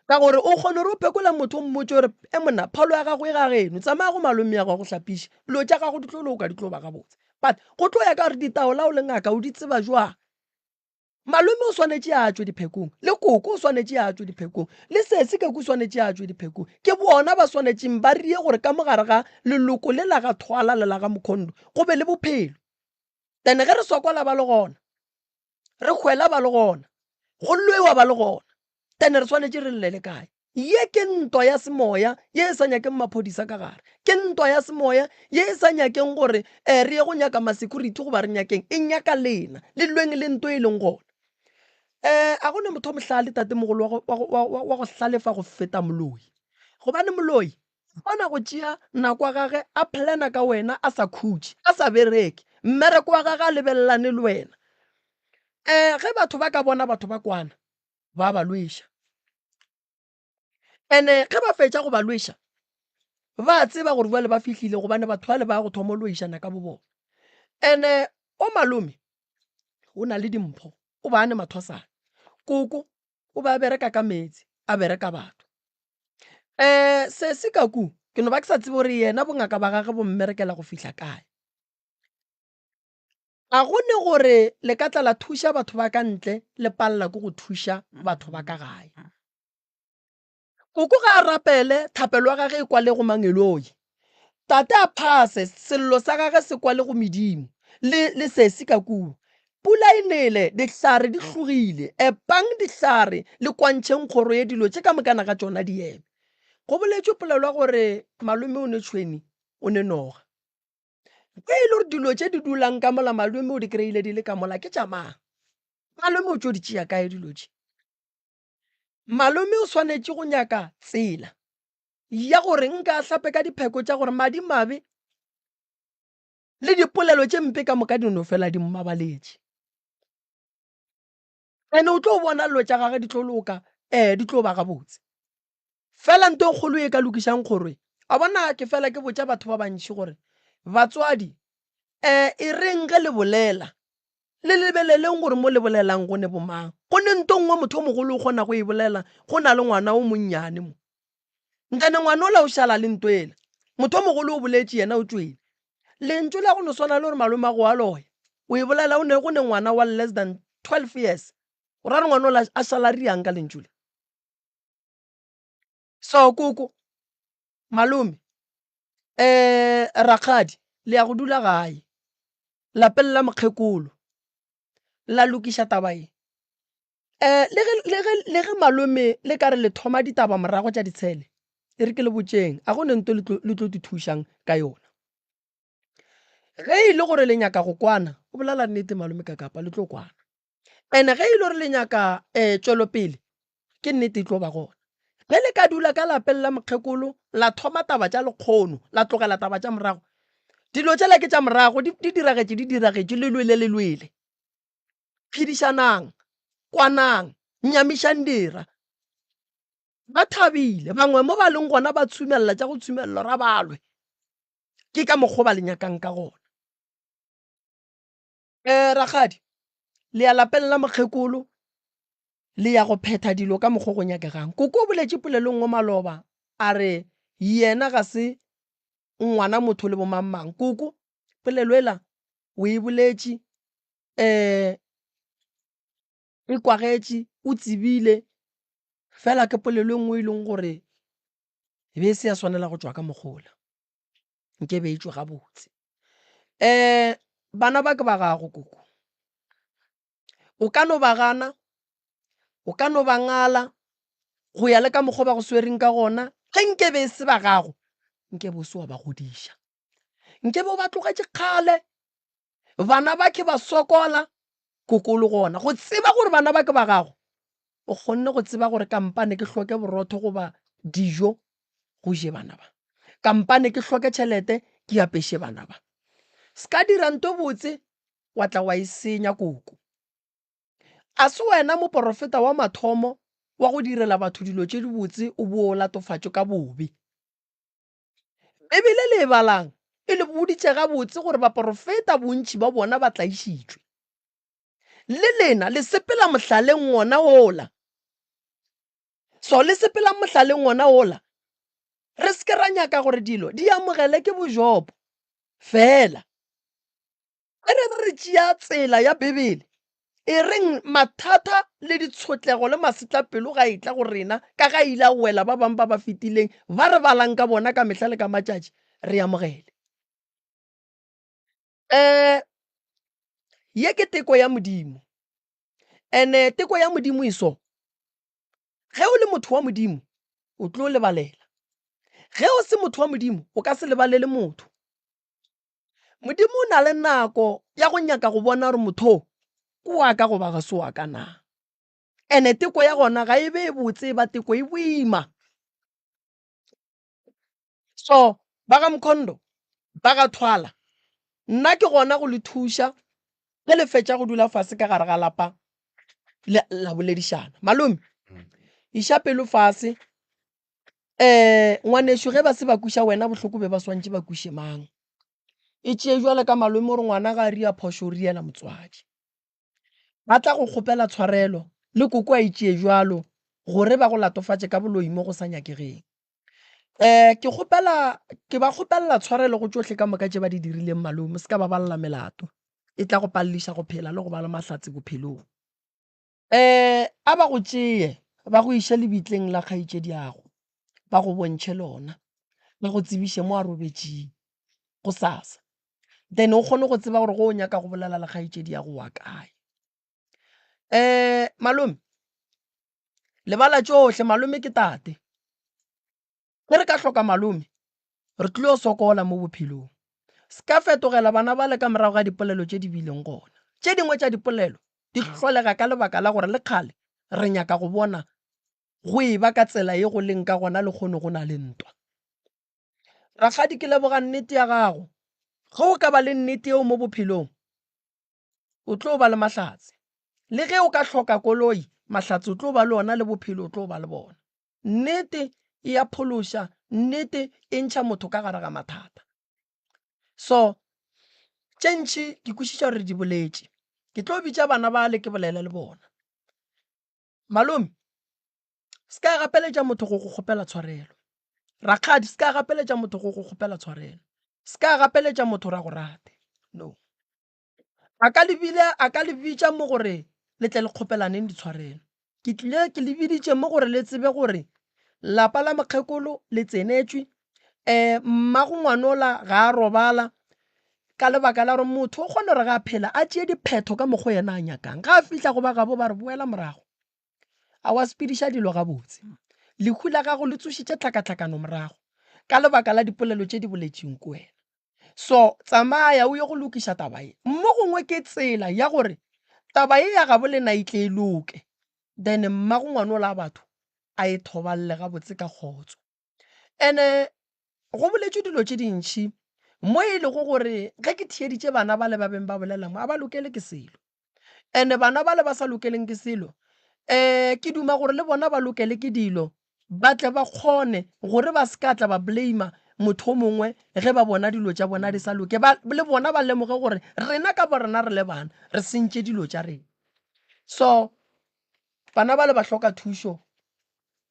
Ka gore o kgone gore o phekola motho o mmotše gore e monna pholo ya gago e ga geno, tsamaya go malome ya gago go hlapiše, dilo tša gago di tlo loka, di tlo ba gabotse. But go tlo ya ka gore ditaola o le ngaka o di tseba jwang. Malome o swanetše a tšwe diphekong, le koko o swanetše a tšwe diphekong, le sesi ka o swanetše a tšwe diphekong. Ke bona ba swanetšeng ba rie gore ka mogare ga leloko le la ga Thwala le la ga Mokhondo go be le bophelo. Then ge re sokola ba le gona, re hwela ba le gona, go lwewa ba le gona, then re swanetše re llele kae? Ye ke ntwa ya semoya ye e sa nyakeng maphodisa ka gare. Ke ntwa ya semoya ye e sa nyakeng gore um re ye go nyaka ma-security goba re nyakeng. E nyaka lena le lweng le nto e leng gona. Um a go ne motho o mohlale tatemogolo wa go hlalefa go feta moloi. Gobane moloi o kgona go tšea nako ya gage a plana ka wena a sa khutše, a sa bereke. Mmereko wa gage a lebelelane le wena. Um ge batho ba ka bona batho ba kwana, ba ba lweša. Ene ge ba fetša go ba lweša, ba tseba gore bjale ba fihlile gobane batho bale ba go thoma loišana ka bo bona. Ene o malome o na le dimpho, o ba ne mathwasana. Koko o be a bereka ka meetse, a bereka batho. Um sesi ka ku ke no ba ke sa tsebe gore yena bongaka ba gage bo mmerekela go fihla kae. A go ne gore le ka tla la thuša batho ba ka ntle le palela ke go thuša batho ba ka gae. Koko ga a rapele, thapelo ya gage e kwale go mangeloi. Tate a phase, sello sa gage se kwale go medimo, le, le sesi ka kua. Pula e nele, dihlare di hlogile. Epang dihlare, le kwantšheng kgoro ye dilo tše ka mokana ga tšona di eme. Go boletšwe polelo ya gore malome o ne tšhweni, o ne noga. Ge e le gore dilo tše di dulang ka mola malome o di kry-ile di le ka mola ke tša mang? Malome o tšo di tšea kae dilo tše? Malome o swanetše go nyaka tsela ya gore nka a hlape ka dipheko tša gore madimabe le dipolelo tše mpe ka moka di no fela di mmabaletše. Ene o tlo bona dilo tša gage di tlo loka, um di tlo ba gabotse. Fela nto e kgolo e ka lokišang kgoro e, a bona ke fela ke botša batho ba bantši gore, Batswadi, um e reng ge le bolela, le lebeleleng gore mo le bolelang go ne bomang. Go ne nto nngwe motho o mogolo o kgona go e bolela go na le ngwana o monnyane mo. Nkane ngwana ola o šala le nto ela. Motho o mogolo o boletše yena o tšwele. Lentšu la go no swana le gore malomago wa loya, o e bolela o ne go ne ngwana wa less than 12 years. O ra re ngwana ola a šala riang ka lentšu le? So koko, malome, um rakgadi le ya go dula gae lapeng la mokgekolo la lokiša taba ye. Um le ge le ge le ge malome le ka re le thoma ditaba morago tša ditshele, e re ke le botšeng a go ne nto le tlo le tlo di thušang ka yona. Ge e le gore le nyaka go kwana, o bolela nnete malome Kakapa, le tlo kwana. Ene ge e le gore le nyaka um tšwelopele, ke nnete e tlo ba gona. Ge le ka dula ka lapeng la mokgekolo la thoma taba tša lekgono, la tlogela taba tša morago, dilo tšela ke tša morago, di, di diragetše, di diragetše, le lwele, le lwele. Phedišanang, kwanang, nyamišang dira. Ba thabile, bangwe mo ba leng gona ba tshumelela tša go tshumelela ra ba lwe. Ke ka mokgwa ba le nyakang ka gona. Um rakgadi, le ya lapeng la mokgekolo, le ya go phetha dilo ka mokgwa go nyakegang. Koko o boletše polelo nngwe maloba a re yena ga se ngwana motho le bomangmang. Koko, polelo ela o e boletše um e kwagetše, o tsebile fela ke polelo e nngwe e leng gore e be e se ya swanela go tšwa ka mokgola. Nke be e tšwe gabotse. Um bana ba ke ba gago koko. O ka no ba gana, o ka no ba ngala go ya le ka mokgwa ba go swereng ka gona. Ge nke be e se ba gago, nke be o se wa ba godiša. Nke be o ba tlogetše kgale. Bana ba ke ba sokola, koko o le gona. Go tseba gore bana ba ke ba gago, o kgonne go tseba gore kampane ke hloke borotho goba dijo go je bana ba. Kampane ke hloke tšhelete ke apeše bana ba. Se ka dira nto botse wa tla wa e senya koko. A se wena moporofeta wa mathomo wa go direla batho dilo tše dibotse o bo o latofatšwe ka bobe. Bibele le e balang e le boditše gabotse gore baporofeta bontši ba bona ba tlaišitšwe. Le lena le sepela mohlaleng wona wola. So le sepelang mohlaleng wona wola. Re se ke ra nyaka gore dilo di amogele ke bojobo fela. Ge re re re tšea tsela ya Bibele, e reng mathata le ditshotlego le masetlapelo ga e tla go rena, ka ga ile a wela ba bangwe ba ba fetileng, ba re balang ka bona ka mehla le ka matšatši, re amogele. Um ye ke teko ya Modimo. Ene teko ya Modimo e so. Ge o le motho wa Modimo, o tlo lebalela. Ge o se motho wa Modimo, o ka se lebalele motho. Modimo o na le nako ya go nyaka go bona gore motho o ke wa ka goba ga se wa ka na. Ene teko ya gona ga e be e botse e ba teko e boima. So ba ga Mkhondo, ba ga Thwala, nna ke gona go le thuša ge le fetša go dula fase ka gare ga lapa la boledišana. Malome, iša pelo fase. um ngwanešu ge ba se ba kweša wena bohloko be ba swantše ba kweše mang? E tšee jwale ka malome gore ngwana ga a ria phošo o riela motswadi. Ba tla go kgopela tshwarelo le koko a e tšee jwalo gore ba go latofatše ka boloi mo go sa nyakegeng. Um ke kgopela ke ba kgopelela tshwarelo go tšohle ka moka tše ba di dirileng malome se ka ba balela melato e tla go paleliša go phela le go ba le mahlatse bophelong. Um a ba go tšee ba go iše lebitleng la kgaetšediago, ba go bontšhe lona, ba go tsebiše mo a robetšeng gosasa. Then o kgone go tseba gore go o nyaka go bolela le kgaetšediago wa kae. Um malome, lebala tšohle, malome ke tate. Ge re ka hloka malome, re tlilo sokola mo bophelong. Se ka fetogela bana bale ka morago ga dipolelo tše di bileng gona. Tše dingwe tša dipolelo di hlolega ka lebaka la gore le kgale re nyaka go bona go e ba ka tsela ye go leng ka gona lehono go na le ntwa. Rakgadi ke leboga nnete ya gago. Ge o ka ba le nnete yeo mo bophelong, o tlo ba le mahlatse. Le ge o ka hloka koloi, mahlatse o tlo ba le ona le bophelo o tlo ba le bona. Nnete e a phološa, nnete e ntšha motho ka gare ga mathata. So tše ntši ke kwešiša gore di boletše. Ke tlo bitša bana bale ke bolele le bona. Malome, se ka gapeletša motho go go kgopela tshwarelo. Rakgadi, se ka gapeletša motho go go kgopela tshwarelo. Se ka gapeletša motho ra go rate. No. A ka le bile a ka le bitša mo gore le tle le kgopelaneng ditshwarelo. Ke tlile ke le biditše mo gore le tsebe gore lapa la mokgekolo le tsenetšwe, um mmago ngwanola ga a robala ka lebaka la gore motho o kgona gore ga a phela a tšee diphetho ka mokgwa yena a nyakang. Ga a fihla go ba gabo ba re boela morago, a wa sepediša dilo gabotse. Lehu la gago le tsošitše tlhakatlhakano morago ka lebaka la dipolelo tše di boletšweng ke wena. So tsamaya o ye go lokiša taba ye. Mo gongwe ke tsela ya gore taba ye ya gabo lena e tle e loke, then mmago ngwanola batho a e thoballe gabotse ka kgotso. Ene go boletšwe dilo tše dintši mo e lego gore ge ke theeditše bana bale ba beng ba bolela mo, a ba lokele ke selo. Ene bana bale ba sa lokeleng ke selo, um ke duma gore le bona ba lokele ke dilo, ba tle ba kgone gore ba se ka tla ba blame-a motho o mongwe ge ba bona dilo tša bona di sa loke. Ba, le bona ba lemoge gore rena ka borena re le bana re sentše dilo tša rena. So bana bale ba hloka thušo.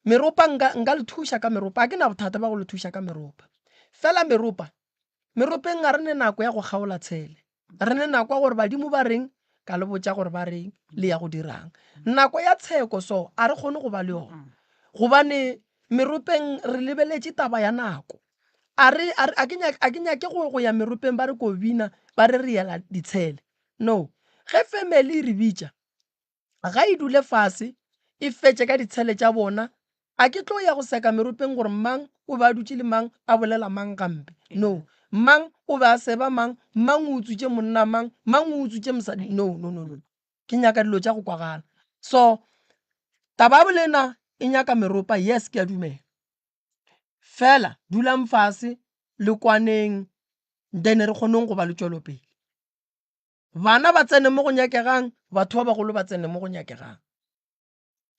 Meropa nka, nka le thuša ka meropa, ga ke na bothata ba go le thuša ka meropa. Fela meropa, meropeng ga re ne nako ya go kgaola tshele. Re ne nako ya gore badimo ba reng, ka le botša gore ba reng, le ya go dirang. Nako ya tsheko so a re kgone go ba le yona, gobane meropeng re lebeletše taba ya nako. A re, a re, a ke nyake, a ke nyake go, go ya meropeng ba re ko bina, ba re re yela ditshele. No. Ge family e re bitša, ga e dule fase e fetše ka ditshele tša bona. A ke tlo ya go seka meropeng gore mang o be a dutše le mang a bolela mang gampe. No. Mang o be a seba mang, mang o utswitše monna mang, mang o utswitše mosadi. No, no, no, no. Ke nyaka dilo tša go kwagala. So, taba ya bolena e nyaka meropa, yes, ke a dumela. Fela, dulang fase, le kwaneng, then re kgoneng go ba le tšwelopele. Bana ba tsene mo go nyakegang, batho ba bagolo ba tsene mo go nyakegang.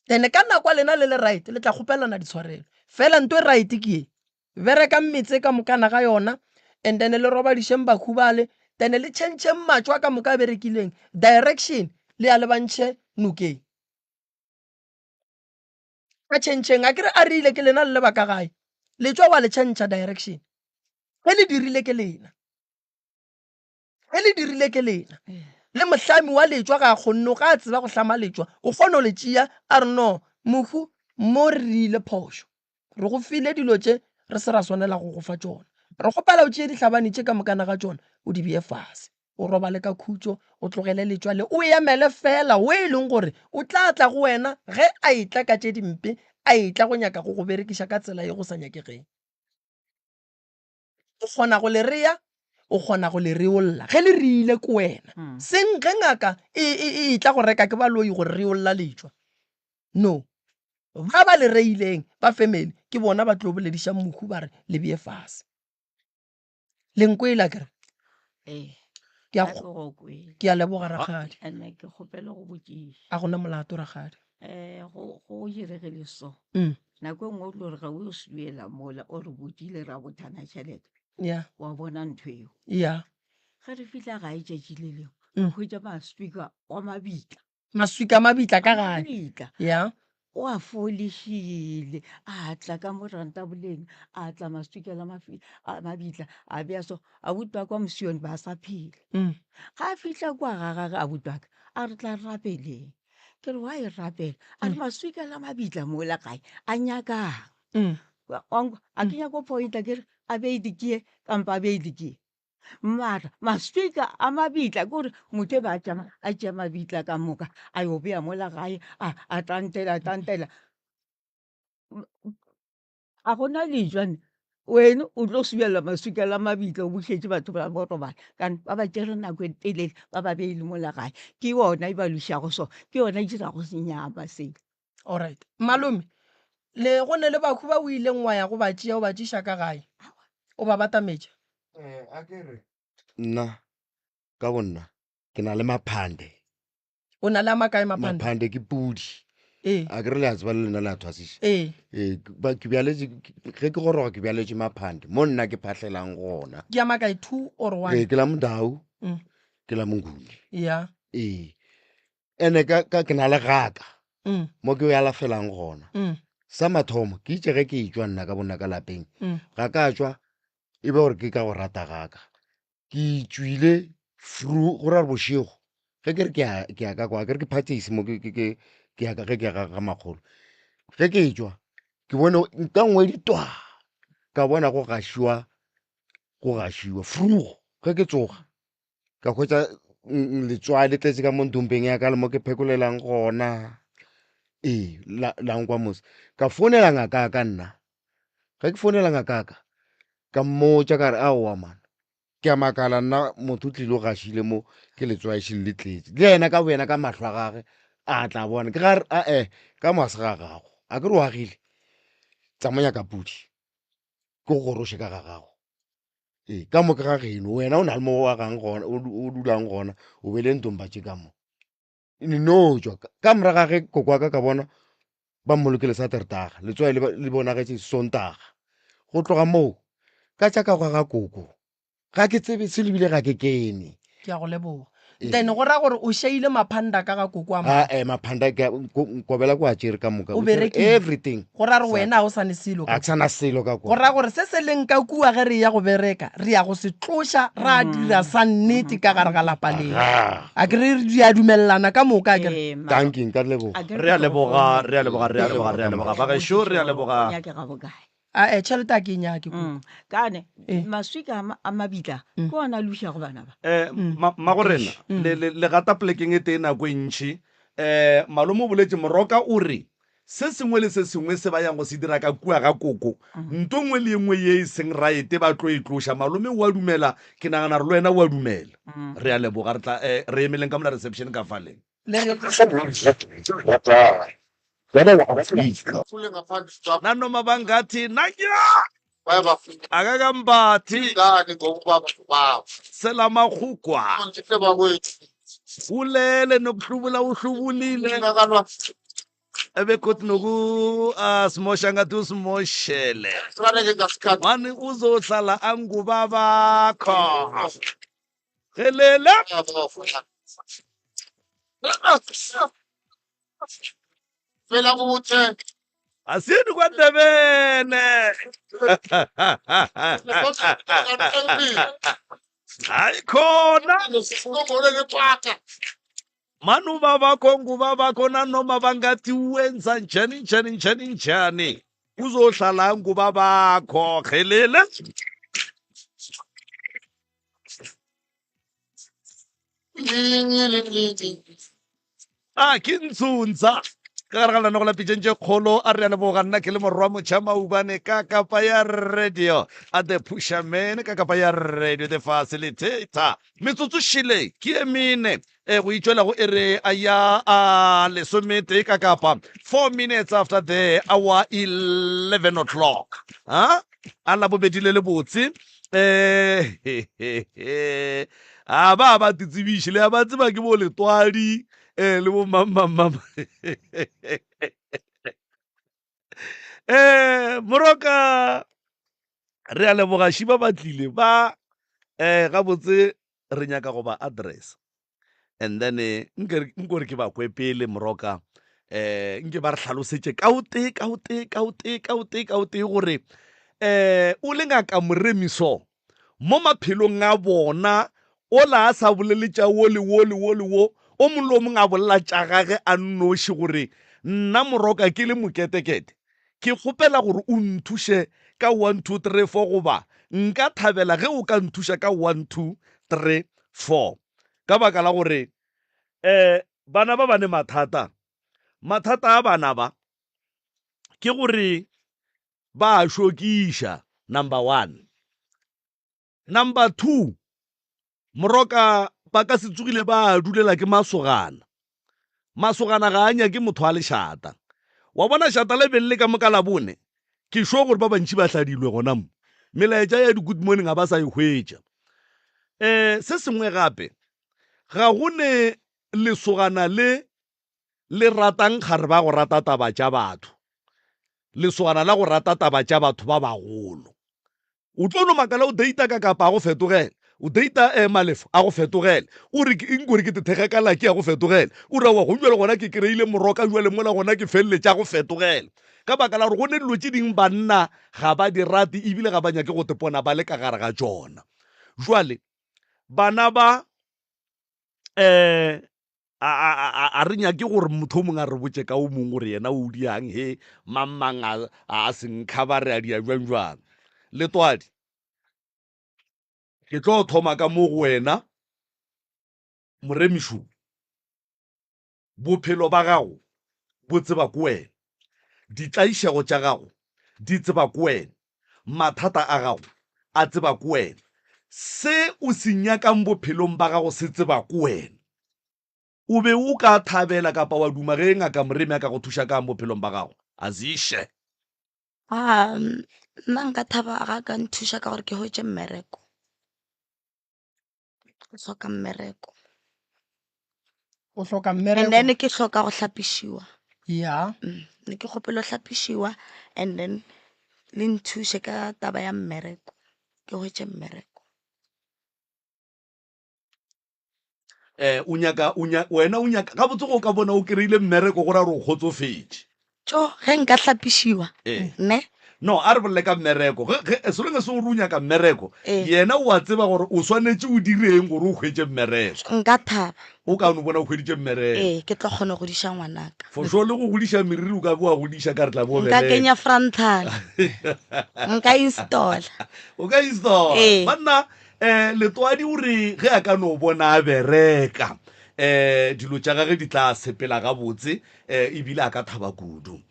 Then ka nako lena le le right, le tla kgopelana ditshwarelo. Fela nto e right ke ye, berekang metse ka mokana ga yona, and then le robadišeng bakhu bale, then le tšhentšheng matšo a ka moka a berekileng, direction le ya lebantšhe nokeng. A tšhentšheng, a ke re a rile ke lena le leba ka gae, letšwa wa le tšhentšha direction. Ge le dirile ke lena. Ge le dirile ke lena. Le mohlami wa letšwa ga a kgonne, ga a tseba go hlama letšwa, o kgona go le tšea a re no, mohu, mo re dirile phošo. Re go file dilo tše re se ra swanela go go fa tšona. Re kgopela o tšee dihlabani tše ka mokana ga tšona o di bee fase. O robale ka khutšo, o tlogele letšwa le, o emele feela wo e leng gore o tla tla go wena ge a etla ka tše dimpe, a etla go nyaka go go berekiša ka tsela ye go sa nyakegeng. O kgona go le rea, o kgona go le reolla. Ge le reile ke wena. Seng ge ngaka e, e, e etla go reka ke baloi go reolla letšwa. No. Ba ba le reileng, ba family, ke bona ba tlo boledišang mohu ba re le bee fase. Le nkwele akere? Ee. Ke a Nna go- ke go kwele. Ke a leboga rakgadi. And-e ke kgopela go botšiša. A gona molato rakgadi. Um go go diregile so. Nako e nngwe o tlo re ga o swiela mola o re botile ra bothana tšhelete. Yeah. Wa bona ntho eo. Yeah. Ge re fihla gae tšatši le lengwe, re hwetša maswika wa mabitla. Maswika a mabitla ka gae. Mabitla. Yeah. O a folišile, a tla ka mo rantaboleng, a tla maswika la mafi, a mabitla, a bea so, abuti wa kwa Mosione ba sa phela. Ga a fihla kwa ga gage abuti wa ka, a re tla re rapeleng. Ke re wa e rapela, a re maswika la mabitla mola gae a nyakang. Wa nkwa, a ke nyako pointa ke re a be dikie kampa a be dikie. Mara maswika a mabitla ke gore motho e be a tšama a tšea mabitla ka moka a yo bea mola gae a a tantela a tantela. Ga gona lejwane wena o tlo swiela maswika la mabitla o bušetše batho ba bo robala kana ba ba tšere nako e telele ba ba beile mola gae ke yona e ba lwešago so ke yona e dirago senyama seo. Alright. Malome, le go ne le bakhu ba o ileng wa ya go ba tšea o ba tšiša ka gae? O ba batametša? Eh, a ke re nna ka bonna ke na le maphande. O na le a makae maphande? Maphande ke pudi. Ee. A ke re le a tseba le lena le a thwasiša. Ee. Ee, ba ke bjaletše ge ke goroga ke bjaletše maphande mo nna ke phahlelang gona. Ke a makae two or one? Ee, ke la Modau, ke la Monguni. Yeah. Ee. Ene ka, ka ke na le gaka mo ke alafelang gona. Sa mathomo ke itše ge ke etšwa nna ka bonna ka lapeng, ga ka tšwa e be gore ke ka go rata gaka. Ke tšwile fru go ra gore bošego ge ke re ke ya ke ya ka kwa ke re ke phathisi mo ke ke ke ke ya ka ge ke ya ga ga makgolo. Ge ke etšwa ke bone nka nngwe ditwa ka bona go gašiwa go gašiwa frugo ge ke tsoga ka hwetša letswai le tletse ka mo ntompeng ya ka le mo ke phekolelang gona. Ee, la, la nkwa mos. Ka founela ngaka ya ka nna. Ge ke founela ngaka ya ka, ka mmotša ka re aowa man. Ke a makala nna motho o tlile o gašile mo ke letswai šele le tletše. Le yena ka boyena ka mahlo a gage a tla bona. Ke ga re ae ka mo a se ga gago. A ke re o agile. Tsamaya ka pudi. Ke go goroše ka ga gago. Ee, ka mo ke ga geno. Wena o na le mo o agang gona, o dulang gona. O be le ntomba tše ka mo. No tšwa ka morago ga ge koko wa ka ka bona ba mmolokile Saterdaga, letswai le bonagetše Sontaga. Go tloga moo ka tša ka gwa ga koko ga ke tsebe se lebile ga ke kene. Ke a go leboga. Then go ra gore o šeile maphanda ka ga koko a mang? Ae, maphanda ke a, Kobela ko a tšere ka moka. O berekile. Everything. Go ra gore wena ga o sa ne selo ka Ga ke sa na selo ka kwa. Go ra gore se se leng ka kua ge re eya go bereka, re ya go se tloša ra dira sa nnete ka gare ga lapa leo. Aga. A ke re re a dumelelana ka moka, a ke re? Dankie, nka leboga. Re a leboga, re a leboga, re a leboga, re a leboga. Bagešo, re a leboga. O nyakega bokae? Ae, tšhelete a ke e nyake koko. Kane, maswika a mabitla ke ona a lušago bana ba. Mmagorena, le gata polekeng e tee nako e ntši. Malome o boletše, Moroka o re, se sengwe le se sengwe se ba yang go se dira ka kua ga koko, nto nngwe le ye nngwe ye e seng raete ba tlo e tloša. Malome o a dumela, ke nagana gore le wena o a dumela. Re a leboga. Re tla, re emeleng ka mola reception ka fale. Nanoma bangathi nanya akakambathi selamakgukwa ulele nokuhlubula uhlubulile ebegodu noku simosha ngathi usimoshele mani uzohlala angubabakho Helele. Fela kuthi Asini kwaNdebele. Hayi khona. Mani ubabakho ngubabakho nanoma bangathi wenza njani njani njani njani uzohlala ngubabakho helele. A ke Ntshuntsa ka gare ga lenanego la Pitšeng tše Kgolo. A re a leboga nna ke le morwa motšha Maubane ka kapa ya radio a the pusherman ka kapa ya radio the facilitator. Metsotso šele ke ye mene e go itšwela go ere a ya a lesometee ka kapa 4 minutes after the hour 11 o'clock. Ha? A labobedi le lebotse. Eh, a ba ba titsebiše le a ba tseba ke bo letwadi eh le bo mang mang mang. Eh, moroka re a leboga šiba ba tlile ba eh gabotse re nyaka go ba address and then eh, nke nkore ke ba kwe pele moroka eh nke ba re hlalosetše ka o tee ka o tee ka o tee ka o tee ka o tee gore eh o le ngaka moremiso mo maphelong a bona ola a sa bolele tša wo le wo le wo le wo o mongwe le o mongwe a bolela tša gage a nnoši gore nna moroka ke le moketekete Ke kgopela gore o nthuše ka one, two, three, four goba nka thabela ge o ka nthuša ka one, two, three, four. Ka baka la gore um bana ba ba ne mathata. Mathata a bana ba ke gore ba a šokiša, number one. Number 2, Moroka ba ka se tsogile ba dulela ke masogana. Masogana ga a nyake motho a lešata. Wa bona šata le beng le ka moka la bone, ke sure gore ba bantši ba hladilwe gona mo. Melaetša ya di good morning ga ba sa e hwetša. Um se sengwe gape, ga go ne lesogana le le ratang kgare ba go rata taba tša batho, lesogana la go rata taba tša batho ba bagolo. O tlo no makala o data ka kapa a go fetogele, o data eh, Malefo a go fetogele, o re nko re ke tethege ka laki a go fetogele, o re aowa go bjalo gona ke kry-ile moroka jwale mola gona ke feleletše a go fetogele. Ka baka la gore go ne dilo tše ding banna ga ba di rate ebile ga ba nyake go tepona ba le ka gare ga tšona. Jwale bana ba eh A, a, a, a re nyake gore motho o mongwe a re botše ka o mongwe gore yena o diang he mang mang a, a senkga ba re a dia jwang jwang. Letwadi, ke tlo thoma ka mo go wena Moremišo. Bophelo ba gago bo tseba ke wena. Ditlaišego tša gago di tseba ke wena. Mathata a gago a tseba ke wena. Se o se nyakang bophelong ba gago se tseba ko wena. O be o ka thabela kapa wa duma ge Ngaka Moremi a ka go thuša ka'ng bophelong ba gago? Azishe. Um, nna nka thaba ga a ka nthuša ka gore ke hwetše mmereko. Ke hloka mmereko. O hloka And mmereko? then ke hloka go hlapišiwa. Ya. Mm, ne ke kgopela go hlapišiwa and then le nthuše ka taba ya mmereko. Ke hwetše mmereko. Eh, o nyaka, o nya, wena o nyaka, gabotse go ka bona o kry-ile mmereko go ra gore o kgotsofetše. Tšo, ge nka hlapišiwa, Eh. ne? No, a re bolele ka mmereko. Ge, ge, as long as o re o nyaka mmereko, Eh. yena o a tseba gore o swanetše o direng gore o hwetše mmereko. Nka thaba. O ka no bona o hweditše mmereko. Ee, ke tlo kgona go godiša ngwanaka. For sure, le go godiša meriri o ka be wa godiša ka re tla be o Nka bereka. kenya frontal. Nka installa. O ka installa. Ee. Banna, um Letwadi o re ge a ka no bona a bereka, um dilo tša gage di tla sepela gabotse, um ebile a ka thaba kudu. Um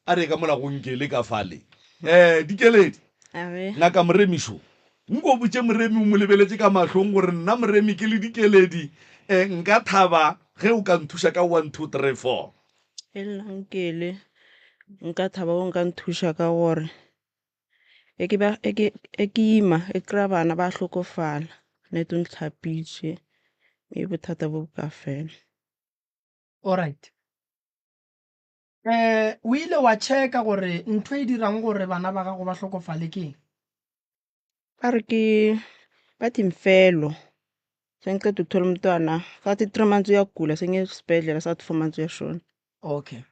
a re ye ka mola go Nkele ka fale. Um Dikeledi, Age. Ngaka Moremi šo. Nko botše Moremi o mo lebeletše ka mahlong gore nna Moremi ke le Dikeledi, um nka thaba ge o ka nthuša ka one, two, three, four. E nna Nkele, nka thaba o nka nthuša ka gore e ke ba, e ke, e ke ima, e kry-a bana ba hlokofala, nete o ntlhapitše, mme bothata bo bo ka fela. Alright. Eh, o ile wa checka gore ntho e dirang gore bana ba gago ba hlokofale ke eng? Ba re ke, ba thi mfelo. Sengiqeda ukuthola umntwana, sathi 3 months uyagula, sengiye esibhedlela sathi 4 months uyashona. Okay.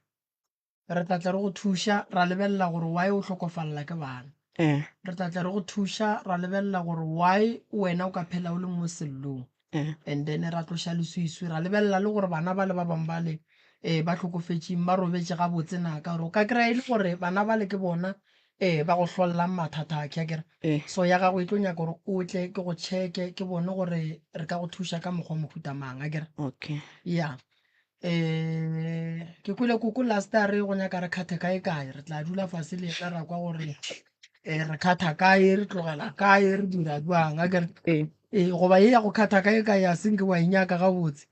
Re tla tla re go thuša ra lebelela gore why o hlokofalela ke bana. Eh. Re tla tla re go thuša ra lebelela gore why wena o ka phela o le mo sellong. Eh. And then ra tloša leswiswi ra lebelela le gore bana ba le ba bangwe bale eh, ba hlokofetšeng ba robetše gabotse na, ka gore o ka kry-a e le gore bana bale ke bona eh, ba go hlollang mathata a ke akere. Eh. So ya gago e tlo nyaka gore o tle ke go checke ke bone gore re ka go thuša ka mokgwa o mohuta mang akere. Okay. Ya. Eh, ke kwele koko last a re go nyaka re kgathe kae kae, re tla dula fase le yena ra kwa gore eh, re kgatha kae, re tlogela kae, re dira jwang akere. Ee. Ee, goba ye ya go kgatha kae kae a senke wa e nyaka gabotse.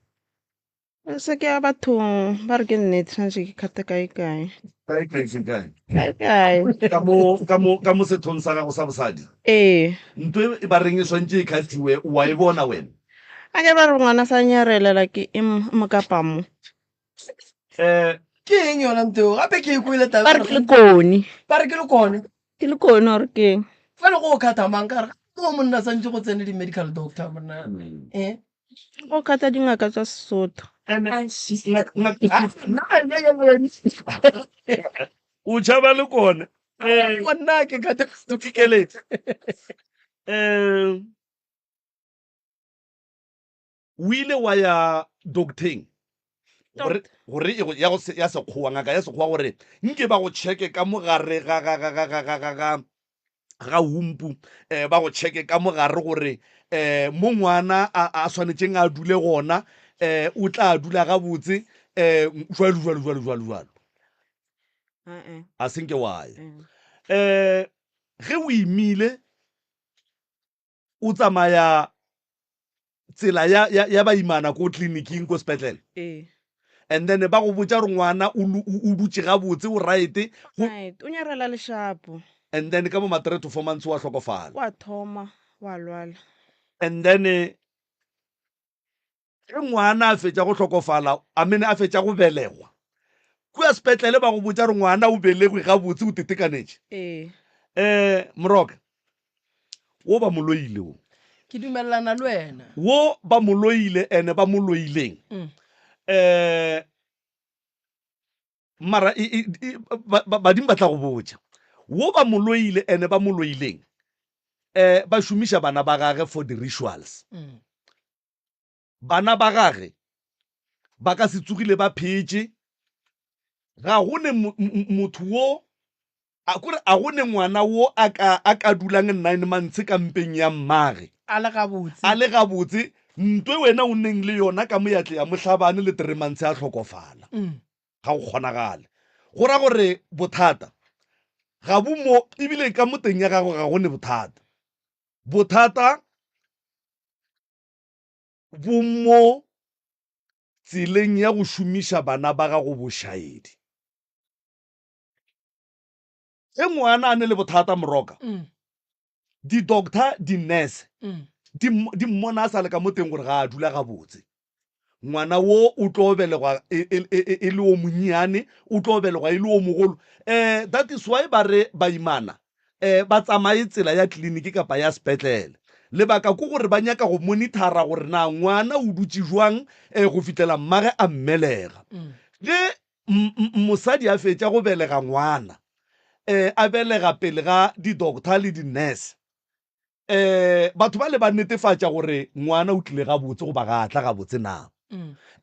Se ke ya bathong ba re ke nnete tshwanetse ke kgathe kae kae. Kae kae ke kae? Kae kae. Ka mo, ka mo, ka mo sethong sa gago sa bosadi. Ee. Ntho e ba reng e swantše e kgathiwe, wa e bona wena? A ke ba re ngwana sa nyarelela ke e mo kapa mo. Eh. Ke eng yona ntho eo? Gape ke e kwele taba. Ba re ke lekone. Ba re ke lekone. Ke lekone or ke eng? Fela go kgatha mang ka re mo monna santse go tsene di-medical doctor monna. Eh. Go kgatha dingaka tsa Sesotho. O tšhaba lekone. Eh. Monna ke kgatha. Dikeledi. Eh. O ile wa ya docteng gore gore e go ya go ya sekgowa ngaka ya sekgowa gore nke ba go checke ka mogare ga ga ga ga ga ga ga ga ga humpu eh ba go checke ka mogare gore eh mo ngwana a a swanetšeng a dule gona eh o tla dula gabotse eh jwalo jwalo jwalo jwalo jwalo a senke wa ya eh ge o imile o tsamaya tsela ya, ya, ya baimana ko tleliniking ko sepetlele Ee. and then ba go botša gore ngwana o lu- o o dutše gabotse o right go Right. O nyarela lešapo. and then ka bo ma 3 to 4 months wa hlokofala Wa thoma wa lwala. and then eh, Ge ngwana a fetša go hlokofala, I mean a fetša go belegwa, kua sepetlele ba go botša gore ngwana o belegwe gabotse, o tetekanetše. Ee. Um Moroka, wo ba mo loile wo. Ke dumelelana le wena. Wo ba mo loile ene ba mo loileng. Um mara e, e, e, ba, ba, badimo ba tla go botša. Wo ba mo loile ene ba mo loileng, um ba šomiša bana ba gage for the rituals. Bana ba gage ba ka se tsogile ba phetše. Ga go ne motho wo, a kore a go ne ngwana wo a ka, a ka dulang nine months ka mpeng ya mmage. A le gabotse. A le gabotse. Ntwe wena o neng le yona ka moyatle ya mohlabane le three months a hlokofala. Ga go kgonagale. Go ra gore bothata ga bo mo, ebile ka mo teng ya gagwe ga go ne bothata. Bothata bo mo tseleng ya go šomiša bana ba gago bošaedi. Ge ngwana a ne le bothata moroka, di-doctor, di-nurse di di mmona a sa le ka mo teng gore ga a dula gabotse. Ngwana wo o tlo belegwa e, e, e, e, e le o monnyane, o tlo belegwa e le o mogolo. Um that is why ba re baimana um ba tsamaye tsela ya tleliniki kapa ya sepetlele. Lebaka ke gore ba nyaka go monitora gore na ngwana o dutše jwang um go fihlela mmage a mmelega. Ge mosadi a fetša go belega ngwana, um a belega pele ga di-doctor le di-nurse, um batho bale ba netefatša gore ngwana o tlile gabotse goba ga a tla gabotse na.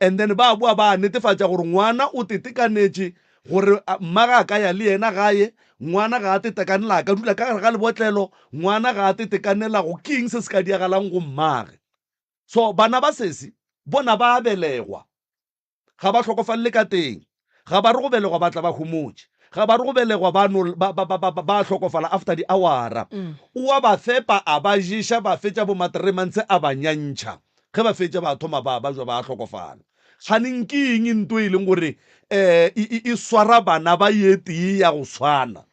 And then ba boa ba netefatša gore ngwana o tetekanetše gore mmage a ka ya le yena gae, ngwana ga a tetekanela a ka dula ka gare ga lebotlelo, ngwana ga a tetekanela go ke eng se se ka diagalang go mmage. So bana ba sesi bona ba a belegwa. Ga ba hlokofalele ka teng. Ga ba re go belegwa ba tla ba homotše. Ga ba re go belegwa ba no ba, ba, ba, ba, ba hlokofala after di-hour-a. O a ba fepa, a ba ješa, ba fetša bo ma-three months a ba nyantšha. Ge ba fetša ba thoma ba ba jwa ba hlokofala. Kganeng ke eng nto e leng gore um e, e, e swara bana ba ye tee ya go swana?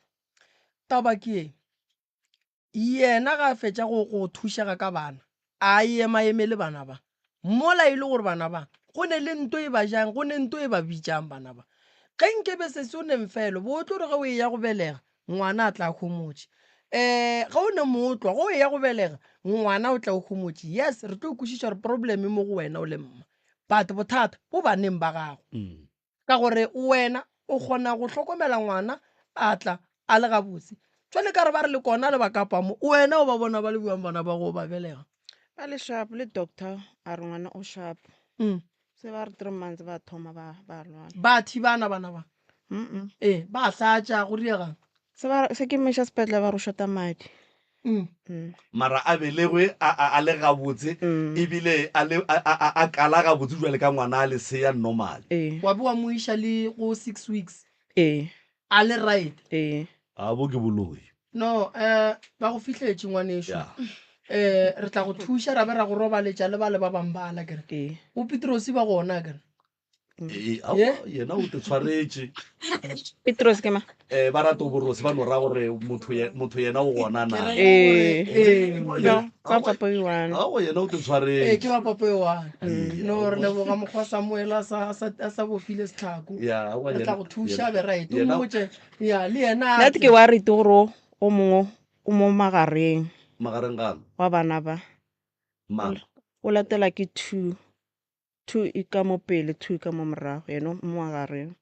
Taba ke ye, Yena ga a fetša go, go thušega ka bana, a emaeme le bana ba. Mola e le gore bana ba, go ne le nto e ba jang, go ne nto e ba bitšang bana ba. Ge nke be sesi o ne mfelo, bo o tlo re ge o eya go belega, ngwana a tla a homotše. Um ge o ne mootlwa, ge o eya go belega, ngwana o tla o homotše. Yes, re tlo kwešiša gore problem e mo go wena o le mma, but bothata bo baneng ba gago. Ka gore wena o kgona go hlokomela ngwana a tla a le gabotse. Jwale ka re ba re le kona le ba kapa mo, wena o ba bona ba le bjang bana ba go ba belega? Ba le sharp le doctor a re ngwana o sharp. Se ba re 3 months ba thoma ba ba lwala. Ba thibana bana ba? Ee, ba hlatša go diegang? Se ba se ke mmeša sepetlele ba re o shota madi. Mara a belegwe a, a, a le gabotse, ebile a le, a, a, a, a kala gabotse jwale ka ngwana a lesea normal. Ee. Wa be wa mo iša le go six weeks. Ee. A le right. Ee. A bo ke boloi. No, eh, ba go fihletše ngwanešu. Yeah. Eh, re tla go thuša ra be ra go robaletša le bale ba bang bala kere. Ee. Bo Petrose ba gona kere. Ee, aowa, yena o te tshwaretše. Petros ke mang? Eh, ba rata borose ba no ra gore motho ye, motho yena o gona na. Ee. Ee, No, ba papa e one. Aowa, yena o te Ee, ke tshwaretše. ba papa e one. Ee, No, re aowa. leboga mokgwa Samuel a sa, a sa, a sa bofile setlhako. Ya, aowa, Re tla yena, go thuša yena, be right. O yena, mmotše, ya, le yena a Nna ke tle. worried gore o o mongwe o mo magareng magareng ga wa bana ba. mang? O latela ke two. Two e ka mo pele, two e ka mo morago, yena o mo magareng.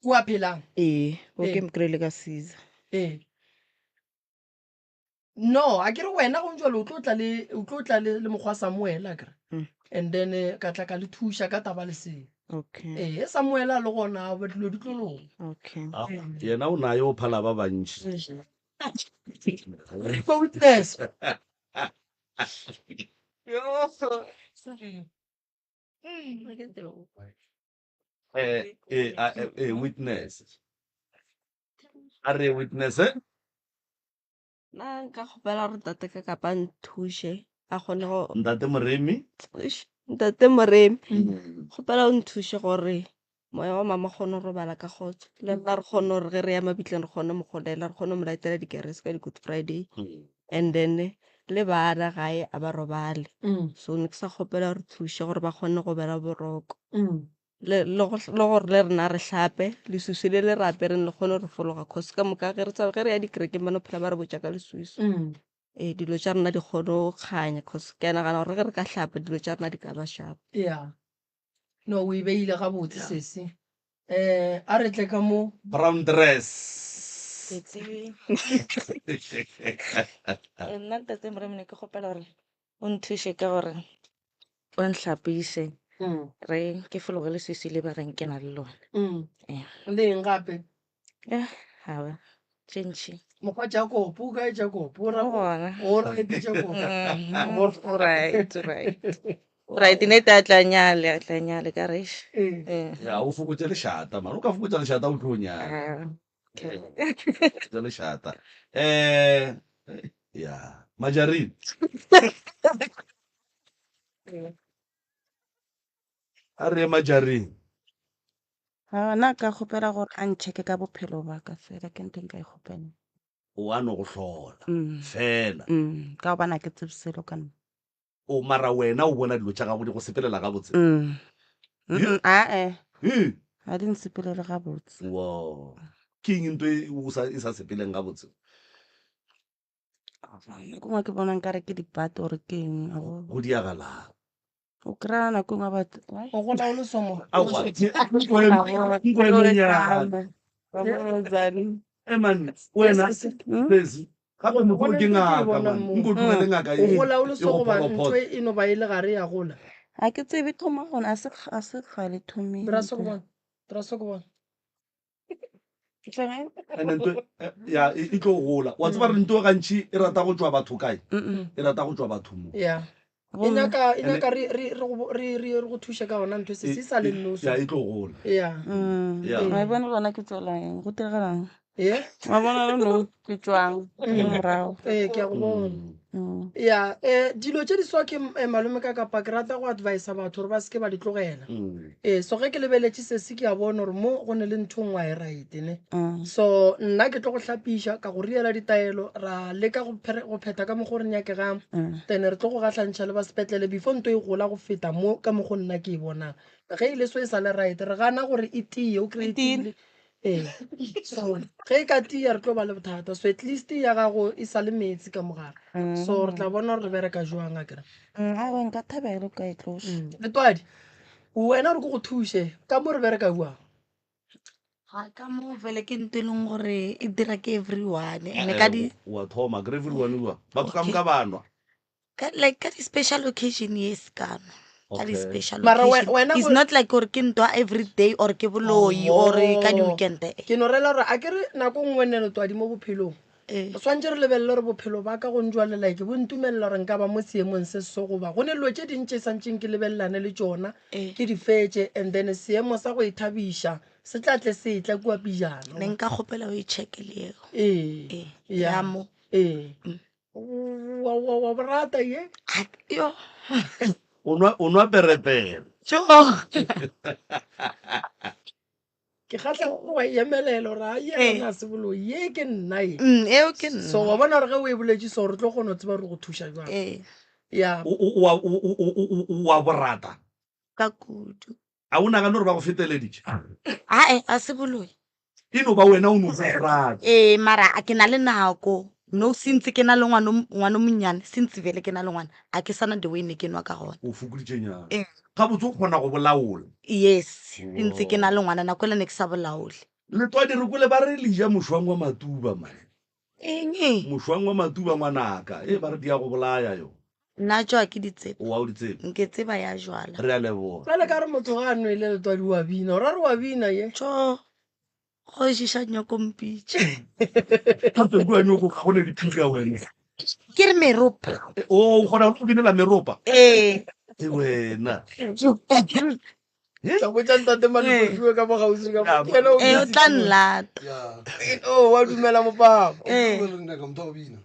Kua phelang? Ee, o ke Ee. mo kry-ile ka Caesar. Ee. No, a ke re wena go jalo o tlo tla le o tlo tla le le mokgwa Samuel a kere. And then eh, ka tla ka le thuša ka taba le seo. Okay. Ee, ge Samuel a le gona ba dilo di tlo loka. Okay. Ah, yena o naye o phala ba bantši. Rico witness. Eh, eh, ah, eh, eh, witness. A re witness eh? Nna nka kgopela gore ntate ka kapa a nthuše a kgone go Ntate Moremi. Eish, ntate Moremi kgopela o nthuše gore moya wa mama kgone go robala ka kgotso le rena re kgone gore ge re ya mabitleng re kgone mo golela re kgone go mo latela dikerese ka di-good friday and then le bana gae a ba robale so ne ke sa kgopela gore thuše gore ba kgone go bela boroko le le go le gore le rena re hlape leswiswi le le re apereng le kgone go re fologa cause ka moka ge re tsa ge re ya dikerekeng ba no phela ba re botša ka leswiswi ee dilo tša rena di kgone go kganya cause ke a nagana gore ge re ka hlapa dilo tša rena di ka ba sharp. Yeah. No, o e beile gabotse sesi. Eh, a re tle ka mo. Brown dress. Ke tsebe. Nna ntate Moremi ne ke kgopela gore o nthuše ka gore o nhlapiše re ke fologe leswiswi le ba reng ke na le lona. Ee. Le eng gape? Eh, aowa, tše ntši. Mokgwa Jakob, o kae Jakob? O ra O gona. O right Jakob. O right, o right. O right, nete a tla nyale, a tla nyale ka re. Ee. Ya, o fokotše lešata man. O ka fokotša lešata o tlo nyala. Ah, okay. Fokotša lešata. Eh, ya. Majarine. A re ye majarine. Ah, nna ka kgopela gore a ncheke ka bophelo ba ka fela ke ntho e nka e kgopelang. O a no go hlola Mm. fela. Mm, ka gobane a ke tsebe selo ka nna. O mara wena o bona dilo tša gago di go sepelela gabotse? Mm. Mm-mm, ae. Ee. Ga di nsepelele gabotse. Wo. Ke eng ntho e o sa e sa sepeleng gabotse? Nako nngwe ke bona nkare ke dipate or ke eng. a go- Go diagalang. O kry-a nako nngwe batho. O gola o le somo. Aowa. Nko emenyana. E man, wena sesi. Gape motho o ke ngaka man. Nko tlogele ngaka O e. gola o le e so go goba ntho phorophotha. e no ba e le gare ya gola. Ga ke tsebe thoma gona a se a se kgale thomile. Dira se go bona. Dira se go bona. And ntho e- ya e e tlo gola. Wa tseba re ntho e gantši e rata go tšwa batho kae? E rata go tšwa batho mo. Yeah. E nyaka e And- nyaka re re re go re re re go thuše ka yona ntho e se se sa le nnoso. Ya e tlo gola. Yeah. Yeah. Wa e bona gona ke tswela eng go diragalang? Yeah. Wa bona le no ke tswang ke morago. Ee, ke a go bona. Ya, eh dilo tše di so ke eh, malome ka kapa ke rata go advisa batho gore ba seke ba di tlogela. Ee, so ge ke lebeletše sesi ke a bona gore mo go ne le ntho nngwe a e right ne. So nna ke tlo go hlapiša ka go riela ditaelo ra leka go phere- go phetha ka mokgwa o re nyakegang. Then re tlo go gahlantšha le ba sepetlele before nto e gola go feta mo ka mokgwa nna ke e bonang. Ge e le so e sa le right re gana gore e tie o kry-e tiile. Ee, so ge e ka tia re tlo ba le bothata so at least ya gago e sa le metsi ka mogare so re tla bona gore re bereka jwang a kere Aowa nka thabela o ka e tloša. Letwadi wena gore ke go thuše ka mo re bereka jwang Ga ka mo fele ke ntho e leng gore e dira ke everyone and ka di wa thoma kry everyone ua batho ka moka ba nwa ka like ka di-special occasion yes ka nwa ka Okay. di-special Mara we- occasion wena it's go- not like gore ke ntwa every day or ke boloi or ka di-weekend eh. ke no rela gore a ke re nako nngwe nne letwadi mo bophelong Eh. re swantse re lebelele gore bophelo ba ka go njwale like bo ntumelela gore nka ba mo seemong se so goba go ne dilo tše dintši santseng ke lebelelane le tšona Eh. ke di fetše and then seemo sa go ithabiša se tla tle se tla kua pejana ne nka kgopela o e checke le eo ee Eh, ya ya mo ee wa wa wa borata ye yo o nwa o nwa perepere jo ke kgahla gore wa emelela gore a Eh. yena se boloi ye ke nna ye Mm, eo ke nna so wa bona gore ge o e boletše so re tlo kgona go tseba gore go thuša jwang ee ya O- o- o a- o- o- o- o- o wa borata ka kudu a o nagane gore ba go feteleditše ae a se boloi e no ba wena o no borata ee mara a ke na le nako no since ke na le ngwana o monnyane since bjale ke na le ngwana a ke sana the way ne ke nwa ka gona o fokoditšenyana Ee. gabotse o kgona go bolaola yes since ke na le ngwana nako ele ne ke sa bolaole letwadi re kwele ba re le ja mošwang wa matuba man eng e mošwang wa matuba ngwanaka e ba re di ya go bolaya yo nna tšwa ke di tseba o wa o di tseba nke tseba ya jwala re a leboga jale ka re motho ga a nwele letwadi wa bina o ra re wa bina ye tšo go šiša nyoko mpitše gape kua nyoko ga go ne diphuka wena ke re meropa o o kgona go binela meropa ee e wena tla botša ntate malekofiwe ka mo gausi ka mo. Ke yena o ee o busy tla too. nlata o wa dumela mopapa ee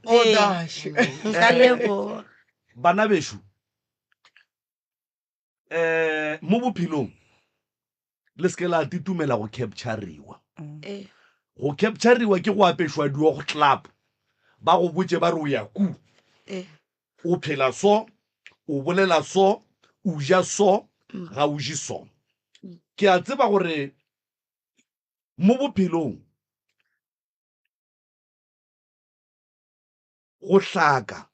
o dash nka leboga bana bešo um mo bophelong le seke la titumela go capturiwa ee go capturiwa ke go apešwa diogo club ba go botše ba re o ya ku ee o phela so o bolela so o ja so ga o je so ke a tseba gore mo bophelong go hlaka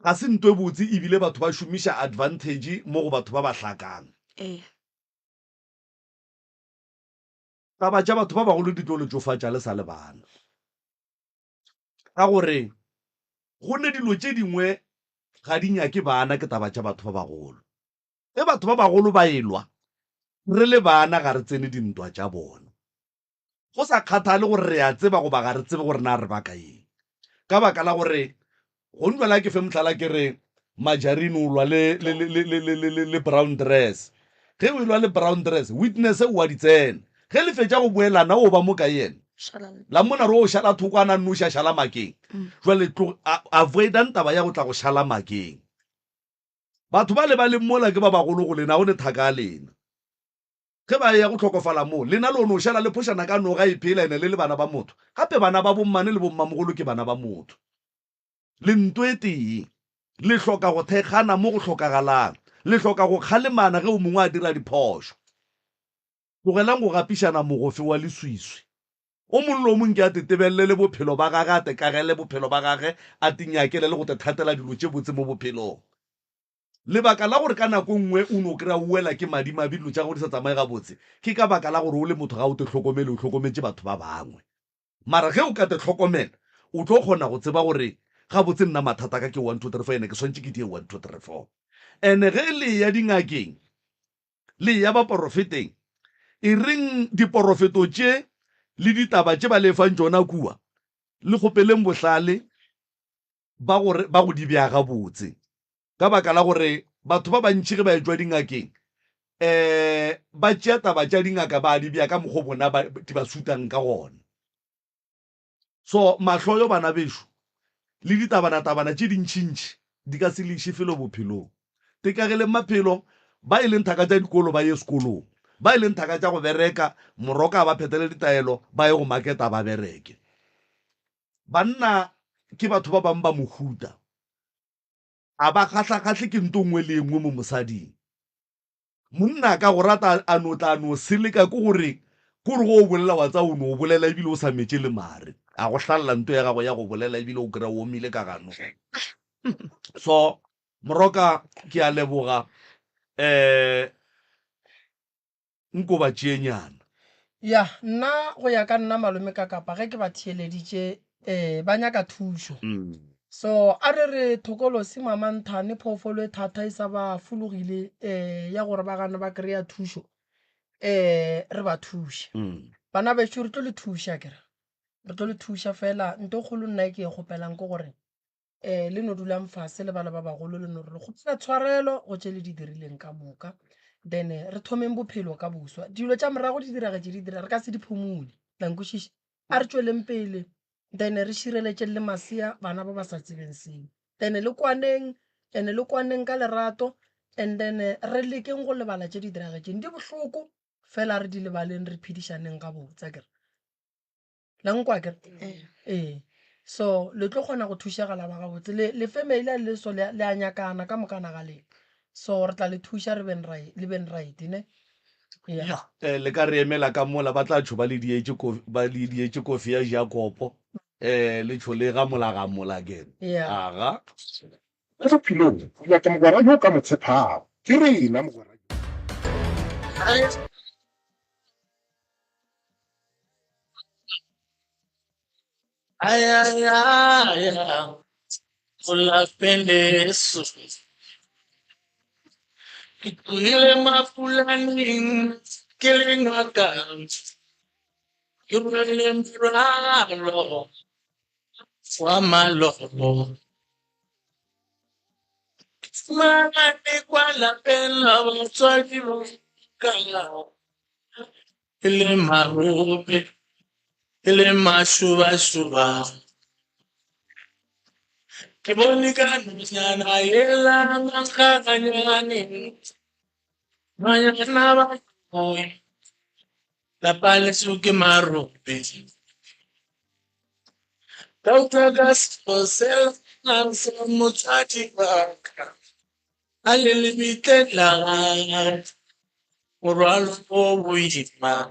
ga se nto e botse ebile batho ba šomiša advantage mo go batho ba ba hlakang ee taba tša batho ba bagolo di tlo le tšofatša le sa le bana ka gore go ne dilo tše dingwe ga di nyake bana ke taba tša batho ba bagolo ge batho ba bagolo ba elwa re le bana ga re tsene dintwa tša bona go sa kgathale gore re a tseba goba ga re tsebe gore na re baka eng ka baka la gore go njwala ke fe mohlala ke re majarine o lwa le, le, le, le, le, le, le, le brown dress ge o lwa le brown dress witness o a di tsena ge le fetša go boelana o ba mo ka yena. La mona re o šala thoko a na noši a šala makeng. Jwale tlo avoidang taba ya go tla go šala makeng. Batho ba le ba leng mola ke ba bagolo go lena, go ne thaka ya lena. Ge ba eya go hlokofala moo, lena le no šala le phošana ka noga e phela ene le le bana ba motho. Gape bana ba bommane le bommamogolo ke bana ba motho. Le nto e tee. Le hloka go thekgana mo go hlokagalang. Le hloka go kgalemana ge o mongwe a dira diphošo. Tlogelang go gapišana mogofe wa leswiswi. O mong le o mong ke a tetebelele bophelo ba gage, a tekagele bophelo ba gage, a tinyakele le go tethatela dilo tše botse mo bophelong. Lebaka la gore ka nako e nngwe o no kry-a o wela ke madimabe dilo tša gago di sa tsamaye gabotse, ke ka baka la gore o le motho ga o te hlokomele, o hlokometše batho ba bangwe. Mara ge o ka te hlokomela, o tlo kgona go tseba gore gabotse nna mathata a ka ke one, two, three, four ene ke swanetše ke die one, two, three, four. Ene ge le eya dingakeng, le eya baporofeteng, e reng diporofeto tše le ditaba tše ba le fang tšona kua, le kgopeleng bohlale ba gore ba go di bea gabotse. Ka baka la gore batho ba bantši ge ba etšwa dingakeng, um ba tšea taba tša dingaka ba di bea ka mokgo bona ba di ba sutang ka gona. So mahloyo bana bešo le ditabanatabana tše dintšintši di ka se le iše felo bophelong. Tekageleng maphelo, ba e leng thaka tša dikolo ba ye sekolong, ba e leng thaka tša go bereka, moroka a ba phethele ditaelo ba ye go maketa ba bereke. Banna ke batho ba bangwe ba mohuta, a ba kgahlakgahle ke nto nngwe le e nngwe mo mosading. Monna a ka go rata a no tla a no seleka ke gore ke gore go o bolela wa tsaya o no bolela ebile o sa metše le mare a go hlalla nto ya gago ya go bolela ebile o kry-a o omile ka gano. So Moroka ke a leboga um nko ba tšenyana. Ya, nna go ya ka nna malome ka kapa ge ke ba theeleditše eh ba nyaka thušo. So a re re thokolosi mamanthane phoofolo e thata e sa ba fologile eh ya gore ba gane ba kry-a thušo eh re ba thuše. Bana bešo re tlo le thuša kere re tlo le thuša fela nto kgolo nna e ke e kgopelang ke gore um le no dulang fase le bana ba bagolo le no re le kgopela tshwarelo go tše le di dirileng ka moka then re thomeng bophelo ka boswa dilo tša morago di diragetše di dira re ka se di phumule la nkwešiša a re tšweleng pele then re šireletšeng le masea bana ba ba sa tsebeng seo then le kwaneng and le kwaneng ka lerato and then re lekeng go lebala tše di diragetšeng di bohloko fela re di lebaleng re phedišaneng gabotse akere La nkwa akere? Ee. So le tlo kgona go thušegala ba gabotse. Le le family a le so le a nyakana ka mokana ga lena. So re tla le thuša re beng right, le beng right ne. Yeah. Eh, le ka re emela ka mola ba tla tšho ba le dietše kofi ba le dietše kofi ya Jakopo eh le tšho le gamola gamola again. Yeah. Aga. Mo bophelong o nyaka mogwera yo o ka mo tshepago. Ke rena mogwera yo. Ay, ay, ay, ay, go lapeng leso. Ke tlogile mapulaneng ke le ngaka, ke rwele morwalo wa malomo. Ke fumane kwa lapeng la batswadi ba ka. E le marope, e le mašubašuba. Ke bone ka nonyana yela mankgaganyane, nonyana ba boy, lapa leso ke marope. Ka utlwa ka selo sela sa motswadi wa ka. A le lebitleng la gagwe, morwalo o boima.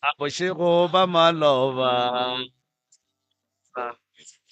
A bošego ba maloba. A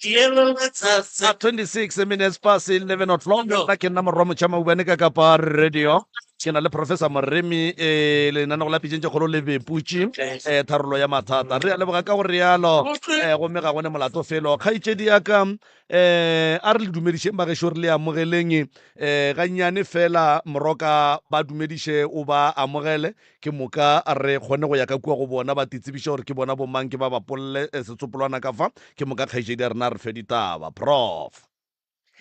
26 minutes past 11 o'clock. Nna ke nna morwa Motšha Maubane ka Kapa Radio. Ke na le Professor Moremi eh, lenanego la Pitšeng tše Kgolo le Beputše eh, tharollo ya mathata. Re a leboga ka go realo eh, gomme ga gone molato felo. Kgaetšedi ya ka eh, a re le dumedišeng bagešo re le amogeleng eh, gannyane fela moroka ba dumediše o ba amogele ke moka re kgone go ya ka kua go bona ba titsebiše gore ke bona bomang ke ba bapolle eh, setsopolwana ka fa ke moka kgaetšedi ya rena a re fe ditaba. Prof.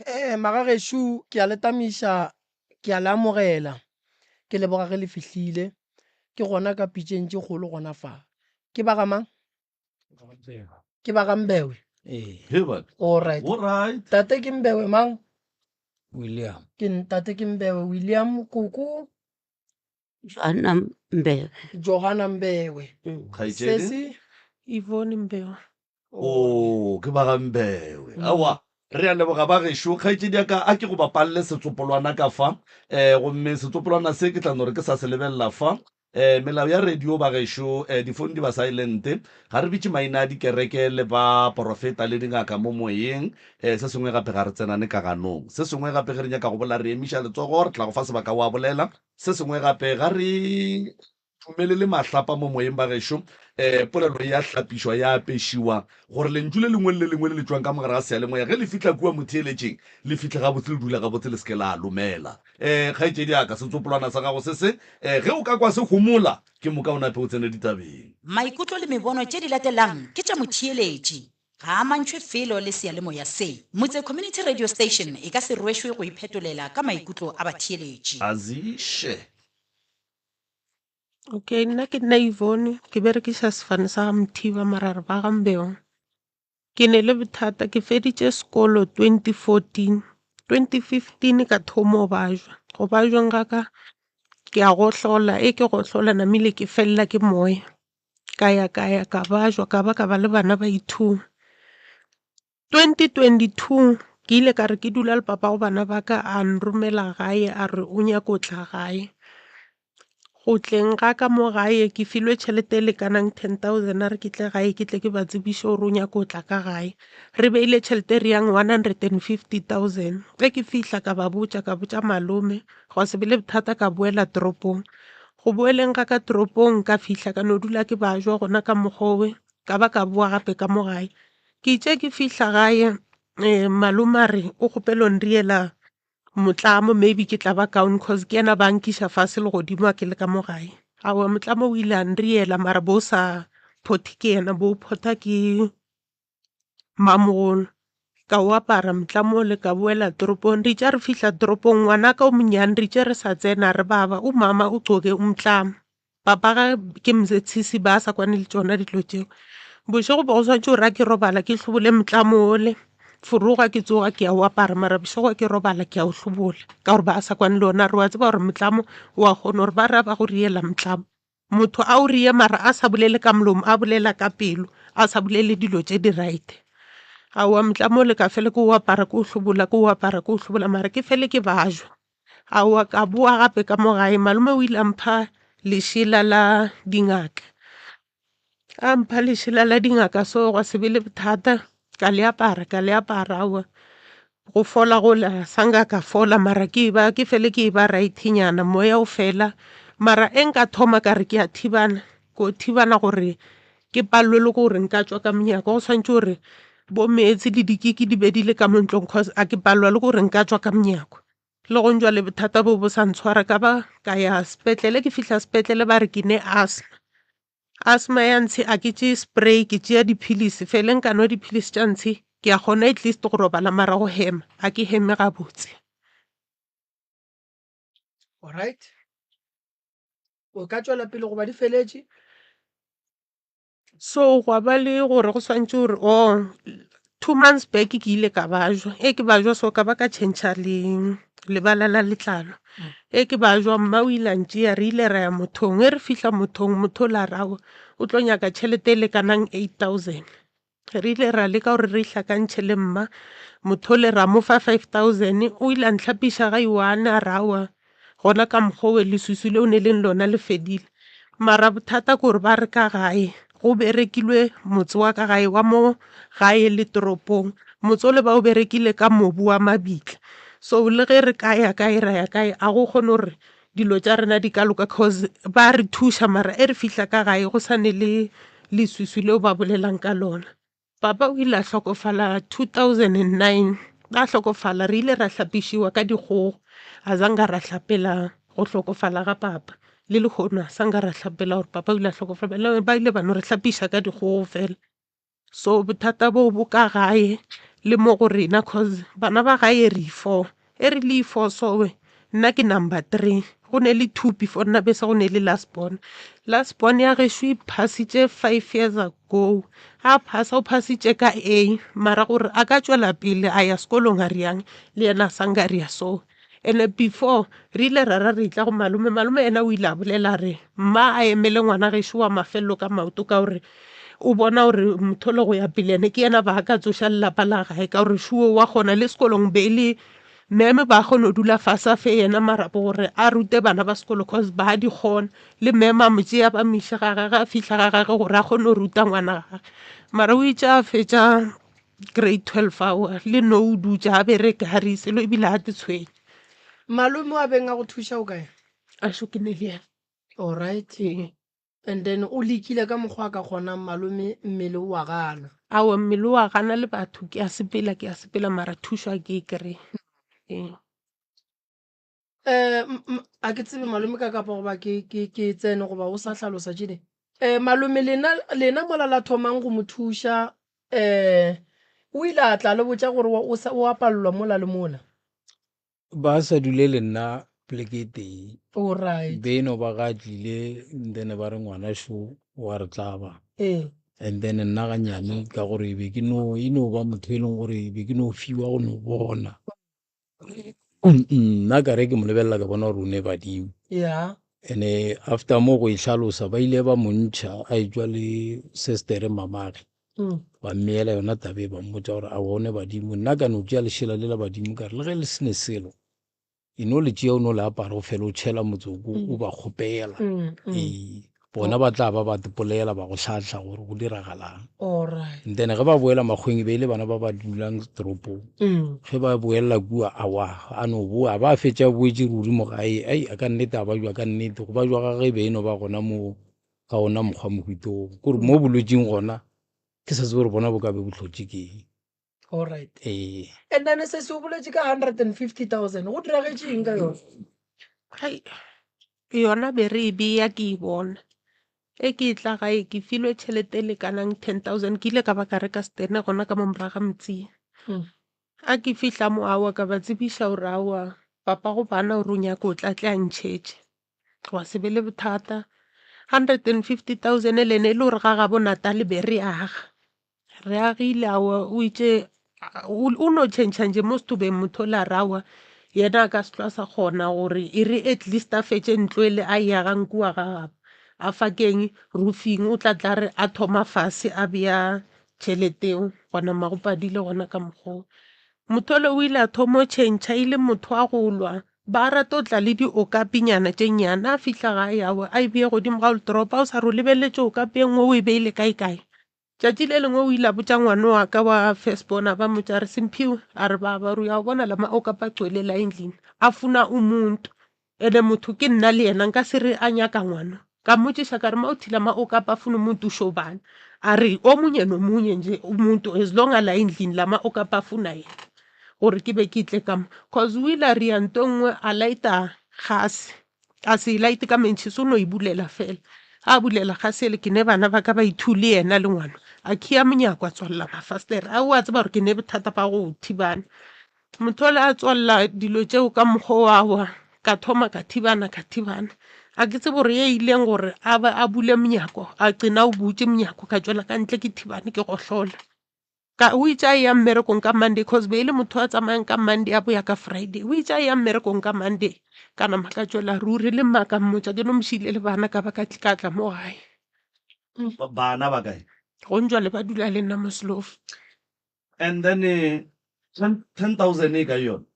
Ee, magagešo, ke a le tamiša, ke a le amogela. Ke leboga ge le fihlile. Ke gona ka pitšeng tše kgolo gona fa. Ke ba ga mang? Ke ba ga Mbewe. Ee. All right. All right. Tate ke Mbewe mang? William. Ke tate ke Mbewe William koko. Johanna Mbewe. Johanna Mbewe. Kgaetšedi? Sesi? Yvonne Mbewe. O, ke ba ga Mbewe. Aowa, re a leboga ba gešo. Kgaetšedi ya ka, a ke go bapalle setsopolwana ka fa. Um gomme setsopolwana se ke tla no re ke sa se lebelela fa. Um melao ya radio ba gešo, um difounu di ba silent. Ga re bitše maina a dikereke le baporofeta le dingaka mo moyeng. Um se sengwe gape ga re tsenane ka ganong. Se sengwe gape ge re nyaka go bolela re emiša letsogo, re tla go fa sebaka wa bolela. Se sengwe gape, ga re dumelele mahlapa mo moyeng bagešo. Um polelo e a hlapišwa, ya apešiwa, gore lentšu le lengwe le le lengwe le le tšwang ka mogare ga seyalemoya ge le fihla kua motheeletšing, le fihle gabotse, le dule gabotse, le se ke la lomela. Um kgaetšedi ya ka, setsopolwana sa gago se se, um ge o ka kwa se homola, ke moka o nape o tsene ditabeng. Maikutlo le mebono tše di latelang ke tša motheeletši. Ga a amantšhwe felo le seyalemoya se. Motse Community Radio Station e ka se rwešwe go iphetolela ka maikutlo a batheeletši. Aziše. Okay, nna ke nna Yvonne, ke berekiša sefane sa ga Mothiba mara re ba ga Mbeong. Ke ne le bothata, ke feditše sekolo 2014, 2015 ka thoma go bajwa. Go bajweng ga ka ke a gohlola, e ke gohlola namile ke felela ke moya. Ka ya ka ya ka bajwa ka ba ka ba le bana ba i-two. 2022 ke ile ka re ke dula le papa go bana ba ka a nromela gae a re o nyako tla gae. Go tleng ga ka mo gae ke filwe tšhelete e lekanang 10,000 a re ke tle gae ke tle ke ba tsebiše gore o nyako tla ka gae. Re beile tšhelete e re yang 150,000. Ge ke fihla ka ba botša ka botša malome gwa se be le bothata ka boela toropong. Go boeleng ga ka toropong ka fihla ka no dula ke bajwa gona ka mokgowe ka ba ka boa gape ka mo gae. Ke itše ke fihla gae malome a re o kgopela o nriela motlamo maybe ke tla ba kaone cause ke yena ba nkiša fase le godimo a ke le ka mo gae. Aowa motlamo o ile a nriela mara bo sa phothe ke yena bo photha ke Mamogolo. Ka o apara motlamo ole ka boela toropong. Re itše re fihla toropong ngwanaka o monnyane re itše re sa tsena re baba o mama o gcoke umtlamo. Papa ga ke mzetsisi ba sa kwane le tšona dilo tšeo. Bošego bo go swanetše gore a ke robala ke hlobole motlamo ole. Foroga ke tsoga ke a o apara mara bošego ke robala ke a o hlobola ka gore ba sa kwane le ona. Re wa tseba gore motlamo wa kgona gore ba re ba go riela motlamo. Motho a o rie mara a sa bolele ka molomo a bolela ka pelo a sa bolele dilo tše di right. Aowa motlamo le ka fele ke o apara ke o hlobola ke o apara ke o hlobola mara ke fele ke bajwa. Aowa ka boa gape ka mo gae malome o ile a mpha lešela la dingaka. A mpha lešela la dingaka so gwa se be le bothata ka le apara ka le apara aowa go fola gola sa nka ka fola mara ke ba ke fele ke ba right nyana moya o fela mara e nka thoma ka re ke a thibana ko thibana gore ke palelwe le gore nka tšwa ka monyako go swanetše gore bo meetse le dikiki di be di le ka mo ntlong cause a ke palelwa le gore nka tšwa ka monyako. Le gong jwale bothata bo bo sa ntshwara ka ba ka ya sepetlele ke fihla sepetlele ba re ke ne asthma. Asthma ya ntshe a ke tšee spray ke tšea diphilisi fele nka nwa diphilisi tša ntshe ke a kgona at least go robala mara go hema a ke heme gabotse. Alright. O ka tšwela pele goba di feletše? So gwa ba le gore go swantše gore oh 2 months back ke ile ka bajwa e ke bajwa so ka ba ka tšhentšha le lebala la letlalo e ke bajwa mma o ile a ntšea re ile ra ya mothong e re fihla mothong motho o la rawa o tlo nyaka tšhelete e lekanang 8000 re ile ra leka gore re ihlakantšhe le mma motho le ra mo fa 5000 o ile a ntlhapiša ga i-one a rawa Gona ka mokgwa owe leswiswi leo ne leng lona le fedile. Mara bothata ke gore ba re ka gae go berekilwe motse wa ka gae wa mo gae le toropong. Motse ole ba o berekile ka mobu wa mabitla. So le ge re ka ya kae ra ya kae a go kgone gore dilo tša rena di ka loka cause ba re thuša mara e re fihla ka gae go sa ne le leswiswi leo ba bolelang ka lona. Papa o ile a hlokofala 2009 a hlokofala re ile ra hlapišiwa ka dikgogo a zanka ra hlapela go hlokofala ga papa le lehono a sanka ra hlapela gore papa o ile a hlokofala ba ile ba no re hlapiša ka dikgogo fela. So bothata boo bo ka gae le mo go rena cause bana ba gae re four e re le four so nna ke number three go ne le two before nna bese go ne le last born. Last born ya gešo e phasitše five years ago a phasa o phasitše ka A mara gore a ka tšwela pele a ya sekolong a riang le yena a sanka a ria so. Ene before re ile ra ra re tla go malome, malome yena o ile a bolela re mma a emele ngwana gešo wa mafelelo ka maoto ka gore o bona gore motho le go ya pele ene ke yena ba ka tsoša lelapa la gae ka gore šuo wa kgona le sekolong be e le meme ba kgona go dula fase a fe yena marapo gore a rute bana ba sekolo cause ba di kgona le meme a mo tšea ba mo iše ga gage a fihla ga gage gore a kgone go ruta ngwana gage mara o itše a fetša grade 12 aowa le no o dutše a bereke ga re selo ebile ga te tshwenye. Malome wa beng a go thuša o kae? A šo ke ne le yena. Alright. Ee. And then o lekile ka mokgwa a ka kgonang malome mmele o a gana. Aowa mmele o a gana le batho ke a sepela ke a sepela mara thušo a ke e kry-e. Ee. Um a ke tsebe malome ka kapa goba ke ke ke tsene goba o sa hlalosa tše dingwe. Um malome lena lena mola la thomang go mo thuša um o ile a tla le botša gore o sa o a palelwa mola le mola. Ba sa dule le nna poleke e tee. Alright. Be e no ba ga tlile and then ba re ngwana šo wa re tlaba. Ee. And then nna ganyane ka gore e be ke no e no ba motho e leng gore e be ke no fiwa go no bona. Nna ka re ke mo lebelela ka bona gore o ne badimo. Yeah. Ene after mo go e hlalosa ba ile ba mo ntšha a etšwa le sestere mamage. Ba mmeela yona taba e ba mmotša gore aowa o ne badimo. Nna ka no tšea lešela le la badimo ka re le ge le se ne selo e no le tšea o no le apara o fele o tšhela motsoko o ba kgopela. Ee, bona ba tla ba ba polela ba go hlahla gore go diragalang. Alright. And then ge ba boela makgweng e be e le bana ba ba dulang toropong. Ge ba boelela kua awa a no boa ba fetša boetše ruri mo gae ai a ka nnete a ba jwa ka nnete go ba jwa gage e be e no ba gona mo ka ona mokgwa mohuto wo kore mo bolwetšing gona ke sa tsebe gore bona bo ka be bo hlotše ke eng. Alright. Ee. And then se se o boletše ka 150,000 go diragetše eng ka yona? Hai, yona be re e bea ke e bona. E ke e tla gae ke filwe tšhelete e lekanang 10,000 ke ile ka ba ka reka stene gona ka mo morago ga Mtsia. A ke fihla mo aowa ka ba tsebiša gore aowa papa go bana gore o nyaka o tla tle a ntšhetše. Gwa se be le bothata. 150,000 le ene e le gore ga gabo Natal be re aga. Re agile aowa o itše o no tšhentšha nje mo setobeng motho o le a re aowa yena a ka se hlwa sa kgona gore e re at least a fetše ntlo ele a e agang kua ga gabo a fakeng roofing o tla tla re a thoma fase a bea tšhelete eo gona mma go padile gona ka mokgwa oo. Motho ole o ile a thoma o tšhentšha e le motho wa go lwa ba rata o tla le diokapinyana tše nnyane a fihla gae aowa a e beye godimo ga wardrobe a o sa re o lebeletše okapi e nngwe o e beile kae kae. Tšatši le lengwe o ile a botša ngwana wa ka wa first born a ba mmotša a re Simphiwe a re baba re ya o bona la maoka pa gcwele la endlini a funa umuntu ene motho ke nna le yena nka se re a nyaka ngwana ka mmotšiša ka re ma uthi la maoka pa funa umuntu usho bani a re omunye nomunye nje umuntu as long a la endlini la maoka pa funa yena gore ke be ke tle ka mo cause o ile a ria nto nngwe a lighta gase a se e light ka mentšhisi o no e bulela fela a bulela ga sele ke ne bana ba ka ba ithule yena le ngwana a khia monyako a tswalela mafastere a o a tseba gore ke ne bothata ba go thibana motho ole a tswalela dilo tšeo ka mokgwa wa wa ka thoma ka thibana ka thibana a ke tsebe gore ye ileng gore a ba a bule monyako a qena o butše monyako ka tšwela ka ntle ke thibane ke gohlola Ka o itše a eya mmerekong ka Monday cause be e le motho a tsamayang ka Monday a boya ka Friday. O itše a eya mmerekong ka Monday ka nama ka tšwela ruri le mma ka mmotša ke no mo šile le bana ka ba ka ka tla mo gae. Bana ba kae? Gong jwale ba dula le nna mo Slof. And then 10,000 e kae yona?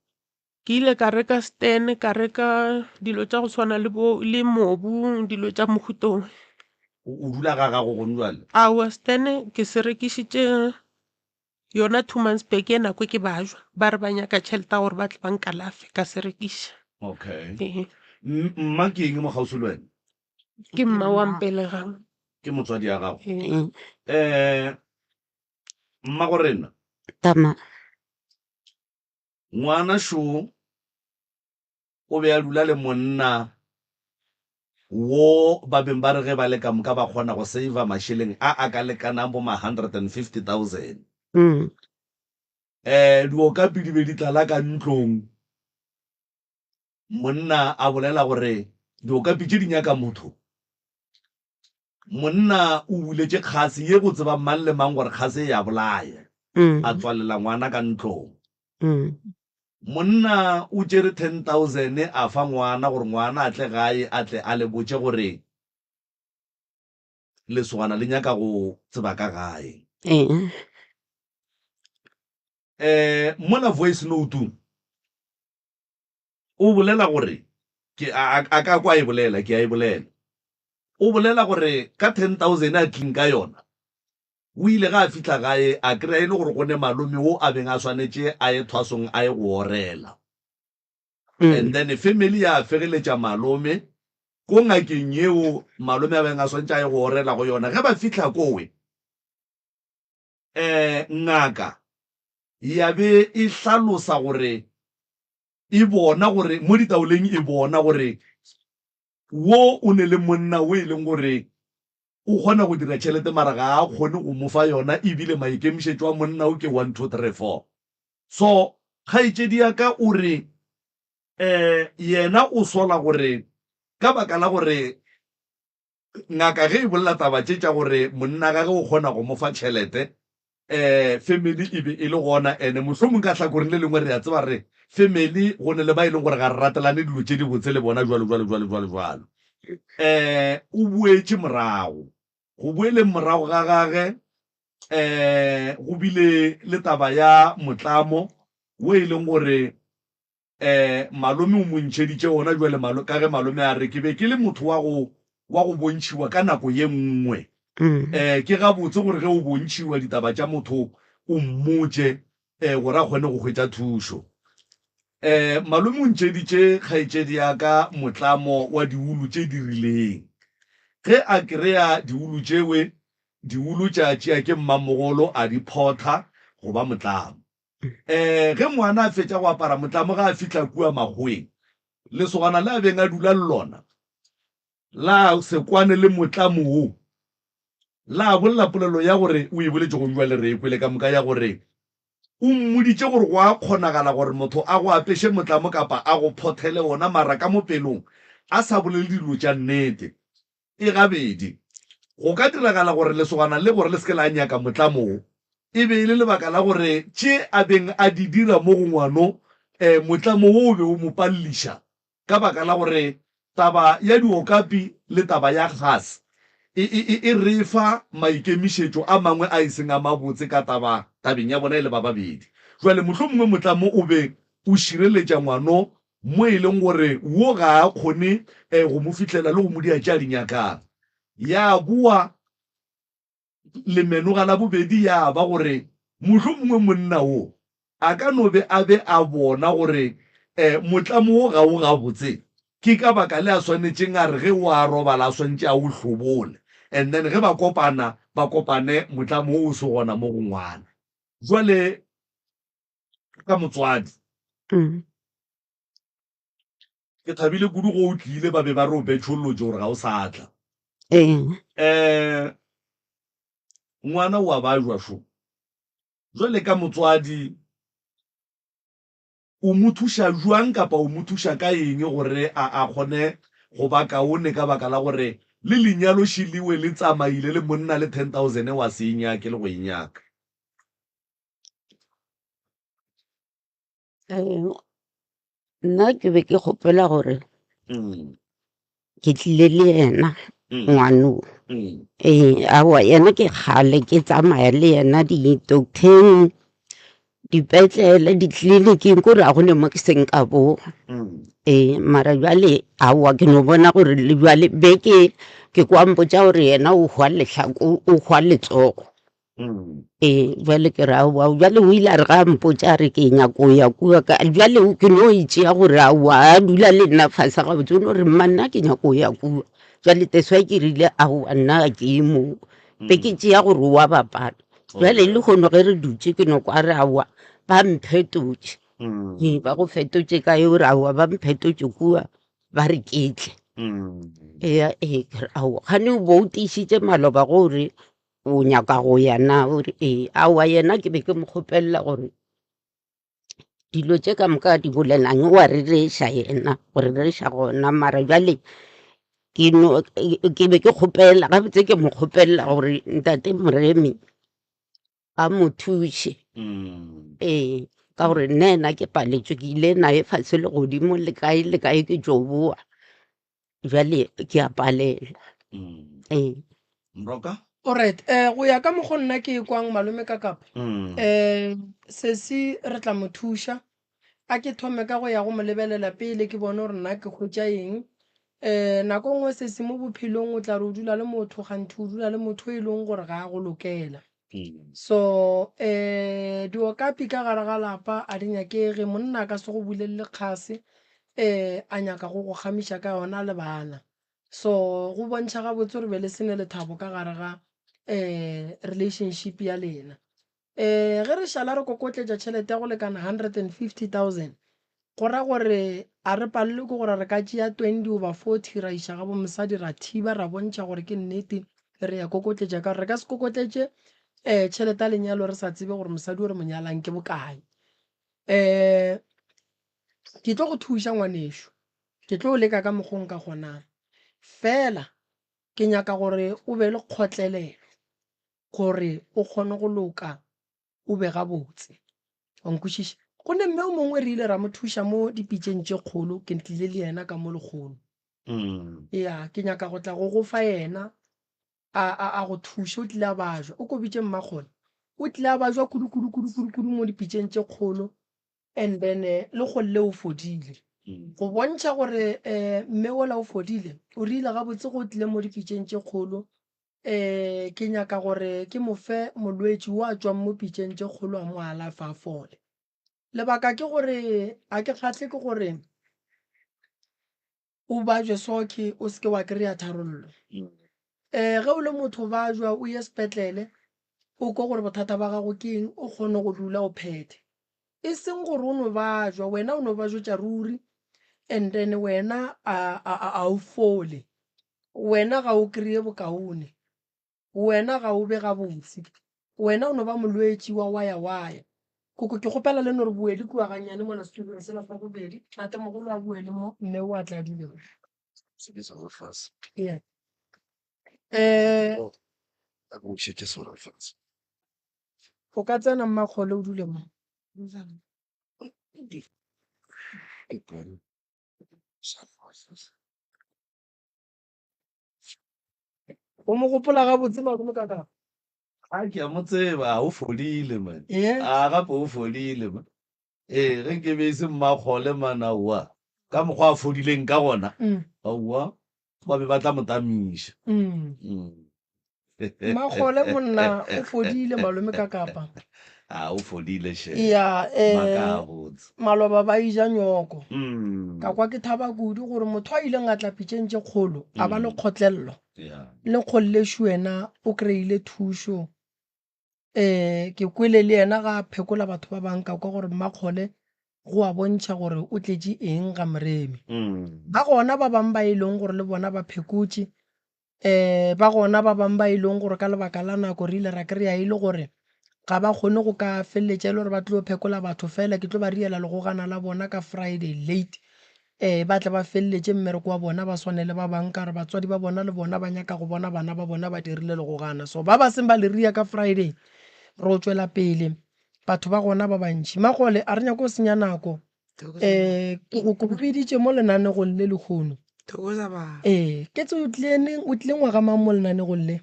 Ke ile ka reka stand, ka reka dilo tša go swana le bo le mobu, dilo tša mohuta o. O dula ga gago gone jwale? Aowa, stand ke se rekišitše yona two months back ye nako ke bajwa, ba re ba nyaka tšhelete ya gore ba tle ba nkalafe, ka se rekiša. Okay. Ee. Mma ke eng mo kgauswi le wena? Ke mma wa mpelegang. Ke motswadi ya gago. Ee. Um mma go rena. Tama. Ngwana šo o be a dula le monna wo ba beng ba re ge ba le ka moka ba kgona go saver mašeleng a a ka lekanang bo ma 150,000. Um diokapi di be di tlala ka ntlong. Monna a bolela gore diokapi tše di nyaka motho. Monna o buletše kgase ye go tseba mang le mang gore kgase e a bolaya. A tswalela ngwana ka ntlong. Monna o tšere 10,000 a fa ngwana gore ngwana a tle gae a tle a le botše gore lesogana le nyaka go tseba ka gae. Mola voice note o bolela gore ke a, a, a ka kwa e bolela, ke a e bolela. O bolela gore ka 10,000 a tling ka yona, o ile ge a fihla gae a kry-a e le gore go ne malome wo a beng a swanetše a ye thwasong a ye go orela. And then family ya fegeletša malome ko ngakeng yeo malome a beng a swanetše a ye go orela go yona. Ge ba fihla kowe, um ngaka ya be e hlalosa gore e bona gore mo ditaoleng e bona gore wo o ne le monna wo e leng gore o kgona go dira tšhelete mara ga a kgone go mo fa yona ebile maikemišetšo a monna o ke 1 2 3 4. So kgaetšedi ya ka o re um yena o sola gore ka baka la gore Ngaka ge e bolela taba tše tša gore monna gage o kgona go mo fa tšhelete, um family e be e le gona ene mohlomong ka hlakoreng le lengwe re a tseba re family go ne le ba e leng gore ga re ratelane dilo tše dibotse le bona jwalo jwalo jwalo jwalo jwalo. Um o boetše morago, go boeleng morago ga gage um go bile le taba ya motlamo wo e leng gore Eh, malome o mo ntšheditše wona bjale, malo, ka ge malome a re ke be ke le motho wa go, wa go bontšhiwa ka nako ye nngwe. Eh, ke gabotse gore ge o bontšhiwa ditaba tša motho o mmotše, eh, gore a kgone go hwetša thušo. Eh, malome o ntšheditše kgaetšedi ya ka motlamo wa diulu tše di rileng. Ge a kry-a diulu tšewe, diulu tša tšea ke mmamogolo a di photha go ba motlamo. Um ge ngwana a fetša go apara motlamo ge a fihla kua makgoweng, lesogana le a beng a dula le lona la se kwane le motlamo wo, la bolela polelo ya gore o e boletše gomme bjale re e kwele ka moka ya gore o mmoditše gore go a kgonagala gore motho a go apeše motlamo kapa a go phothele wona mara ka mo pelong a sa bolele dilo tša nnete. E gabedi, go ka diragala gore lesogana le gore le se ke la nyaka motlamo wo, e be e le lebaka la gore tše a beng a di dira mo go ngwano, motlamo wo o be o mo palliša ka baka la gore taba ya diokapi le taba ya gas e, e, e, e re fa maikemišetšo a mangwe a e seng a mabotse ka taba tabeng ya bona e le ba babedi. Jwale mohlomongwe motlamo o be o šireletša ngwano mo e leng gore wo ga a kgone go mo fihlela le go mo dia tše a di nyakang. Ya boa lemenoga la bobedi ya ba gore mohlomongwe monna wo a ka no be a be a bona gore motlamo wo ga o gabotse, ke ka baka le a swanetšeng a re ge o a robala a swantše a o hlobole and then ge ba kopana ba kopane motlamo wo o se gona mo go ngwana. Jwale ka motswadi. Ke thabile kudu go o tlile ba be ba re o betšhollotše gore ga o sa tla. Ee. Um ngwana o a bajwa šo. Jwale ka motswadi o mo thuša jwang kapa o mo thuša ka eng gore a a kgone go ba kaone ka baka la gore le lenyalo šiliwe le tsamaile le monna le 10000 wa se e nyake le go e nyaka. Nna ke be ke kgopela gore ke tlile le yena ngwano. Ee, aowa yena ke kgale ke tsamaya le yena di-doctor-eng, dipetlele, ditleliniking kore ga go ne mo ke seng ka boa. Ee, mara bjale aowa ke no bona gore le bjale beke ke kwa mpotša gore yena o hwa lehlako, o hwa letsogo. Ee, bjale ke re aowa, bjale o ile a re ga a mpotša a re ke nyako ya kua ka, bjale ke no e tšea gore aowa, a dula le nna fase gabotse, o no re mma nna ke nyako ya kua. Bjale that's why ke rile aowa nna ga ke ye moo, be ke tšea gore o a bapala. Bjale lehono ge re dutše ke no kwa a re aowa ba mphetotše, ee ba go fetotše kae, o re aowa ba mphetotše kua ba re ke tle. Eya ee ke re aowa, kgane o bo o tiišitše maloba gore o nyaka go ya na o re ee aowa yena ke be ke mo kgopelela gore dilo tše ka moka di bolelang wa rereša yena go rereša gona mara bjale ke no ke be ke kgopela gabotse ke mo kgopelela gore ntate Moremi a mo thuše ee ka gore nna ena ke paletšwe ke ile naye fase le godimo le kae le kae ke tšo boa bjale ke a palela ee Mroka? Alright, eh go ya ka mokgo nna ke kwang malome ka kapa. Eh sesi re tla mo thuša. A ke thome ka go ya go mo lebelela pele ke bone gore nna ke hwetša eng. Eh nako nngwe sesi mo bophelong o tla re o dula le motho kganthe o dula le motho e leng gore ga a go lokela. So eh diokapi ka gare ga lapa a di nyakege, monna a ka se go bulelele kgase eh a nyaka go go kgamiša ka yona le bana. So go bontšha gabotse gore be le se ne lethabo ka gare ga eh relationship ya lena. Eh ge re šala re kokotletša tšhelete ya go lekana 150,000 go ra gore a re palelwe ke gore re ka tšea 20 goba 40 ra iša ga bo mosadi ra thiba ra bontšha gore ke nnete re ya kokotletša ka gore re ka se kokotletše um tšhelete ya lenyalo re sa tsebe gore mosadi o re mo nyalang ke bokae. Um ke tlo go thuša ngwanešu, ke tlo leka ka mokgo nka kgonang, fela ke nyaka gore o be le kgotlelelo gore o kgone go loka o be gabotse. Wa nkwešiša? Go ne mme o mongwe re ile ra mo thuša mo dipitšeng tše kgolo, ke tlile le yena ka mo lekgono. Ya, ke nyaka go tla go go fa yena a, a, a go thuše. O tlile a bajwa. O ko bitše mmakgone. O tlile a bajwa kudu, kudu, kudu, kudu, kudu mo dipitšeng tše kgolo and then le kgolle o fodile. Go bontšha gore eh, mme ola o fodile, o rile gabotse go tlile mo dipitšeng tše kgolo um ke nyaka gore ke mo fe molwetši wo a tšwang mo pitšeng tše kgolo a mo alafe a fole. Lebaka ke gore a ke kgahle ke gore o bajwe soke o se ke wa kry-a tharollo. Um ge o le motho o bajwa o ye sepetlele o kwe gore bothata ba gago ke eng o kgone go dula o phethe. E seng gore o no bajwa wena o no bajwetša ruri and then wena a o fole. Wena ga o kreye bokaone. Wena ga o be gabotse. Wena o no ba molwetši wa waya-waya. Koko, ke kgopela le no re boele kua gannyane mola setulong sela sa bobedi. Tatemogolo a boele mo, mme o a tla dule mo. Yeah. Eh, o ka tsena mmakgole o dule mo. O mo gopola gabotse malome ka ka? A ke a mo tseba, o fodile man. Ee. A gape o fodile man. Ee, ge nke be e se mmakgole man, aowa. Ka mokgwa a fodileng ka gona, aowa, ba be ba tla mo tamiša. Mmakgole monna o fodile malome ka kapa. A o fodile she. Ya, eh, Maka a botse. maloba ba ija nyoko. Ka kwa ke thaba kudu gore motho a ileng a tla pitšeng tše kgolo a ba le kgotlello. Yeah. Le kgollešo wena o kry-ile thušo. Eh, ke kwele le yena ga a phekola batho ba bang ka kwa gore mmakgole go a bontšha gore o tletše eng ga Moremi. Ba gona ba bang ba e leng gore le bona ba phekotše Um ba gona ba bangwe ba e leng gore ka lebaka la nako re ile ra kry-a e le gore ga ba kgone go ka feleletša e le gore ba tlo phekola batho fela ke tlo ba riela legogana la bona ka Friday late um ba tle ba feleletše mmereko wa bona ba swane le ba bangwe ka gore batswadi ba bona le bona ba nyaka go bona bana ba bona ba dirile legogana. So ba ba seng ba le ria ka Friday ro tšwela pele batho ba gona ba bantši. Magole a re nyake go senya nako um ke go ke go biditše mo lenanegong le lehono. Thokoza baba. Ee, ke tse o tlile neng o tlile ngwaga mang mo lenanegong le?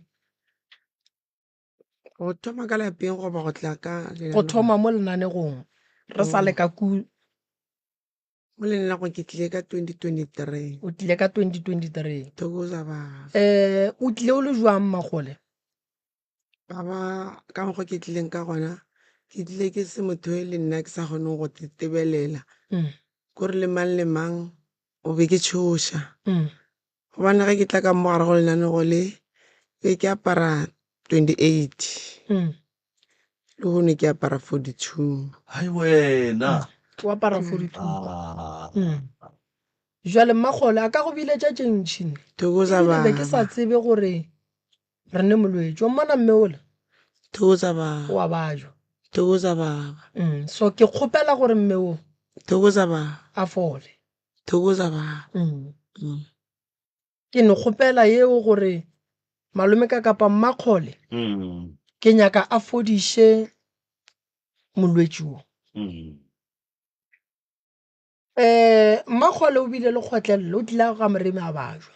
Go thoma ka lapeng goba go tla ka Go lenanegong? thoma mo lenanegong re sa le ka ku. Mo lenanegong ke tlile ka 2023. O tlile ka 2023. Thokoza baba. Eh, o tlile o le jwang Magole? Baba, ka mokgwa ke tlileng ka gona, ke tlile ke se motho e le nna ke sa kgoneng go tebelela. Kore le mang le mang o be ke tšhoša. Gobane ge ke tla ka mo gare go lenanego le, be ke apara 28. Lehono ke apara 42. Hai wena. O apara 42. Jwale Mmakgole a ka go biletša tše ntši ne. Thokoza Ebile be ke sa baba. tsebe gore re ne molwetši. Wa mmona mme ola? Thokoza baba. O a bajwa. Thokoza baba. So ke kgopela gore mme o. Thokoza baba. A fole. Thokoza baba. Ke no kgopela yeo gore malome ka kapa Mmakgole ke nyaka a fodiše molwetši wo. Mmakgole o bile le kgotlelelo, o tlile ga Moremi a bajwa,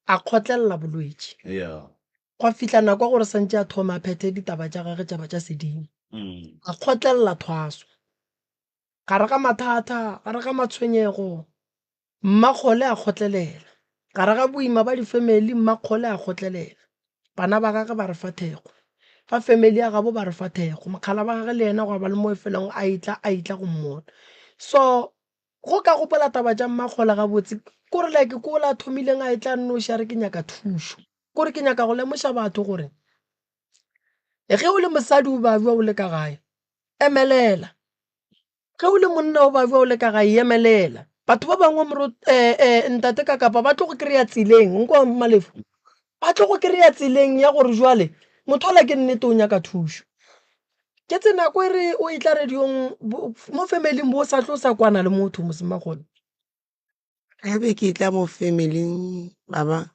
a kgotlelela bolwetši. Gwa fihla nako ya gore santše a thome a phethe ditaba tša gagwe tša ba tša sedimo. A kgotlelela thwaso. Gare ga mathata, gare ga matshwenyego, Mmakgole a kgotlelela. Gare ga boima ba difemeli, Mmakgole a kgotlelela. Bana ba gagwe ba re fa thekgo. Ba femeli ya gabo ba re fa thekgo. Mokgala ba gagwe le yena gwa ba le mo e felong a etla, a etla go mmona. So, go ka gopola taba tša Mmakgole gabotse, kore like ko la thomileng a etla a nnoši a re ke nyaka thušo. Kore ke nyaka go lemoša batho gore ge o le mosadi o babja o le ka gae, emelela. Ge o le monna o babja o le ka gae, emelela. Batho ba bangwe moro ntate ka kapa ba tlo go kry-a tseleng, nkwa Malefu, ba tlo go kry-a tseleng ya gore jwale motho ola ke nnete o nyaka thušo. Ke tse nako e re o etla radiong mo family-ing bo o sa tlo sa kwana le motho mosemagolo. Ge be ke tla mo family-ing baba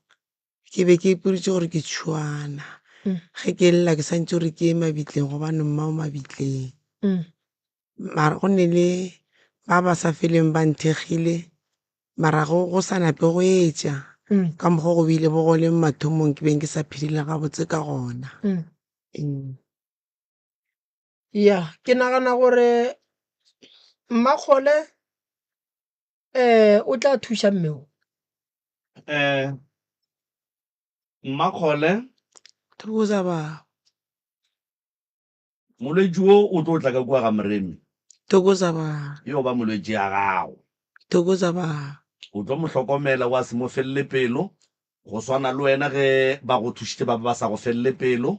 ke be ke ipoditše gore ke tšhuana. Ge ke lla ke santše gore ke ye mabitleng gobane mma o mabitleng. Mara go ne le ba ba sa feleng ba nthekgile mara go go sa nape go etša ka mokgwa go bile bo go leng mathomong ke beng ke sa phedile gabotse ka gona. Ya, ke nagana gore Mmakgole o tla thuša mme o. Mmakgole. Thokoza baba. Molwetši wo o tlo tla ka kua ga Moremi. Thokoza baba. Yo ba molwetši ya gago. Thokoza baba. O tlo mo hlokomela wa se mo felele pelo, go swana le wena ge ba go thušitše ba be ba sa go felele pelo,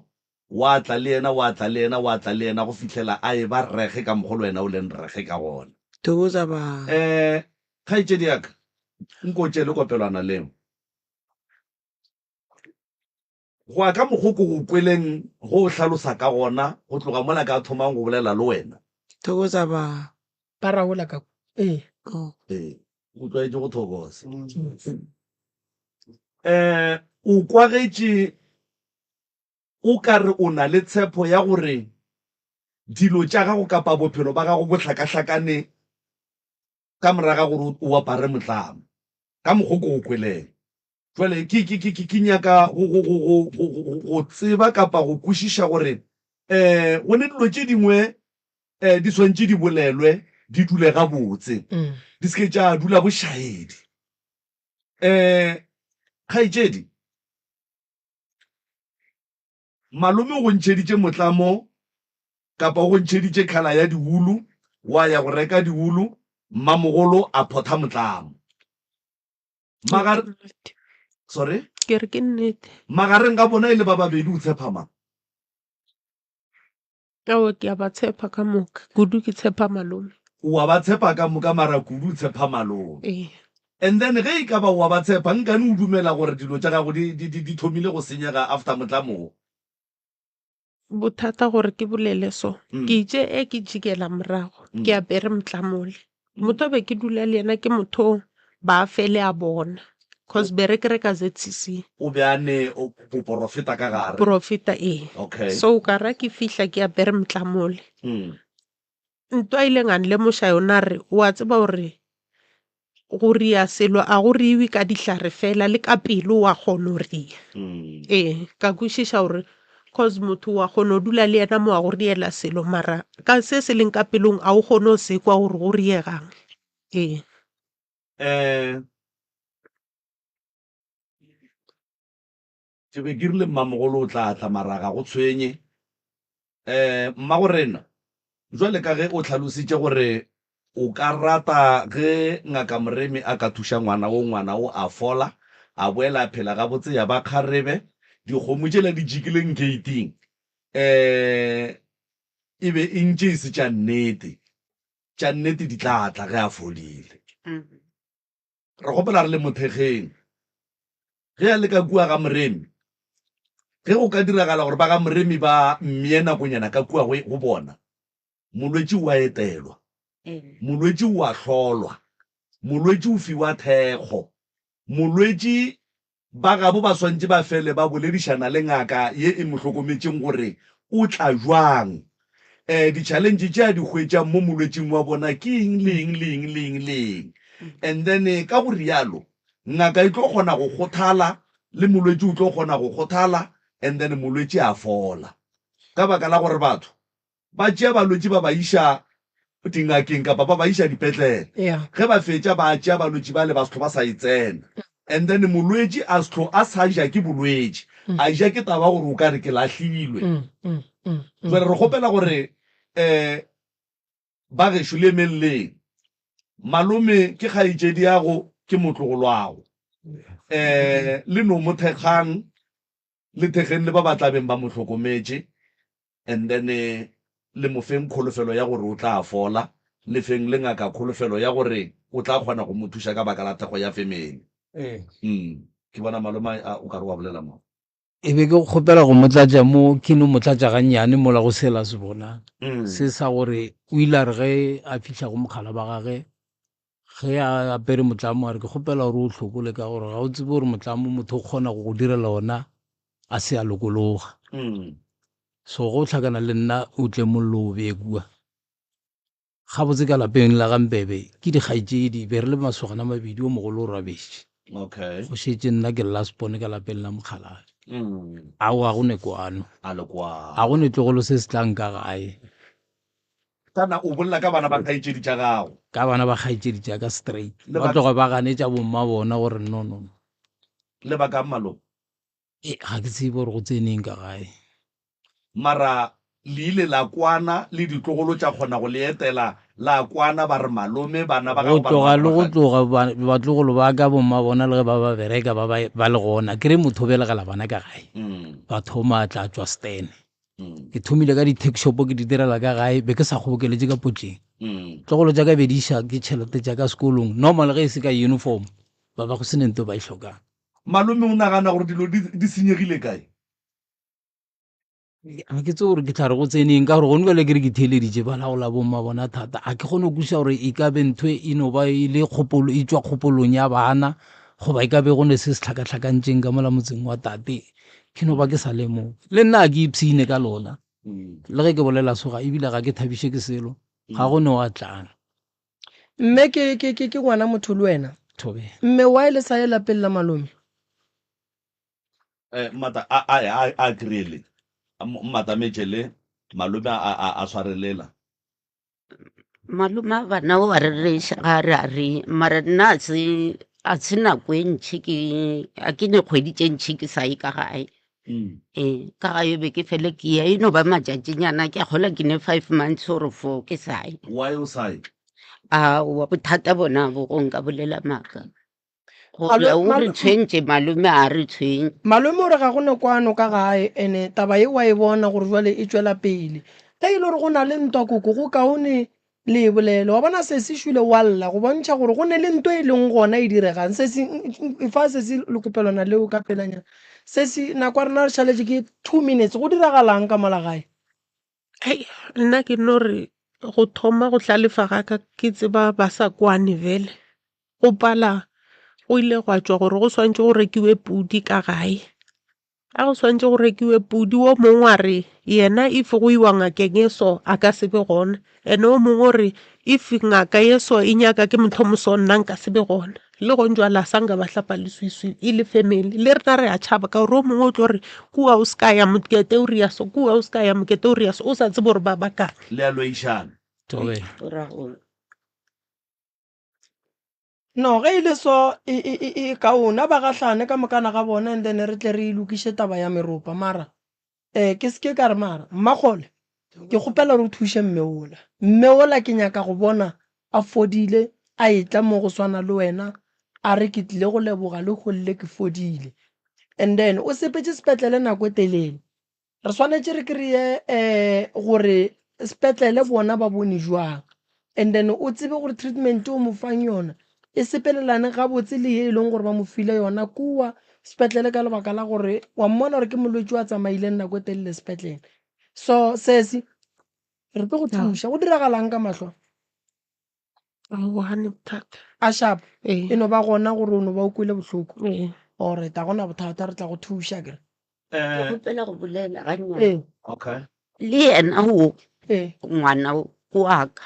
wa tla le yena, wa tla le yena, wa tla le yena go fihlela a eba rege ka mokgo le wena o leng rege ka gona. Thokoza baba. Eh, kgaetšedi ya ka, nko tšee le kopelwana leo. Go ya ka mokgo ke go kweleng go o hlalosa ka gona go tloga mola ka thomang go bolela le wena. Thokoza ba. Ba raola ka ee. Ee, o tlwaetše go thokoza. Um o kwagetše o ka re o na le tshepo ya gore dilo tša gago kapa bophelo ba gago bo hlakahlakane ka morago ga gore o apare motlamo, ka mokgo ke go kweleng. Jwale ke, ke, ke, ke, ke nyaka go, go, go, go, go, go, go tseba kapa go kwešiša gore um go ne dilo tše dingwe um di swantše di bolelwe, di dule gabotse, di se ke tša dula bošaedi. Um kgaetšedi, malome o go ntšheditše motlamo kapa o go ntšheditše khala ya diwulu, wa ya go reka diwulu, mmamogolo a photha motlamo. Magar Sorry? Ke re ke nnete. Magareng ga bona e le ba babedi o tshepa mang? Aowa ke a ba tshepa ka moka, kudu ke tshepa malome. O a ba tshepa ka moka mara kudu o tshepa malome. Ee. And then ge e ka ba o a ba tshepa nkane o dumela gore dilo tša gago di, di, di, di thomile go senyega after motlamo wo? Bothata gore ke bolele so, ke itše e ke jikela morago ke apere motlamole. Motho o be ke dula le yena ke motho o ba fele a bona cause be re ke reka ZCC. O be a ne boporofeta ka gare. Profeta ee. Okay. So ka ra ke fihla ke apere motlamole. Ntwa a ileng a nlemoša yona a re, O a tseba gore go ria selo a go riwe ka dihlare fela, le ka pelo wa kgona go ria. Ee, ka kwešiša gore cause motho wa kgona go dula le yena mo a go riela selo mara ka se se leng ka pelong a o kgone go se kwa gore go riegang. Ee. Um. Ke be ke rile mmamogolo o tla tla mara ga go tshwenye. Um mmagorena, jwale ka ge o hlalositše gore o ka rata ge Ngaka Moremi a ka thuša ngwana wo, ngwana wo a fola, a boela a phela gabotse ya ba kgarebe, dikgomo tšela di jikileng geiting um e be e ntše e se tša nnete, tša nnete di tla tla ge a fodile. Re kgopela re le mo thekgeng ge a le ka kua ga Moremi. Ge go ka diragala gore ba ga Moremi ba mmee nakonyana ka kua go, go bona, molwetši o a etelwa, molwetši o a hlolwa, molwetši o fiwa thekgo, molwetši Ba gabo ba swanetše ba fele ba boledišana le ngaka ye e mo hlokometšeng gore o tla bjang, um di-challenge tše a di hwetšang mo molwetšing wa bona ke eng le eng le eng le eng le eng. And then ka go rialo ngaka e tlo kgona go kgothala le molwetši o tlo kgona go kgothala and then molwetši a fola. Ka baka la gore batho Ba tšea balwetši ba ba iša dingakeng kapa ba ba iša dipetlele. Yeah. Ge ba fetša ba tšea balwetši bale ba se hlo ba sa e tsena. And then molwetši a se hlo a sa ja ke bolwetši, a ja ke taba gore o ka re ke lahlilwe. Jwale re kgopela gore um ba gešo le emeng leng. Malome ke kgaetšediago, ke motlogolwago. Um le no mo thekgang. Le thekgeng le ba ba tla beng ba mo hlokometše, and then le mo feng kholofelo ya gore o tla fola, le feng le ngaka kholofelo ya gore o tla kgona go mo thuša ka baka la thekgo ya family. Ee. Umm ke bona malome a o ka re wa bolela mo. E be ke kgopela go mo tlatša mo, ke no mo tlatša gannyane mola go sela se bona se sa gore o ile a re ge a fihla go mokgala ba gage Ge a apere motlamo a re, Ke kgopela gore o hlokole ka gore ga o tsebe gore motlamo motho o kgona go go direla ona a se a lokologa. So ge o hlakana le nna o tle mollo o bee kua. Gabotse ka lapeng la ga Mpebe ke dikgaetšedi, be re le masogana a mabedi, o mogolo o robetše. Okay. Go šetše nna ke last born ka lapeng la mokgalabje. Aowa ga go ne kwano. A le kwano. Ga go ne tlogolo se se tlang ka gae. Kana o bolela ka bana ba kgaetšedi tša gago? Ka bana ba kgaetšedi tša ka straight. Ba tloga ba ganetša bomma bona gore no no no. Lebakang malome? E, ga ke tsebe gore go tseneng ka gae. Mara le ile la kwana le ditlogolo tša kgona go le etela, la kwana ba re malome bana ba Go gago ba re tloga le go rakgadi. tloga batlogolo ba ka bomma bona le ge ba ba bereka ba ba ba le gona. Ke re motho o belegela bana ka gae. Ba thoma tla tšwa stene. Ke thomile ka di-tuck shop ke di direla ka gae, be ke sa kgobokeletše ka potleng. Tlogolo tša ka be di iša ke tšhelete tša ka sekolong, normal ge e se ka uniform, ba ba go se ne nto ba e hlokang. Malome o nagana gore dilo di di senyegile kae? Ga ke tsebe gore ke tla re go tseneng ka gore gone bjale ke re ke theeleditše ba laola bomma bona thata. Ga ke kgone go kwešiša gore e ka be ntho e no ba e le kgopolo e tšwa kgopolong ya bana goba e ka be go ne se se hlakahlakantšeng ka mola motseng wa tate. Ke no ba ke sa lemoge. Le nna ga ke ipshine ka lona. Le ge ke bolela so ga ebile ga ke thabiše ke selo. Ga go ne wa tlang. Mme ke, ke, ke, ke ngwana motho le wena. Thobela. Mme why le sa ye lapeng la malome? Eh, mmata a a a a kry-ele. Mmata metše le malome a a a tshwarelela. Malome a bana o a rereša ga a re a re mara nna a se a se nako e ntšhi ke a ke ne kgwedi tše ntšhi ke sa ye ka gae ee ka gae be ke fele ke ya e no ba matšatšinyana ke a kgola ke ne five months or four ke sa ye Why o sa ye? Aowa bothata bona bo go nka bolela maaka Gore o re tshwentše malome a re tshwenye. Malome o re ga go ne kwano ka gae ene taba ye wa e bona gore jwale e tšwela pele. Ge e le gore go na le ntwa koko go kaone le e bolele. Wa bona sesi šule wa lla go bontšha gore go ne le ntwa e leng gona e diregang. Sesi efa sesi lekopelwana leo ka pelanyana. Sesi nako ya rena re šaletše ke two minutes go diragalang ka mola gae? Hei, nna ke no re go thoma go hlalefa ga ka ke tseba ba sa kwane bjale. Go pala go ile gwa tšwa gore go swanetše go rekiwe pudi ka gae. Ga go swanetše go rekiwe pudi o mongwe a re yena if go iwa ngakeng e so a ka se be gona, and-e o mongwe o re if ngaka ye so e nyaka ke mohlomong so nna nka se be gona. Le gong jwale a sa nka ba hlapa leswiswi e le family. Le rena re a tšhaba ka gore o mongwe o tlo re kua o se ka ya mokete o ria so, kua o se ka ya mokete o ria so, o sa tsebe gore ba bakang. Le a loišana. Thobela. O ra gore. No, ge e le so e, e, e, e kaone a ba gahlane ka mokana ga bona and then re tle re e lokiše taba ya meropa. Mara um ke se ke ka re mara Mmakgole ke kgopela gore o thuše mme ola. Mme ola ke nyaka go bona a fodile a etla mo go swana le wena a re ke tlile go leboga le golle ke fodile. And then o sepetše sepetlele nako e telele. Re swanetše re kry-e um gore sepetlele bona ba bone jwang and then o tsebe gore treatment o mo fang yona e sepelelane gabotse le ye e leng gore ba mo file yona kua sepetlele ka lebaka la gore wa mmona gore ke molwetši wa tsamaileng nako e telele sepetlele. So sesi re tlo go thuša go diragalang ka mahlo? Aowa, ga ne bothata. A sharp? Ee. E no ba gona gore o no ba o kwele bohloko? Ee. Alright, ga gona bothata, re tla go thuša akere. Ke kgopela go bolela gannyane. Ee. Okay. Le yena wo Ee. ngwana wo ke wa ka.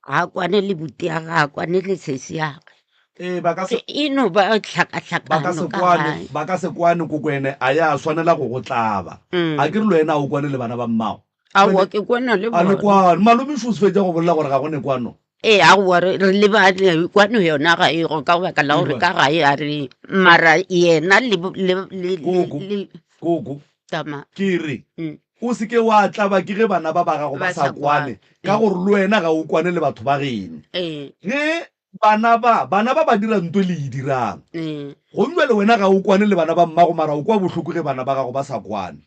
Ga a kwane le buti ya gage, ga a kwane le sesi ya gage. Ee, ba ka se E no ba ba ka tlhakatlhakano se ka kwane, gae. ba ka se kwane kokwene a ya swanela go go tlaba. A ke re le wena a o kwane le bana ba mmago? Aowa, ke kwana le A le bona. kwane. Malome šo o se fetša go bolela gore ga go ne kwano. Ee, aowa, re re lebane kwano yona ga e go ka baka la gore ka gae a re mara yena le bo- le le le Koko, le koko, tama. ke re Mm. o se ke wa tlaba ke ge bana ba ba gago ba Ba sa sa kwane kwane. ka gore le wena ga o kwane le batho ba geno. Ee. Ge bana ba, bana ba ba dira nto le e dirang. Ee. Gomme bjale wena ga o kwane le bana ba mmago mara o kwa bohloko ge bana ba gago ba sa kwane.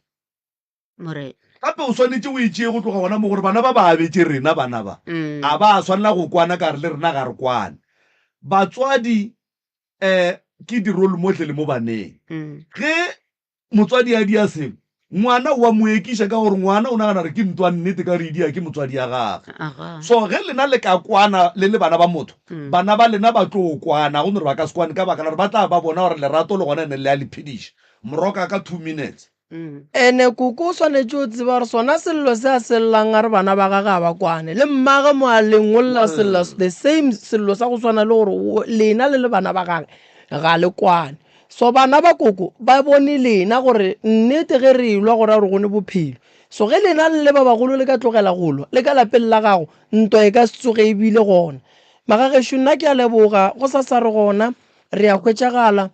Morena. Gape o swanetše o e tšee go tloga gona mo gore bana ba ba abetše rena bana ba. Mm. A ba swanela go kwana ka re le rena ga re kwane. Batswadi um ke di-role model mo baneng. Mm. Ge motswadi a dia selo, ngwana o a mo ekiša ka gore ngwana o nagana gore ke ntwa nnete ka gore e dia ke motswadi ya gagwe. Aga. So ge lena le ka kwana le le bana ba motho, Mm. bana ba lena ba tlo kwana, go no gore ba ka se kwane ka baka la gore ba tla ba bona gore lerato le gona ene le a le phediša. Moroka ka 2 minutes. Ene koko o swanetše o tseba gore sona sello se a se llang a re bana ba gage ga ba kwane le mmage mo a leng o lla sella the same sello sa go swana le gore lena le le bana ba gage ga le kwane. So bana ba koko ba bone lena gore nnete ge re elwa go ra gore go ne bophelo. So ge lena le le ba bagolo le ka tlogela go lwa le ka lapeng la gago ntwa e ka se tsoge e bile gona. Magagešo nna ke a leboga go sa sa re gona Re a hwetšagala.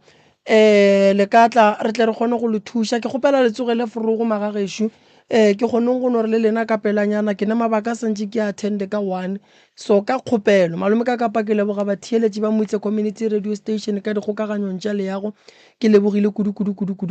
Um le ka tla re tle re kgone go le thuša. Ke kgopela le tsogele forogo magagešo. Um ke kgoneng go no re le lena ka pelanyana. Ke ne mabaka a santše ke a attende ka one. So ka kgopelo, malome ka kapa ke leboga batheeletši ba Moitse Community Radio Station ka dikgokaganyong tša leago. Ke lebogile kudu kudu kudu kudu.